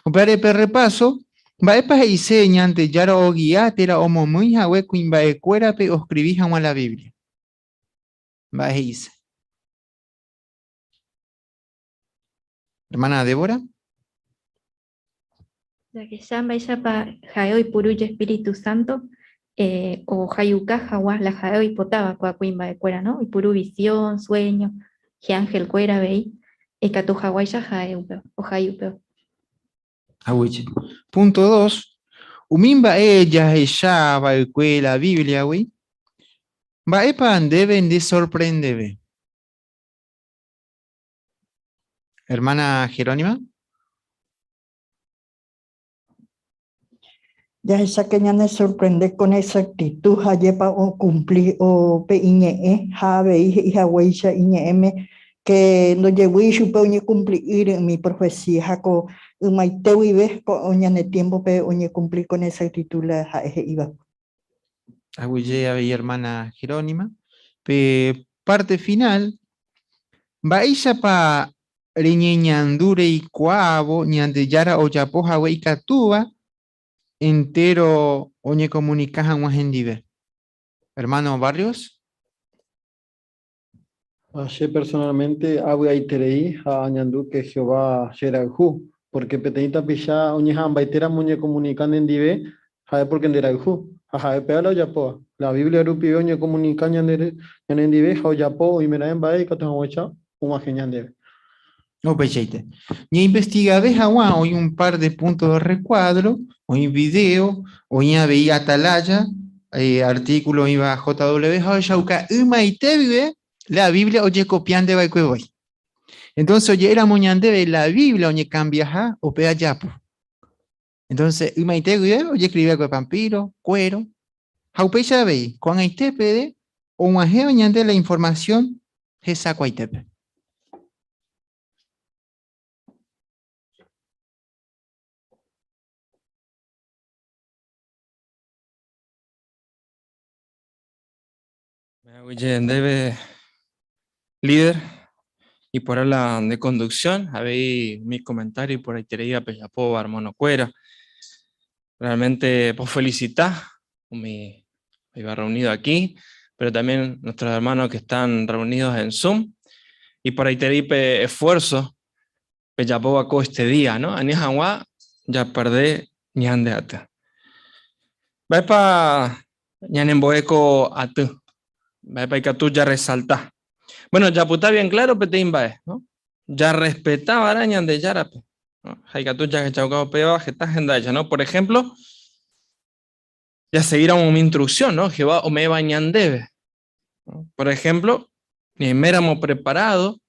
Upévare pe repaso, mba'épa he'ise Ñandejára ogia térã omomýi hague kuimba'ekuérape oskrivi hag̃ua la Biblia? Mba'e he'ise? Hermana Débora. Jahecha mba'éichapa ha'e oipuru ijespíritu sánto ohayhuka hag̃ua la ha'e oipotáva ko'ã kuimba'ekuéra, no? Oipuru visión, sueño, hi'angelkuéra avei, ikatu haguáicha ha'e upéva, ohai upéva. Aguyje. Punto dos, Umi mba'e jahecha va'ekue la Bíbliagui, mba'épa ndéve ndesorprendeve? Hermana Jerónima. Jahecháke ñanesorprende con exactitud ha'épa okumpli pe iñe'ẽ ha avei he'i haguéicha iñe'ẽme que ndojeguýi chupe oñekumpli'ỹre umi profecía ha ko ymaite guive ko ñane tiempo-pe oñekumpli con exactitud la ha'e he'íva. Aguyje avei hermana Jerónima. Pe parte final, mba'éichapa reñeñandu reikuaávo Ñandejára ojapo hague ikatúva entéro oñekomunika hag̃ua hendive? Hermano Barrios. Ha che personalmente avy'aiterei ha añandu ke Jehová cherayhu, pórke peteĩ tapicha oñeha'ãmbaitéramo oñekomunika nendive, ha'e pórke nderayhu. Ha ha'e péva la ojapóva. La Biblia rupive oñekomunika ñanendive ha ojapo oimeraẽ mba'e ikatu hag̃uáicha og̃uahẽ ñandéve. Upeichaite. Ñainvestigave hag̃ua oĩ un par de punto de recuadro, oĩ video, oĩ avei Atalaya, artículo oĩva JW ha ohechauka ymaite guive la Biblia ojekopiánte va'ekue voi. Entonces oje'éramo ñandéve la Biblia oñekambiaha upéva japu. Entonces ymaite guive ojeskrivi va'ekue pampiro, cuero, ha upéicha avei ko'ag̃aite peve og̃uahẽva ñande la información hesakuaitépe. Aguyje ndéve líder iporã la nde conducción, avei umi comentario iporãitereíva pejapóva hermano-kuéra. Realmente pofelicita umi oĩva reunido aquí, pero también nuestros hermanos que están reunidos en Zoom. Iporãiterei pe esfuerzo pejapóva ko este día, no? Ani hag̃ua japerde ñande aty. Mba'épa ñanembo'e ko aty? Mba'épa ikatu jarresalta? Bueno, japyta bien claro peteĩ mba'e, no? Jarrespeta va'erã Ñandejárape. ¿no? Ha ikatu jahechauka upéva heta hendáicha, ¿no? Por ejemplo, jaseguíramo umi instrucción, ¿no? Jehová ome'ẽva ñandéve. ¿no? Por ejemplo, ñaiméramo preparado,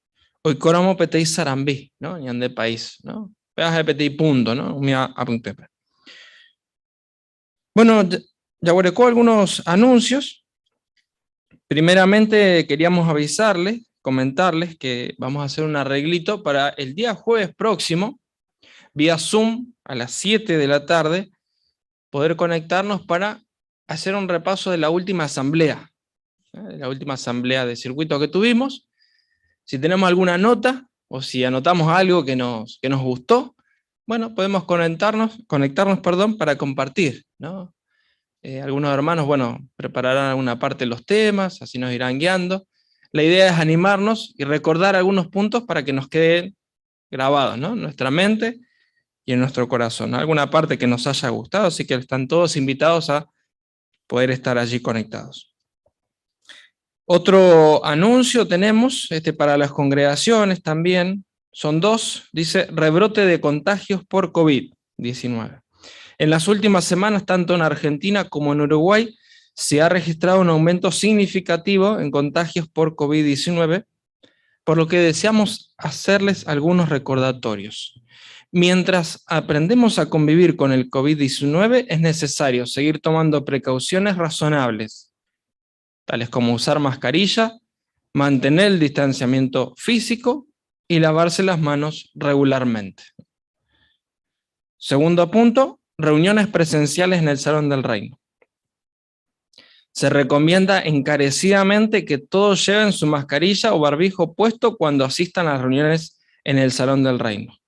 oikóramo peteĩ sarambi, ¿no? Ñande país, ¿no? Péva ha'e peteĩ punto, ¿no? Umi apytépe. Bueno, jaguereko algunos anuncios. Primeramente queríamos avisarles, comentarles que vamos a hacer un arreglito para el día jueves próximo, vía Zoom a las 7 de la tarde, poder conectarnos para hacer un repaso de la última asamblea, ¿eh? la última asamblea de circuito que tuvimos. Si tenemos alguna nota o si anotamos algo que nos gustó, bueno, podemos conectarnos, conectarnos, perdón, para compartir, ¿no? Algunos hermanos, bueno, prepararán alguna parte de los temas, así nos irán guiando. La idea es animarnos y recordar algunos puntos para que nos queden grabados, ¿no? En nuestra mente y en nuestro corazón, ¿no? Alguna parte que nos haya gustado, así que están todos invitados a poder estar allí conectados. Otro anuncio tenemos, para las congregaciones también, son dos, dice, rebrote de contagios por COVID-19. En las últimas semanas, tanto en Argentina como en Uruguay, se ha registrado un aumento significativo en contagios por COVID-19, por lo que deseamos hacerles algunos recordatorios. Mientras aprendemos a convivir con el COVID-19, es necesario seguir tomando precauciones razonables, tales como usar mascarilla, mantener el distanciamiento físico y lavarse las manos regularmente. Segundo punto, reuniones presenciales en el Salón del Reino. Se recomienda encarecidamente que todos lleven su mascarilla o barbijo puesto cuando asistan a las reuniones en el Salón del Reino.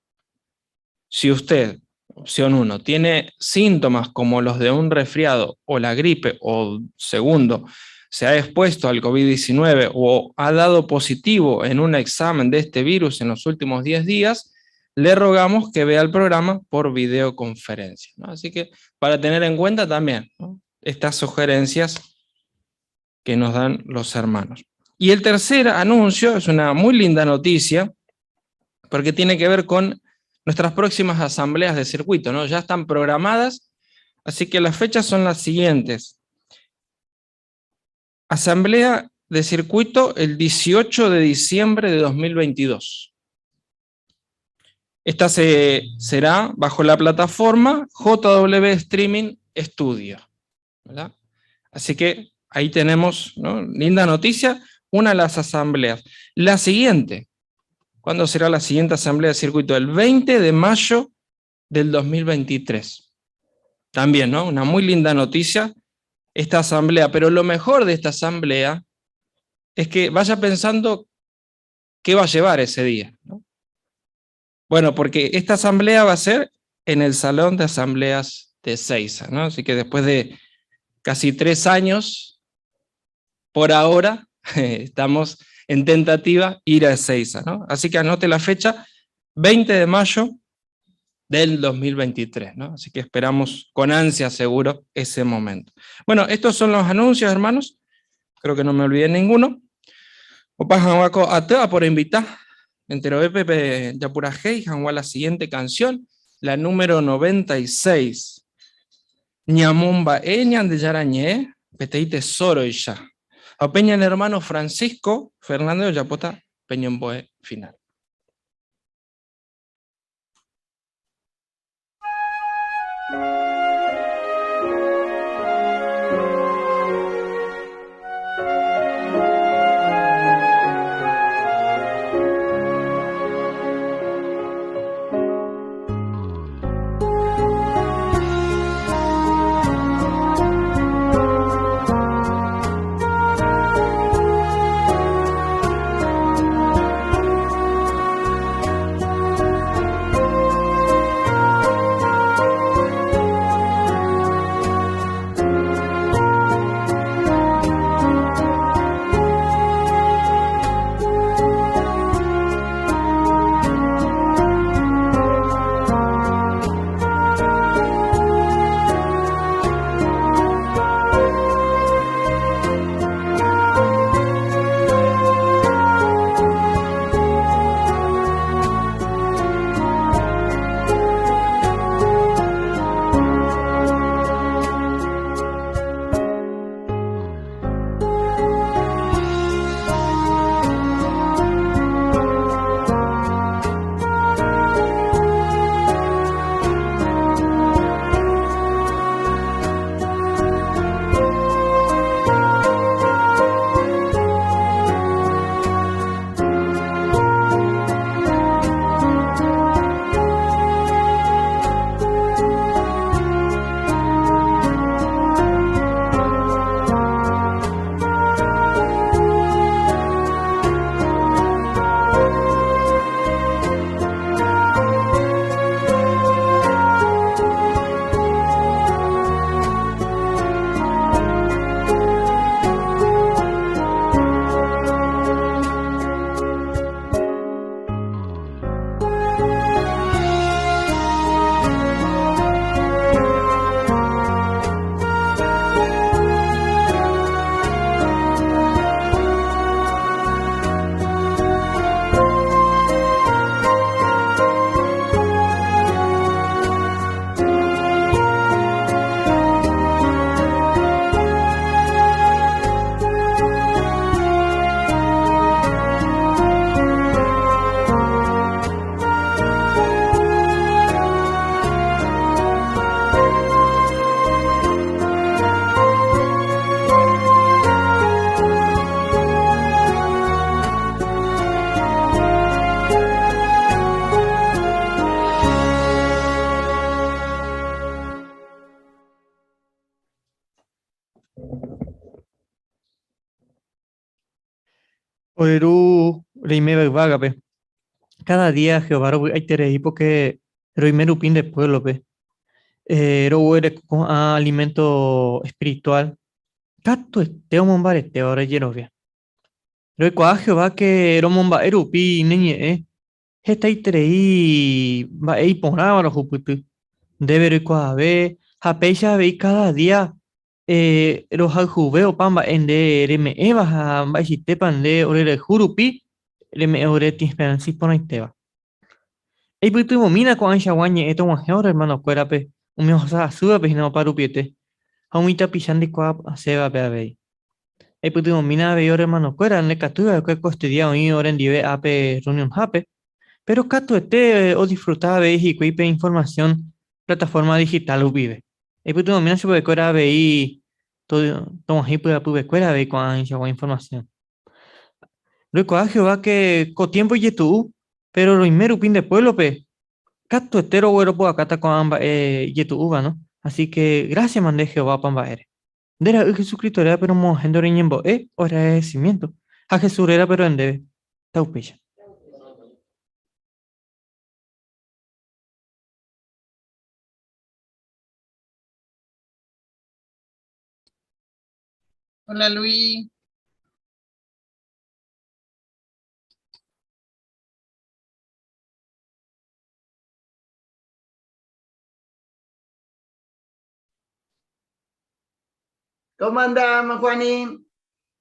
Si usted, opción 1, tiene síntomas como los de un resfriado o la gripe, o segundo, se ha expuesto al COVID-19 o ha dado positivo en un examen de este virus en los últimos 10 días, le rogamos que vea el programa por videoconferencia, ¿no? Así que para tener en cuenta también, ¿no?, estas sugerencias que nos dan los hermanos. Y el tercer anuncio es una muy linda noticia, porque tiene que ver con nuestras próximas asambleas de circuito, ¿no? Ya están programadas, así que las fechas son las siguientes. Asamblea de circuito el 18 de diciembre de 2022. Esta será bajo la plataforma JW Streaming Studio, ¿verdad? Así que ahí tenemos, ¿no?, linda noticia, una de las asambleas. La siguiente, ¿cuándo será la siguiente asamblea de circuito? El 20 de mayo del 2023. También, ¿no?, una muy linda noticia esta asamblea, pero lo mejor de esta asamblea es que vaya pensando qué va a llevar ese día, ¿no? Bueno, porque esta asamblea va a ser en el Salón de Asambleas de Ezeiza, ¿no? Así que después de casi 3 años, por ahora, estamos en tentativa ir a Ezeiza, ¿no? Así que anote la fecha, 20 de mayo del 2023, ¿no? Así que esperamos con ansia, seguro, ese momento. Bueno, estos son los anuncios, hermanos. Creo que no me olvidé ninguno. Opa, janguaco, atea por invitar. Entero Pepe Yapurajei, janguá la siguiente canción, la número 96. Ñamomba eñan de Yarañé, peteí tesoro y ya. A Peña el hermano Francisco Fernández Yapota, Peñomboe final. Ore Ru reiméva yvágape, káda día Jehová rovy'aiterei pórke roime rupi nde puévlope. Roguereko ko'ã aliménto espirituál katuete omombaretéva ore jerovia. Roikuaa Jehová ke romomba'e rupi ne ñe'ẽ hetaiterei mba'e iporãva rohupyty. Ndéve roikuaave ha péicha avei káda día rohayhuve opa mba'e nde reme'ẽva ha mba'eichaitépa nde orerayhu rupi reme'ẽ ore tĩ esperánsa iporãitéva. Eipytyvõmína ko'ãichagua ñe'ẽ tog̃uahẽ ore hermanokuérape umi ohasa asývape hína opa rupiete ha umi tapicha ndekuaasẽvape avei. Eipytyvõmína avei ore hermanokuéra ndekatúi va'ekue ko este día oĩ orendive ápe reunionhápe, péro katuete odisfruta avei hikuái pe informasión plataforma digital rupive. Eipytyvõmína chupekuéra avei tog̃uahẽ ipy'apyvekuéra avei ko'ãichagua informasión. Roikuaa Jehová ke ko tiémpo ijetu'u, péro roime rupi nde puévlope, katuete rogueropu'akáta ko'ã mba'e ijetu'úva, no? Así ke grásiama nde Jehová opa mba'ére. Nde ra'y Jesucristo rérape romog̃uahẽ nde oreñembo'e ore agradecimiento, ha Jesús rérape ro'e ndéve. Taupéicha. Hola Luis. ¿Cómo andamos, Juanín?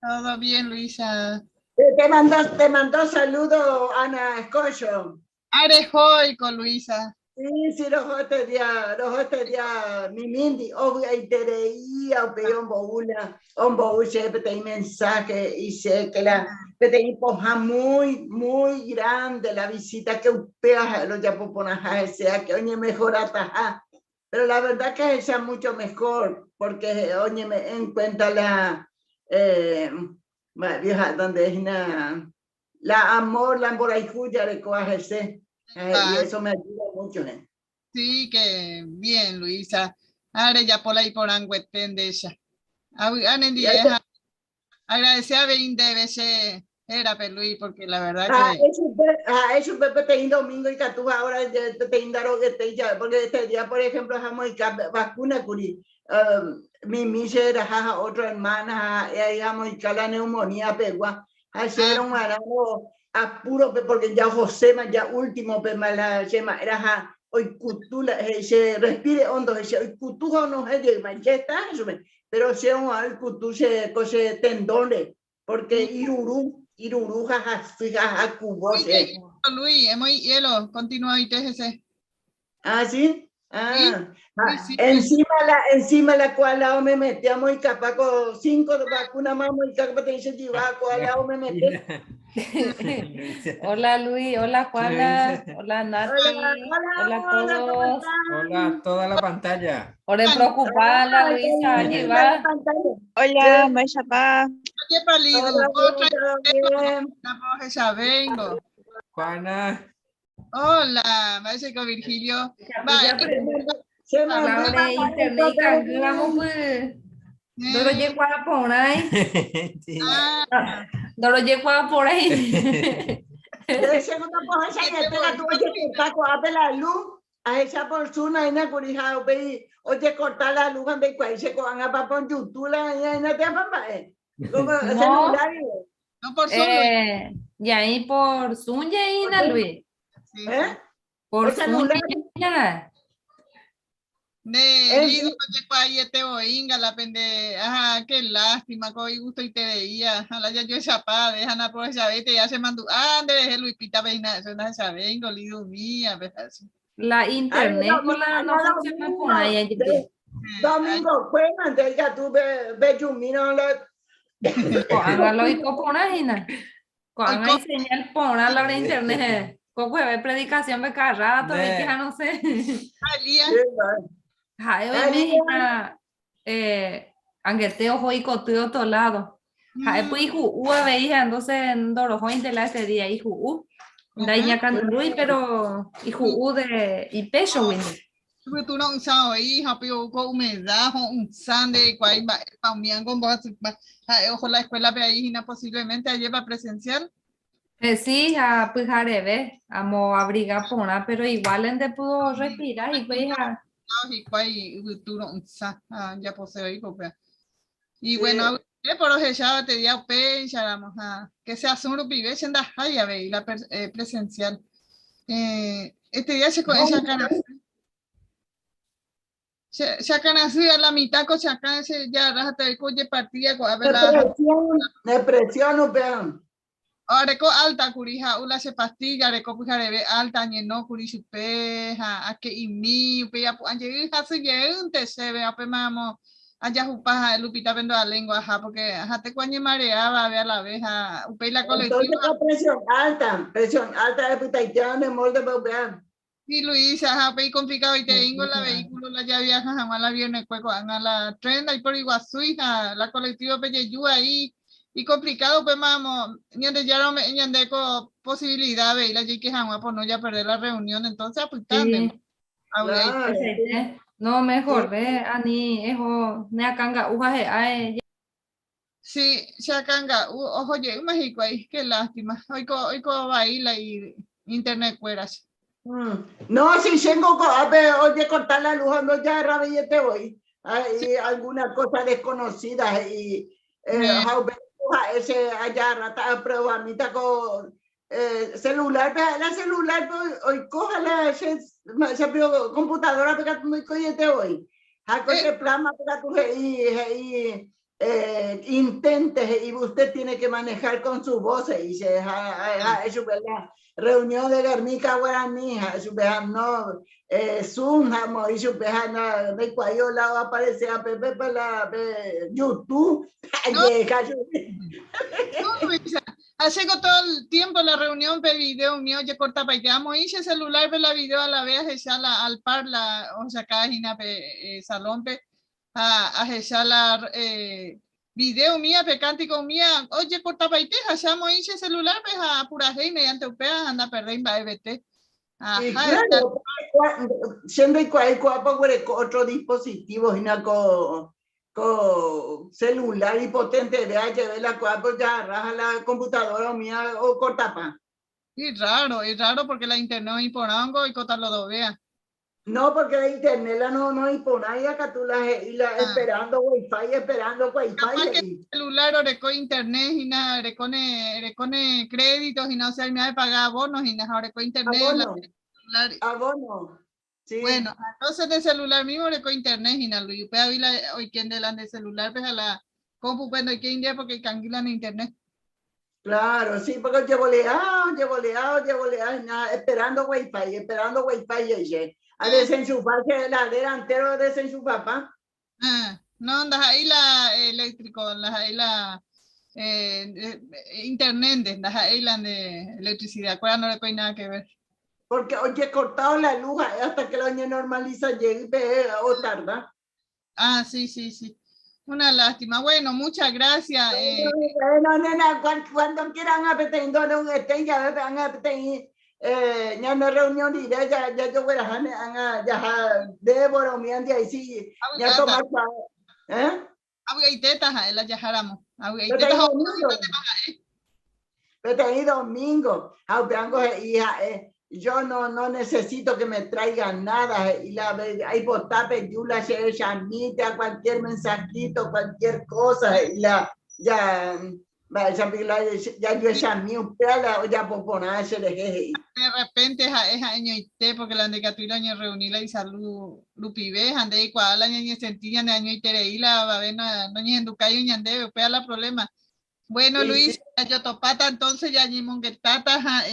Todo bien, Luisa. Te mandó, te mandó saludo Ana Escollo. Arejoy con Luisa. Sí, sí, roho este día, roho este día, mi Mindy, ovy'aitereía upéi omboúla, ombou chéve peteĩ mensaje y che que la peteĩ pohã muy, muy grande la visita que upéva ha'e rojapo porãha hese ha que oñemejorataha. Pero la verdad que ahecha mucho mejor porque oñeme'ẽ en cuenta la eh, vieja donde es hína la amor, la mborayhu jarekóva hese. Y eso me ayuda mucho. Eh. Sí, que bien, Luisa. Ha rejapo la iporãnguete ndéicha. Avy'a nendive ha agradece avei ndéve che hérape, Luis, porque la verdad Ha que... chupe, ha'e chupe peteĩ domingo ikatúva ahora peteĩ ndaroguetéi jave, porque este día, por ejemplo, jamoĩka vacuna kuri. Um, Mimi che raha ha otro hermana ha ha'e ahí jamoĩka la neumonía pegua. Ha chérõ g̃uarã apúrope porque ya ohoséma ya último-pema la che ma'ẽra ha oikutu la he'i che respire hondo he'i che oikutu ha onohẽ jeýma che está chupe pero chérõ g̃uarã oikutu che ko che tendón-re porque iruru iruru ha hasy ha hakuvo che. Luis, emoĩ hielo, continuaite hese. Ah, sí. Ah, ah, encima la, encima la cual lado me metí a moicapa con cinco vacunas más moicapa te dice lleva cual lado me metí. Hola Luis, hola Juana, hola Nati, Hola, hola, hola a hola, ¿cómo todos. están? Hola, toda la pantalla. Ore preocupada la Hola, Luisa, allí encima la va. pantalla. Hola, Mayapá. Oye, Palidu, Hola, otra todo bien. ya vengo. Juana. Hola, maestro Virgilio. Va, Ya Se mandó Habla de internet y cangamos pues. Doro llegó por ahí. Ah, Doro llegó por ahí. De segundo por esa que tuve que cortar con la luz. A esa por su na curija oye cortar la luz cuando hay se cojan a papá en YouTube la na te papá como No. celular No por Zoom. Y ahí por Zoom, ya ahí, na, Luis. ¿Eh? Por Por Zoom, celular. ya. Ne, Eh, Lidu, oye, cuay, te boinga, la pende, ajá, qué lástima, coi gusto y te veía, a la ya yo esa pa, deja na por esa vete, ya se mandó, ah, ande, Luis Pita, veina, eso no se vengo, Lidu mía, ¿verdad? La internet Ay, con la no funciona por ahí. allí. Domingo, pues, mantenga tú, ve, ve, yumino, la... Hágalo y por ahí, na. Con hay señal por la hora internet. Coco ve predicación de cada rato, Ne. que ya no sé. Elías. Jae hoy me anguete ojo y cotudo otro lado. Jae pues hijo u veía, entonces ndorojo intela ese día hijo u. Da ya canurui, pero hijo u de y pecho winnie. Yvytu ro'ysã oĩ ha upéi ou ko humedad ho'ysã ndereikuaái mba'épa umi ángo ombohasypa ha'e oho la escuela-pe ahí hína posiblemente ajépa presencial. Sí, ha pyhareve amo abriga porã pero igual nde pudo respirar hikuái ha. Hikuái yvytu ro'ysã ha japose oĩ ko upéva. Y bueno, avy'aite por ohecháva te día upéicharamo ha que se asun rupive che ndahái avei la presencial. Este día che ko'ẽ che akãrasy. Che, che akãrasy a la mitad ko che akã che jarra ha te oiko ojepartía ko'ápe la Depresión, depresión upéva. Areko alta kuri ha'u la che pastilla, areko pyhareve alta añeno kuri chupe ha ake'imi, upéi apu'ã jey hasy jeýnte chéve ha upéma amo ajahupa ha'e Lupita pe ndoalengua aha porque ha teko añemareáva ave a la vez ha upéi la Entonces colectivo la presión alta, presión alta epytaitéva ne molde pe upéva. Sí, Luisa, ha upéi complicado-iteíngo la vehículo la javiaja hag̃ua la viernekue ko'ág̃a la tren ndaipóri guasúi ha la colectivo pejeju ahí icomplicado upéma amo Ñandejára ome'ẽ ñande ko posibilidad avei la jaike hag̃ua pono japerde la reunión entonces apytántema. Sí. Avy'aite. Esaite. No, mejorve ani eho ne akãnga'u ha he'a. Sí, che akãnga'u oho jeýma hikuái, qué lástima, oiko oiko vai la internet kuéra che. No, si chéngo ko'ápe ojecorta la luz ha ndojagarraveiete voi. Hay alguna cosa desconocida he'i ha upe ha'e che ajagarráta aprobarmíta ko celular-pe ha'e la celular-pe oiko ha la che che computadora-pe katu ndoikoiete voi. Ha ko che plasma-pe katu he'i he'i intente he'i usted tiene que manejar con su voz he'i che ha ha'e chupe la reunión de Guernica Guarani ha'e chupe ha no Zoom ha amoĩ chupe ha ndaikuaái ola oaparece pépe pa la pe YouTube ajehecha chupe. No, Luisa, ha chéko todo el tiempo la reunión pe video umi ojecortapaite amoĩ che celular pe la video a la vez ahecha la al par la ohechakáva hína pe salón pe ha ahecha la video umía pe cántico umía ojecortapaite ha che amoĩ che celular pe ha apurahéi mediante upéva ha ndaperdéi mba'evete. Y Ajá, claro, che ndoikuaái ko'ápa oguereko otro dispositivo hína ko ko celular ipotenteve ajeve la ko'ápe ojagarra ha la computadora umía ocortapa. Y raro, y raro porque la internet oĩ porãngo oikóta lo dovea. No, porque la internet la no, no iporãi katu la he'i la esperando wifi, esperando wifi Capaz que he'i. celular oreko internet hína, erekóne, erekóne crédito hína, o sea, me ha de pagar abonos hína, ha oreko internet la Abono. celular. Abono. Sí. Bueno, entonces de celular mismo oreko internet hína, Luis. Upe avila oiken de la de celular, pues a la compu, pues no hay que india porque canguilan internet. Claro, sí, porque llevo leado, llevo leado, llevo leado, nada, esperando wifi, esperando wifi, y y a desenchufarse la delantero desenchufar, pa. Ah, no, andas ahí la eléctrico, andas ahí la internet, andas ahí la de electricidad, cuál no le hay nada que ver. Porque oye, cortado la luz hasta que la oña normaliza, llegue o tarda. Ah, sí, sí, sí. Una lástima. Bueno, muchas gracias. Bueno, nena, cuando quieran apetecer, donde estén, ya van a apetecer, ya no reunión ni idea, ya, ya yo voy a dejar, ya, ya, Débora, mi Andy, ahí sí, ya Agüita. tomar, ¿eh? Agüita y tetas, a él la yajáramos. Agüita y Pero tetas, te agüita domingo. y tetas, Pero ahí domingo, aunque hija, yo no, no necesito que me traigan nada, y la, ahí botape, yula, she, llamita, cualquier mensajito, cualquier cosa, y la, ya, va, ya, la, ya yo llamé un pela, ya poponá, se le jeje. De repente, ja, es año y te, porque la de Catuila año reunila y salud, Lupi ve, ande y cuadala, ñañe sentía, de año y tereíla, va a ver, no, no, ñe enducayo, ñande, upea la problema. Bueno, Sí, Luis, sí. yo topata, entonces ya ñi monguetata, ja,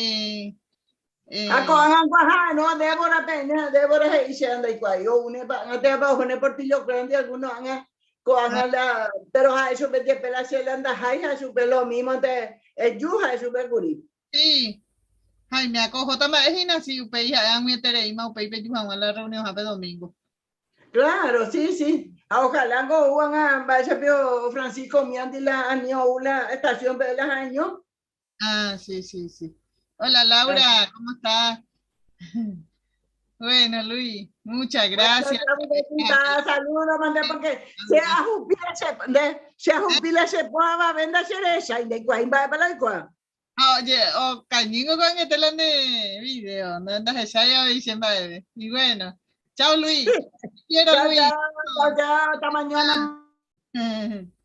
Ah, con agua, ja, no, Débora Peña, Débora se dice, anda y cual, yo une pa, no te va a poner portillo grande, algunos han, con la, pero a eso me pela se le anda, jai, a su pelo mismo, te, el yuja, su pecuri. Sí. Ay, me acojo también, es así, upe, hija, ya me tereíma, upe, y peyu, a la reunión, ja, pe domingo. Claro, sí, sí. Ah, ojalá go uan a vaya pio Francisco Miandi la año la estación de las años. Ah, sí, sí, sí. Hola Laura, ¿cómo estás? Bueno, Luis, muchas gracias. Saludos, mande porque che ahupi la che, de, che ahupi la che poava venda che recha y de cuá imba para cuá. Ah, oye, o cañingo con que te la de video, no andas ya diciendo bebé. Y bueno, chao Luis. Te quiero Chao, Luis. chao, chao, chao, hasta mañana.